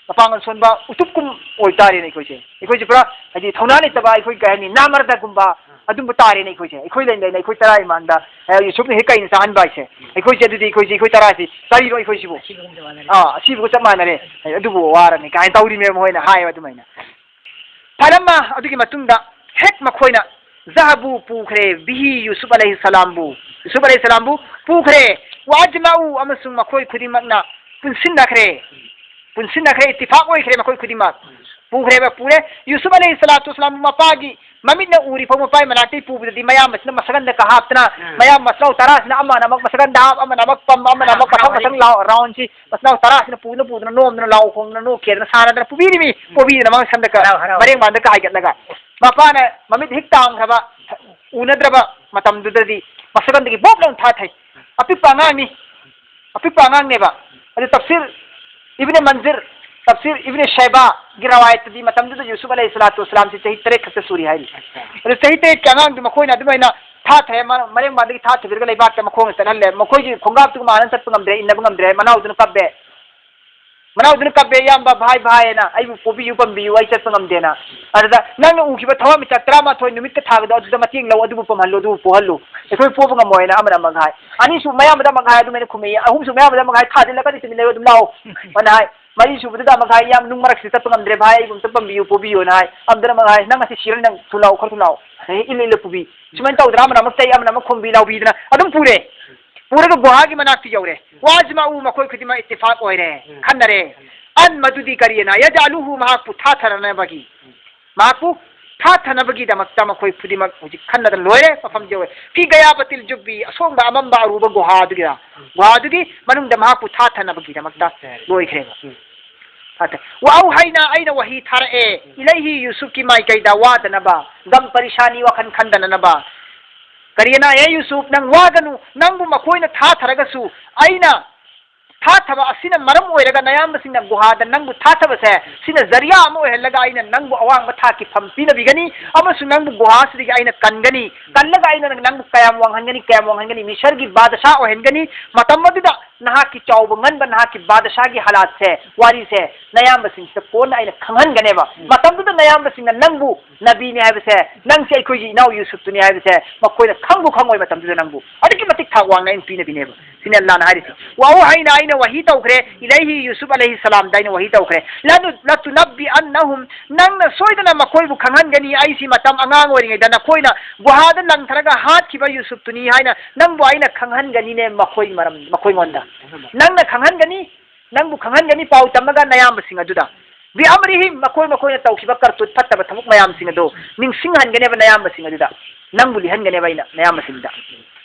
ꯃꯄꯥꯡꯒꯜ ꯁꯣꯟꯕ ꯎꯇꯨꯞ ꯀꯨꯝ ꯑꯣꯏꯇꯥꯔꯦꯅꯦ ꯑꯩꯈꯣꯏꯁꯦ꯫ ꯑꯩꯈꯣꯏꯁꯦ ꯄꯨꯔꯥ, ꯍꯥꯏꯗꯤ, ꯊꯧꯅꯥ ꯂꯩꯇꯕ, ꯑꯩꯈꯣꯏ, ꯀꯩ ꯍꯥꯏꯅꯤ, ꯅꯥꯃꯔꯗꯒꯨꯝꯕ ꯑꯗꯨꯝꯕ ꯇꯥꯔꯦꯅꯦ ꯑꯩꯈꯣꯏꯁꯦ꯫ ꯑꯩꯈꯣꯏ ꯂꯩ-, ꯂꯩꯅ ꯑꯩꯈꯣꯏ ꯇꯔꯥ ꯏꯃꯥꯡꯗ, ꯑꯦ, ꯌꯨꯁꯨꯞꯅ ꯍꯦꯛ ꯀꯩꯅ ꯆꯥꯍꯟꯕ ꯍꯥꯏꯁꯦ꯫ ꯑꯩꯈꯣꯏꯁꯦ ꯑꯗꯨꯗꯤ, ꯑꯩꯈꯣꯏꯁꯦ, ꯑꯩꯈꯣꯏ ꯇꯔꯥꯁꯤ ꯀꯔꯤꯅꯣ ꯑꯩꯈꯣꯏꯁꯤꯕꯨ? ꯑꯥ, ꯑꯁꯤꯕꯒ ꯆꯞ ꯃꯥꯟꯅꯔꯦ꯫ ꯑꯦ, ꯑꯗꯨꯕꯨ ꯋꯥꯔꯅꯤ ꯀꯥꯏꯅ ꯇꯧꯔꯤꯃꯦꯕ ꯃꯈꯣꯏꯅ ꯍꯥꯏꯌꯦꯕ ꯑꯗꯨꯃꯥꯏꯅ꯫ ꯐꯂꯝꯃ, ꯑꯗꯨꯒꯤ ꯃꯇꯨꯡꯗ ꯍꯦꯛ ꯃꯈꯣꯏꯅ ꯖꯍꯕꯨ ꯄꯨꯈ꯭ꯔꯦ, ꯕꯤꯍꯤ, ꯌꯨꯁꯨꯞ ꯑꯂꯩꯍꯤ ꯁꯂꯥꯝꯕꯨ, ꯌꯨꯁꯨꯞ ꯑꯂꯩꯍꯤ ꯁꯂꯥꯝꯕꯨ ꯄꯨꯈ꯭ꯔꯦ꯫ ꯋꯥ ꯑꯖꯃꯥꯎ, ꯑꯃꯁꯨꯡ ꯃꯈꯣꯏ ꯈꯨꯗꯤꯡꯃꯛꯅ ꯄꯨꯟꯁꯤꯟꯅꯈ꯭ꯔꯦ꯫ ꯄꯨꯟꯁꯤꯟꯅꯈ꯭ꯔꯦ, ꯏꯠꯇꯤꯐꯥꯛ ꯑꯣꯏꯈ꯭ꯔꯦ ꯃꯈꯣꯏ ꯈꯨꯗꯤꯡꯃꯛ꯫ ꯄꯨꯈ꯭ꯔꯦꯕ, ꯄꯨꯔꯦ꯫ ꯌꯨꯁꯨꯞ ꯑꯂꯩꯍꯤ ꯁꯂꯥꯇꯨ ꯋꯁꯂꯥꯝ ꯃꯄꯥꯒꯤ ꯃꯃꯤꯠꯅ ꯎꯔꯤ ꯐꯥꯎ, ꯃꯄꯥꯒꯤ ꯃꯅꯥꯛꯇꯒꯤ ꯄꯨꯕꯗꯗꯤ ꯃꯌꯥꯝꯕꯁꯤꯅ ꯃꯁꯛ ꯑꯟꯗꯀ ꯍꯥꯞꯇꯅ, ꯎꯝ꯫ ꯃꯌꯥꯝ ꯃꯁꯅꯥꯎ ꯇꯔꯥꯁꯤꯅ ꯑꯃꯅ ꯑꯃꯨꯛ ꯃꯁꯛ ꯑꯟꯗ ꯍꯥꯞ, ꯑꯃꯅ ꯑꯃꯨꯛ ꯄꯝ, ꯑꯃꯅ ꯑꯃꯨꯛ ꯃꯊꯪ ꯃꯊꯪ ꯂꯥꯎ-, ꯔꯥꯎꯟꯁꯤ ꯃꯁꯅꯥꯎ ꯇꯔꯥꯁꯤꯅ ꯄꯨꯗꯨꯅ ꯄꯨꯗꯨꯅ ꯅꯣꯝꯗꯅ ꯂꯥꯎ ꯈꯣꯡꯗꯅ ꯅꯣꯛ ꯈꯦꯗꯅ ꯁꯥꯟꯅꯗꯅ ꯄꯨꯕꯤꯔꯤꯃꯤ, ꯎꯝ꯫ ꯄꯣꯕꯤꯗꯅ ꯃꯥ ꯁꯟꯗꯀ ꯍꯔꯥꯎ ꯍꯔꯥꯎ꯫ ꯃꯔꯦꯡ ꯃꯥꯟꯗꯀ ꯍꯥꯏꯒꯠꯂꯒ꯫ ꯃꯄꯥꯅ ꯃꯃꯤꯠ ꯍꯦꯛ ꯇꯥꯡꯈ꯭ꯔꯕ, ꯎꯅꯗ꯭ꯔꯕ ꯃꯇꯝꯗꯨꯗꯗꯤ ꯃꯁꯛ ꯑꯟꯗꯒꯤ ꯕꯣꯞ ꯂꯥꯎꯅ ꯊꯥꯊꯩ꯫ ꯑꯄꯤꯛꯄ ꯑꯉꯥꯡꯅꯤ꯫ ꯑꯄꯤꯛꯄ ꯑꯉꯥꯡꯅꯦꯕ꯫ ꯑꯗꯨ ꯇꯐꯁꯤꯔ ꯏꯕꯅꯦ ꯃꯟꯖꯤꯔ, ꯇꯐꯁꯤꯔ ꯏꯕꯅꯦ ꯁꯩꯕꯥꯒꯤ ꯔꯋꯥꯌꯠꯇꯗꯤ ꯃꯇꯝꯗꯨꯗ ꯌꯨꯁꯨꯐ ꯑꯂꯩꯍꯤ ꯁꯂꯥꯇꯨ ꯋꯁꯁꯂꯥꯝꯁꯤ ꯆꯍꯤ ꯇꯔꯦꯠ ꯈꯛꯇ ꯁꯨꯔꯤ ꯍꯥꯏꯔꯤ꯫ ꯑꯗꯨ ꯆꯍꯤ ꯇꯔꯦꯠꯀꯤ ꯑꯉꯥꯡꯗꯨ ꯃꯈꯣꯏꯅ ꯑꯗꯨꯃꯥꯏꯅ ꯊꯥꯊꯔꯦ, ꯃ-, ꯃꯔꯦꯡꯕꯥꯟꯗꯒꯤ ꯊꯥꯊꯕꯤꯔꯒ ꯂꯩꯕꯥꯛꯇ ꯃꯈꯣꯡꯅ ꯆꯠꯍꯜꯂꯦ꯫ ꯃꯈꯣꯏꯒꯤ ꯈꯣꯡꯒꯥꯞꯇꯨꯒ ꯃꯥꯅ ꯆꯠꯄ ꯉꯝꯗ꯭ꯔꯦ, ꯏꯟꯅꯕ ꯉꯝꯗ꯭ꯔꯦ꯫ ꯃꯅꯥꯎꯗꯨꯅ ꯀꯞꯄꯦ꯫ ꯃꯅꯥꯎꯗꯨꯅ ꯀꯞꯄꯦ, "ꯏꯌꯥꯝꯕ, ꯚꯥꯏ, ꯚꯥꯏ" ꯍꯥꯏꯅ, "ꯑꯩꯕꯨ ꯄꯣꯕꯤꯌꯨ, ꯄꯥꯝꯕꯤꯌꯨ, ꯑꯩ ꯆꯠꯄ ꯉꯝꯗꯦꯅ"꯫ ꯑꯗꯨꯗ, "ꯅꯪꯅ ꯎꯈꯤꯕ ꯊꯋꯥꯟꯃꯤꯆꯥꯛ ꯇꯔꯥꯃꯥꯊꯣꯏ ꯅꯨꯃꯤꯠꯀ ꯊꯥꯒꯗꯣ ꯑꯗꯨꯗ ꯃꯇꯦꯡ ꯂꯧ, ꯑꯗꯨꯕꯨ ꯄꯝꯍꯜꯂꯨ, ꯑꯗꯨꯕꯨ ꯄꯣꯍꯜꯂꯨ, ꯑꯩꯈꯣꯏ ꯄꯣꯕ ꯉꯝꯃꯣꯏꯅ" ꯑꯃꯅ ꯑꯃꯒ ꯍꯥꯏ꯫ ꯑꯅꯤꯁꯨ ꯃꯌꯥꯝꯕꯗ ꯑꯃꯒ ꯍꯥꯏ, ꯑꯗꯨꯃꯥꯏꯅ ꯈꯨꯝꯃꯛꯏ꯫ ꯑꯍꯨꯝꯁꯨ ꯃꯌꯥꯝꯕꯗ ꯑꯃꯒ ꯍꯥꯏ, "ꯊꯥꯖꯤꯜꯂꯛꯀꯅꯤ, ꯇꯨꯃꯤꯟ ꯂꯩꯌꯨ, ꯑꯗꯨꯝ ꯂꯥꯛꯑꯣ" ꯑꯅ ꯍꯥꯏ꯫ ꯃꯔꯤꯁꯨꯕꯗꯨꯗ ꯑꯃꯒ ꯍꯥꯏ, "ꯌꯥꯝ ꯅꯨꯡ ꯃꯔꯛꯁꯤꯗ ꯆꯠꯄ ꯉꯝꯗ꯭ꯔꯦ ꯚꯥꯏ, ꯑꯩꯕꯨ ꯑꯝꯇ ꯄꯝꯕꯤꯌꯨ, ꯄꯣꯕꯤꯌꯨꯅ" ꯍꯥꯏ꯫ ꯑꯃꯗꯨꯅ ꯑꯃꯒ ꯍꯥꯏ, "ꯅꯪ ꯉꯁꯤ ꯁꯤꯔꯅꯤ, ꯅꯪ ꯊꯨꯂꯥꯎ, ꯈꯔ ꯊꯨꯂꯥꯎ, ꯍꯦꯛ ꯏꯜꯂ ꯏꯜꯂ ꯄꯨꯕꯤ"꯫ ꯁꯨꯃꯥꯏꯅ ꯇꯧꯗꯅ ꯑꯃꯅ ꯑꯃ ꯆꯩ, ꯑꯃꯅ ꯑꯃ ꯈꯨꯝꯕꯤ ꯂꯥꯎꯕꯤꯗꯅ ꯑꯗꯨꯝ ꯄꯨꯔꯦ꯫ ꯄꯨꯔꯒ ꯒꯨꯍꯥꯒꯤ ꯃꯅꯥꯛꯇ ꯌꯧꯔꯦ꯫ "ꯋꯥꯖꯃꯥꯎ", ꯃꯈꯣꯏ ꯈꯨꯗꯤꯡꯃꯛ ꯏꯠꯇꯤꯐꯥꯛ ꯑꯣꯏꯔꯦ, ꯎꯝ꯫ ꯈꯟꯅꯔꯦ꯫ "ꯑꯟ", ꯃꯗꯨꯗꯤ ꯀꯔꯤꯅ? "ꯌꯖ ꯑꯂꯨꯍꯨ", ꯃꯍꯥꯛꯄꯨ ꯊꯥꯊꯅꯅꯕꯒꯤ꯫ ꯃꯍꯥꯛꯄꯨ ꯊꯥꯊꯅꯕꯒꯤꯗꯃꯛꯇ ꯃꯈꯣꯏ ꯈꯨꯗꯤꯡꯃꯛ ꯍꯧꯖꯤꯛ ꯈꯟꯅꯗꯅ ꯂꯣꯏꯔꯦ, ꯃꯐꯝ ꯌꯧꯔꯦ꯫ "ꯐꯤ ꯒꯌꯥꯕꯇꯤꯜ ꯖꯨꯕꯤ", ꯑꯁꯣꯡꯕ ꯑꯃꯝꯕ ꯑꯔꯨꯕ ꯒꯨꯍꯥꯗꯨꯒꯤꯗ, ꯒꯨꯍꯥꯗꯨꯒꯤ ꯃꯅꯨꯡꯗ ꯃꯍꯥꯛꯄꯨ ꯊꯥꯊꯅꯕꯒꯤꯗꯃꯛꯇ ꯂꯣꯏꯈ꯭ꯔꯦꯕ꯫ ꯎꯝ꯫ ꯐꯠꯇꯦ꯫ "ꯋꯥꯎ ꯍꯥꯏꯅ ꯑꯩꯅ ꯋꯥꯍꯤ ꯊꯥꯔꯛꯑꯦ, ꯏꯂꯩꯍꯤ, ꯌꯨꯁꯨꯞꯀꯤ ꯃꯥꯏꯀꯩꯗ ꯋꯥꯗꯅꯕ, ꯒꯝ ꯄꯔꯤꯁꯥꯅꯤ ꯋꯥꯈꯜ ꯈꯟꯗꯅꯅꯕ"꯫ ꯀꯔꯤꯅ, "ꯍꯦ ꯌꯨꯁꯨꯞ, ꯅꯪ ꯋꯥꯒꯅꯨ, ꯅꯪꯕꯨ ꯃꯈꯣꯏꯅ ꯊꯥꯊꯔꯒꯁꯨ ꯑꯩꯅ ꯊꯥꯊꯕ ꯑꯁꯤꯅ ꯃꯔꯝ ꯑꯣꯏꯔꯒ ꯅꯌꯥꯝꯕꯁꯤꯡꯅ ꯒꯨꯍꯥꯗ ꯅꯪꯕꯨ ꯊꯥꯊꯕꯁꯦ, ꯁꯤꯅ ꯖꯔꯤꯌꯥ ꯑꯃ ꯑꯣꯏꯍꯜꯂꯒ ꯑꯩꯅ ꯅꯪꯕꯨ ꯑꯋꯥꯡꯕ ꯊꯥꯛꯀꯤ ꯐꯝ ꯄꯤꯅꯕꯤꯒꯅꯤ, ꯑꯃꯁꯨꯡ ꯅꯪꯕꯨ ꯒꯨꯍꯥꯁꯤꯗꯒꯤ ꯑꯩꯅ ꯀꯟꯒꯅꯤ, ꯀꯜꯂꯒ ꯑꯩꯅ ꯅꯪꯕꯨ ꯀꯌꯥꯝ ꯋꯥꯡꯍꯟꯒꯅꯤ, ꯀꯌꯥꯝ ꯋꯥꯡꯍꯟꯒꯅꯤ, ꯃꯤꯁꯔꯒꯤ ꯕꯥꯗꯁꯥ ꯑꯣꯏꯍꯟꯒꯅꯤ, ꯃꯇꯝ ꯑꯗꯨꯗ ꯅꯍꯥꯛꯀꯤ ꯆꯥꯎꯕ ꯉꯟꯕ, ꯅꯍꯥꯛꯀꯤ ꯕꯥꯗꯁꯥꯒꯤ ꯍꯥꯂꯥꯠꯁꯦ, ꯋꯥꯔꯤꯁꯦ ꯅꯌꯥꯝꯕꯁꯤꯡꯁꯤꯗ ꯀꯣꯟꯅ ꯑꯩꯅ ꯈꯪꯍꯟꯒꯅꯦꯕ꯫ ꯎꯝ꯫ ꯃꯇꯝꯗꯨꯗ ꯅꯌꯥꯝꯕꯁꯤꯡꯅ ꯅꯪꯕꯨ ꯅꯕꯤꯅꯦ ꯍꯥꯏꯕꯁꯦ, ꯅꯪꯁꯦ ꯑꯩꯈꯣꯏꯒꯤ ꯏꯅꯥꯎ ꯌꯨꯁꯨꯞꯇꯨꯅꯤ ꯍꯥꯏꯕꯁꯦ ꯃꯈꯣꯏꯅ ꯈꯪꯕꯨ ꯈꯪꯉꯣꯏ꯫ ꯃꯇꯝꯗꯨꯗ ꯅꯪꯕꯨ ꯑꯗꯨꯛꯀꯤ ꯃꯇꯤꯛ ꯊꯥꯛ ꯋꯥꯡꯅ ꯑꯩꯅ ꯄꯤꯅꯕꯤꯅꯦꯕ꯫ ꯁꯤꯅꯤ ꯑꯜꯂꯥꯍꯅ ꯍꯥꯏꯔꯤꯁꯦ꯫ "ꯋꯥꯎ ꯍꯥꯏꯅ ꯑꯩꯅ ꯋꯥꯍꯤ ꯇꯧꯈ꯭ꯔꯦ, ꯏꯂꯩꯍꯤ, ꯌꯨꯁꯨꯞ ꯑꯂꯩꯍꯤ ꯁꯂꯥꯝꯗ ꯑꯩꯅ ꯋꯥꯍꯤ ꯇꯧꯈ꯭ꯔꯦ꯫ ꯂꯅꯨ-, ꯂꯇꯨꯅꯕꯤ ꯑꯟꯅꯍꯨꯝ, ꯅꯪꯅ ꯁꯣꯏꯗꯅ ꯃꯈꯣꯏꯕꯨ ꯈꯪꯍꯟꯒꯅꯤ, ꯑꯩꯁꯤ ꯃꯇꯝ ꯑꯉꯥꯡ ꯑꯣꯏꯔꯤꯉꯩꯗ ꯅꯈꯣꯏꯅ ꯒꯨꯍꯥꯗ ꯂꯪꯊꯔꯒ ꯍꯥꯠꯈꯤꯕ ꯌꯨꯁꯨꯞꯇꯨꯅꯤ ꯍꯥꯏꯅ ꯅꯪꯕꯨ ꯑꯩꯅ ꯈꯪꯍꯟꯒꯅꯤꯅꯦ ꯃꯈꯣꯏ ꯃꯔꯝ, ꯃꯈꯣꯏꯉꯣꯟꯗ꯫ ꯅꯪꯅ ꯈꯪꯍꯟꯒꯅꯤ, ꯅꯪꯕꯨ ꯈꯪꯍꯟꯒꯅꯤ ꯄꯥꯎ ꯇꯝꯃꯒ ꯅꯌꯥꯝꯕꯁꯤꯡ ꯑꯗꯨꯗ꯫ ꯕꯤ ꯑꯃꯔꯤꯍꯤꯝ, ꯃꯈꯣꯏ ꯃꯈꯣꯏꯅ ꯇꯧꯈꯤꯕ ꯀꯔꯇꯨꯠ ꯐꯠꯇꯕ ꯊꯕꯛ ꯃꯌꯥꯝꯁꯤꯡ ꯑꯗꯨ ꯅꯤꯡꯁꯤꯡꯍꯟꯒꯅꯦꯕ ꯅꯌꯥꯝꯕꯁꯤꯡ ꯑꯗꯨꯗ꯫ ꯅꯪꯕꯨ ꯂꯤꯍꯟꯒꯅꯦꯕ ꯑꯩꯅ ꯅꯌꯥꯝꯕꯁꯤꯡꯗ꯫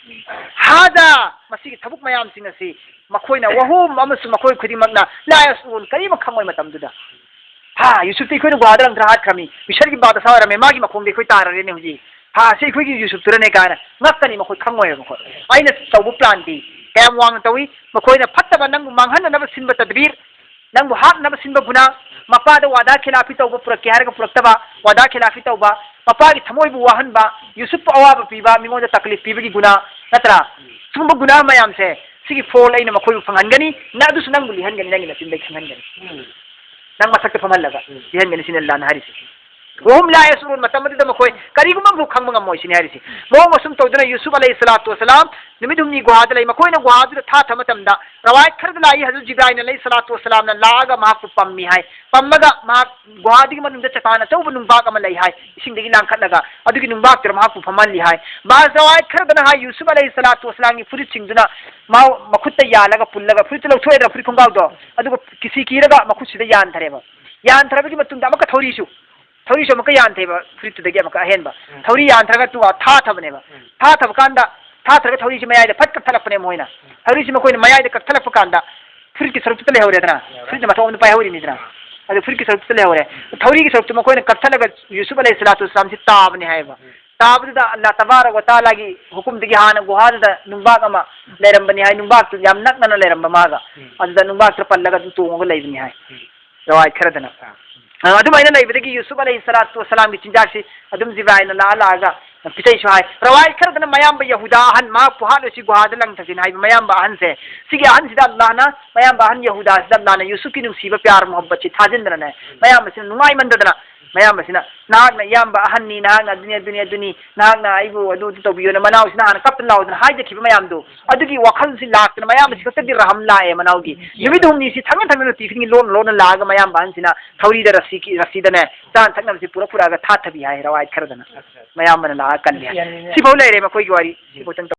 ꯍꯥꯗꯥ, ꯃꯁꯤꯒꯤ ꯊꯕꯛ ꯃꯌꯥꯝꯁꯤꯡ ꯑꯁꯤ ꯃꯈꯣꯏꯅ, ꯋꯥꯍꯨꯝ, ꯑꯃꯁꯨꯡ ꯃꯈꯣꯏ ꯈꯨꯗꯤꯡꯃꯛꯅ ꯂꯥ ꯌꯁꯎꯔꯨꯟ, ꯀꯔꯤꯃꯠ ꯈꯪꯉꯣꯏ ꯃꯇꯝꯗꯨꯗ꯫ ꯍꯥ, ꯌꯨꯁꯨꯞꯇꯤ ꯑꯩꯈꯣꯏꯅ ꯒꯨꯍꯥꯗ ꯂꯪꯊꯔ ꯍꯥꯠꯈ꯭ꯔꯝꯃꯤ, ꯃꯤꯁꯔꯒꯤ ꯕꯥꯗꯁꯥ ꯑꯣꯏꯔꯝꯃꯦ, ꯃꯥꯒꯤ ꯃꯈꯣꯡꯗꯤ ꯑꯩꯈꯣꯏ ꯇꯥꯔꯔꯦꯅꯦ ꯍꯧꯖꯤꯛ꯫ ꯍꯥ, ꯁꯤ ꯑꯩꯈꯣꯏꯒꯤ ꯌꯨꯁꯨꯞꯇꯨꯔꯅꯦ ꯀꯥꯏꯅ ꯉꯛꯀꯅꯤ ꯃꯈꯣꯏ, ꯈꯪꯉꯣꯏꯕ ꯃꯈꯣꯏ꯫ ꯑꯩꯅ ꯇꯧꯕ ꯄ꯭ꯂꯥꯟꯗꯤ ꯀꯌꯥꯝ ꯋꯥꯡꯅ ꯇꯧꯏ, ꯃꯈꯣꯏꯅ ꯐꯠꯇꯕ ꯅꯪꯕꯨ ꯃꯥꯡꯍꯟꯅꯅꯕ ꯁꯤꯟꯕ ꯇꯗꯕꯤꯔ, ꯅꯪꯕꯨ ꯍꯥꯠꯅꯕ ꯁꯤꯟꯕ ꯒꯨꯅꯥ, ꯃꯄꯥꯗ ꯋꯥꯗꯥ ꯈꯤꯂꯥꯐꯤ ꯇꯧꯕ ꯄꯨꯔꯛꯀꯦ ꯍꯥꯏꯔꯒ ꯄꯨꯔꯛꯇꯕ, ꯋꯥꯗꯥ ꯈꯤꯂꯥꯐꯤ ꯇꯧꯕ, ꯃꯄꯥꯒꯤ ꯊꯃꯣꯏꯕꯨ ꯋꯥꯍꯟꯕ, ꯌꯨꯁꯨꯞꯄꯨ ꯑꯋꯥꯕ ꯄꯤꯕ, ꯃꯤꯉꯣꯟꯗ ꯇꯀꯂꯤꯐ ꯄꯤꯕꯒꯤ ꯒꯨꯅꯥ ꯅꯠꯇ꯭ꯔꯥ? ꯁꯤꯒꯨꯝꯕ ꯒꯨꯅꯥ ꯃꯌꯥꯝꯁꯦ, ꯁꯤꯒꯤ ꯐꯣꯜ ꯑꯩꯅ ꯃꯈꯣꯏꯕꯨ ꯐꯪꯍꯟꯒꯅꯤ, ꯅꯪ ꯑꯗꯨꯁꯨ ꯅꯪꯕꯨ ꯂꯤꯍꯟꯒꯅꯤ, ꯅꯪꯒꯤ ꯅꯆꯤꯟꯗꯒꯤ ꯈꯪꯍꯟꯒꯅꯤ꯫ ꯎꯝ꯫ ꯅꯪ ꯃꯊꯛꯇ ꯐꯝꯍꯜꯂꯒ ꯎꯝ꯫ ꯂꯤꯍꯟꯒꯅꯤ, ꯁꯤꯅꯤ ꯑꯜꯂꯥꯍꯅ ꯍꯥꯏꯔꯤꯁꯦ꯫ ꯎꯝ꯫ ꯋꯍꯨꯝ ꯂꯥ ꯌꯁꯨꯔꯨꯟ, ꯃꯇꯝ ꯑꯗꯨꯗ ꯃꯈꯣꯏ ꯀꯔꯤꯒꯨꯝꯕ ꯑꯃꯐꯥꯎ ꯈꯪꯕ ꯉꯝꯃꯣꯏ ꯁꯤꯅꯤ ꯍꯥꯏꯔꯤꯁꯦ꯫ ꯎꯝ꯫ ꯃꯑꯣꯡ ꯑꯁꯨꯝ ꯇꯧꯗꯨꯅ ꯌꯨꯁꯨꯞ ꯑꯂꯩꯍꯤ ꯁꯂꯥꯇꯨ ꯋꯁꯂꯥꯝ ꯅꯨꯃꯤꯠ ꯍꯨꯝꯅꯤ ꯒꯨꯍꯥꯗ ꯂꯩ꯫ ꯃꯈꯣꯏꯅ ꯒꯨꯍꯥꯗꯨꯗ ꯊꯥꯊꯕ ꯃꯇꯝꯗ, ꯔꯋꯥꯌꯠ ꯈꯔꯗ ꯂꯥꯛꯏ, ꯍꯖꯔꯠ ꯖꯤꯕ꯭ꯔꯥꯏꯜ ꯑꯂꯩꯍꯤ ꯁꯂꯥꯇꯨ ꯋꯁꯂꯥꯝꯅ ꯂꯥꯛꯑꯒ ꯃꯍꯥꯛꯄꯨ ꯄꯝꯃꯤ ꯍꯥꯏ꯫ ꯄꯝꯃꯒ ꯃꯍꯥꯛ ꯒꯨꯍꯥꯗꯨꯒꯤ ꯃꯅꯨꯡꯗ ꯆꯇꯥꯟ ꯑꯆꯧꯕ ꯅꯨꯡꯕꯥꯛ ꯑꯃ ꯂꯩ ꯍꯥꯏ, ꯏꯁꯤꯡꯗꯒꯤ ꯂꯥꯡꯈꯠꯂꯒ ꯑꯗꯨꯒꯤ ꯅꯨꯡꯕꯥꯛꯇꯨꯗ ꯃꯍꯥꯛꯄꯨ ꯐꯝꯍꯜꯂꯤ ꯍꯥꯏ꯫ ꯕꯥꯖ ꯔꯋꯥꯌꯠ ꯈꯔꯗꯅ ꯍꯥꯏ, ꯌꯨꯁꯨꯞ ꯑꯂꯩꯍꯤ ꯁꯂꯥꯇꯨ ꯋꯁꯂꯥꯝꯒꯤ ꯐꯨꯔꯤꯠꯁꯤꯡꯗꯨꯅ ꯃꯍꯥꯛ ꯃꯈꯨꯠꯇ ꯌꯥꯜꯂꯒ ꯄꯨꯜꯂꯒ, ꯐꯨꯔꯤꯠꯇꯨ ꯂꯧꯊꯣꯛꯑꯦꯗꯅ, ꯐꯨꯔꯤꯠ ꯈꯣꯡꯒ꯭ꯔꯥꯎꯗꯣ, ꯑꯗꯨꯒ ꯀꯤꯁꯤ ꯀꯤꯔꯒ ꯃꯈꯨꯠꯁꯤꯗ ꯌꯥꯟꯊꯔꯦꯕ꯫ ꯌꯥꯟꯊꯔꯕꯒꯤ ꯃꯇꯨꯡꯗ ꯑꯃꯨꯛꯀ ꯊꯧꯔꯤꯁꯨ, ꯊꯧꯔꯤꯁꯨ ꯑꯃꯨꯛꯀ ꯌꯥꯟꯊꯩꯕ, ꯐꯨꯔꯤꯠꯇꯨꯗꯒꯤ ꯑꯃꯨꯛꯀ ꯑꯍꯦꯟꯕ꯫ ꯎꯝ꯫ ꯊꯧꯔꯤ ꯌꯥꯟꯊꯔꯒ ꯇꯨ-, ꯊꯥꯊꯕꯅꯦꯕ꯫ ꯎꯝ꯫ ꯊꯥꯊꯕ ꯀꯥꯟꯗ, ꯊꯥꯊꯔꯒ ꯊꯧꯔꯤꯁꯤ ꯃꯌꯥꯏꯗ ꯐꯠ ꯀꯛꯊꯠꯂꯛꯄꯅꯦ ꯃꯣꯏꯅ꯫ ꯎꯝ꯫ ꯊꯧꯔꯤꯁꯤ ꯃꯈꯣꯏꯅ ꯃꯌꯥꯏꯗ ꯀꯛꯊꯠꯂꯛꯄ ꯀꯥꯟꯗ ꯐꯨꯔꯤꯠꯀꯤ ꯁꯔꯨꯛꯇꯨꯗ ꯂꯩꯍꯧꯔꯦꯗꯅ, ꯂꯩꯍꯧꯔꯦ꯫ ꯐꯨꯔꯤꯠꯇ ꯃꯊꯣꯡ ꯑꯃꯗ ꯄꯥꯏꯍꯧꯔꯤꯅꯤꯗꯅ꯫ ꯑꯥ꯫ ꯑꯗꯨ ꯐꯨꯔꯤꯠꯀꯤ ꯁꯔꯨꯛꯇꯨꯗ ꯂꯩꯍꯧꯔꯦ꯫ ꯎꯝ꯫ ꯊꯧꯔꯤꯒꯤ ꯁꯔꯨꯛꯇꯨ ꯃꯈꯣꯏꯅ ꯀꯛꯊꯠꯂꯒ ꯌꯨꯁꯨꯞ ꯑꯂꯩꯍꯤ ꯁꯂꯥꯇꯨ ꯋꯁꯂꯥꯝꯁꯤ ꯇꯥꯕꯅꯦ ꯍꯥꯏꯌꯦꯕ꯫ ꯎꯝ꯫ ꯇꯥꯕꯗꯨꯗ ꯑꯜꯂꯥ ꯇꯕꯥꯔꯛ ꯋ ꯇꯥꯂꯥꯒꯤ ꯍꯨꯀꯨꯝꯗꯒꯤ ꯍꯥꯟꯅ ꯒꯨꯍꯥꯗꯨꯗ ꯅꯨꯡꯕꯥꯛ ꯑꯃ ꯂꯩꯔꯝꯕꯅꯤ ꯍꯥꯏ, ꯅꯨꯡꯕꯥꯛꯇꯨ ꯌꯥꯝ ꯅꯛꯅꯅ ꯂꯩꯔꯝꯕ ꯃꯥꯒ꯫ ꯎꯝ꯫ ꯑꯗꯨꯗ ꯅꯨꯡꯕꯥꯛꯇ ꯄꯜꯂꯒ ꯑꯗꯨꯝ ꯇꯣꯡꯉꯒ ꯂꯩꯕꯅꯤ ꯍꯥꯏ꯫ ꯎꯝ꯫ ꯔꯋꯥꯌꯠ ꯈꯔꯗꯅ꯫ ꯑꯥ꯫ ꯑ, ꯑꯗꯨꯃꯥꯏꯅ ꯂꯩꯕꯗꯒꯤ ꯌꯨꯁꯨꯞ ꯑꯂꯩꯍꯤ ꯁꯂꯥꯇꯨ ꯋꯁꯂꯥꯝꯒꯤ ꯆꯤꯟꯖꯥꯛꯁꯤ ꯑꯗꯨꯝ ꯖꯤꯕ꯭ꯔꯥꯏꯜꯅ ꯂꯥꯛꯑ ꯂꯥꯛꯑꯒ ꯄꯤꯖꯩꯁꯨ ꯍꯥꯏ꯫ ꯔꯋꯥꯌꯠ ꯈꯔꯗꯅ ꯃꯌꯥꯝꯕ ꯌꯍꯨꯗꯥ ꯑꯍꯟ, ꯃꯍꯥꯛꯄꯨ ꯍꯥꯠꯂꯨꯁꯤ ꯒꯨꯍꯥꯗ ꯂꯪꯊꯁꯤꯅ ꯍꯥꯏꯕ ꯃꯌꯥꯝꯕ ꯑꯍꯟꯁꯦ, ꯁꯤꯒꯤ ꯑꯍꯟꯁꯤꯗ ꯑꯜꯂꯥꯍꯅ, ꯃꯌꯥꯝꯕ ꯑꯍꯟ ꯌꯍꯨꯗꯥꯁꯤꯗ ꯑꯜꯂꯥꯍꯅ ꯌꯨꯁꯨꯞꯀꯤ ꯅꯨꯡꯁꯤꯕ ꯄ꯭ꯌꯥꯔ ꯃꯣꯍꯕꯠꯁꯤ ꯊꯥꯖꯤꯟꯗꯅꯅꯦ, ꯃꯌꯥꯝꯕꯁꯤꯅ ꯅꯨꯡꯉꯥꯏꯃꯟꯗꯗꯅ, ꯃꯌꯥꯝꯕꯁꯤꯅ, "ꯅꯍꯥꯛꯅ ꯏꯌꯥꯝꯕ ꯑꯍꯟꯅꯤ, ꯅꯍꯥꯛꯅ ꯑꯗꯨꯅꯤ, ꯑꯗꯨꯅꯤ, ꯑꯗꯨꯅꯤ, ꯅꯍꯥꯛꯅ ꯑꯩꯕꯨ ꯑꯗꯨ, ꯑꯗꯨ ꯇꯧꯕꯤꯌꯣꯅ", ꯃꯅꯥꯎꯁꯤꯅ ꯍꯥꯟꯅ ꯀꯞꯇꯅ ꯂꯥꯎꯗꯅ ꯍꯥꯏꯖꯈꯤꯕ ꯃꯌꯥꯝꯗꯣ, ꯑꯗꯨꯒꯤ ꯋꯥꯈꯜꯁꯤ ꯂꯥꯛꯇꯅ ꯃꯌꯥꯝꯕꯁꯤ ꯈꯛꯇꯗꯤ ꯔꯍꯝ ꯂꯥꯛꯑꯦ ꯃꯅꯥꯎꯒꯤ꯫ ꯅꯨꯃꯤꯠ ꯍꯨꯝꯅꯤꯁꯤ ꯊꯪꯅ ꯊꯪꯅ ꯅꯨꯡꯇꯤ ꯈꯨꯗꯤꯡꯒꯤ ꯂꯣꯟꯅ ꯂꯣꯟꯅ ꯂꯥꯛꯑꯒ ꯃꯌꯥꯝꯕ ꯑꯍꯟꯁꯤꯅ ꯊꯧꯔꯤꯗ ꯔꯁꯤ, ꯔꯁꯤꯗꯅꯦ ꯆꯥꯅ ꯊꯛꯅꯕꯁꯤ ꯄꯨꯔꯛ ꯄꯨꯔꯛꯑꯒ ꯊꯥꯊꯕꯤ ꯍꯥꯏ, ꯔꯋꯥꯌꯠ ꯈꯔꯗꯅ꯫ ꯃꯌꯥꯝꯕꯅ ꯂꯥꯛꯑꯒ ꯀꯜꯂꯤ ꯍꯥꯏ꯫ ꯁꯤꯐꯥꯎ ꯂꯩꯔꯦ ꯃꯈꯣꯏꯒꯤ ꯋꯥꯔꯤ꯫ ꯁꯤꯐꯥꯎ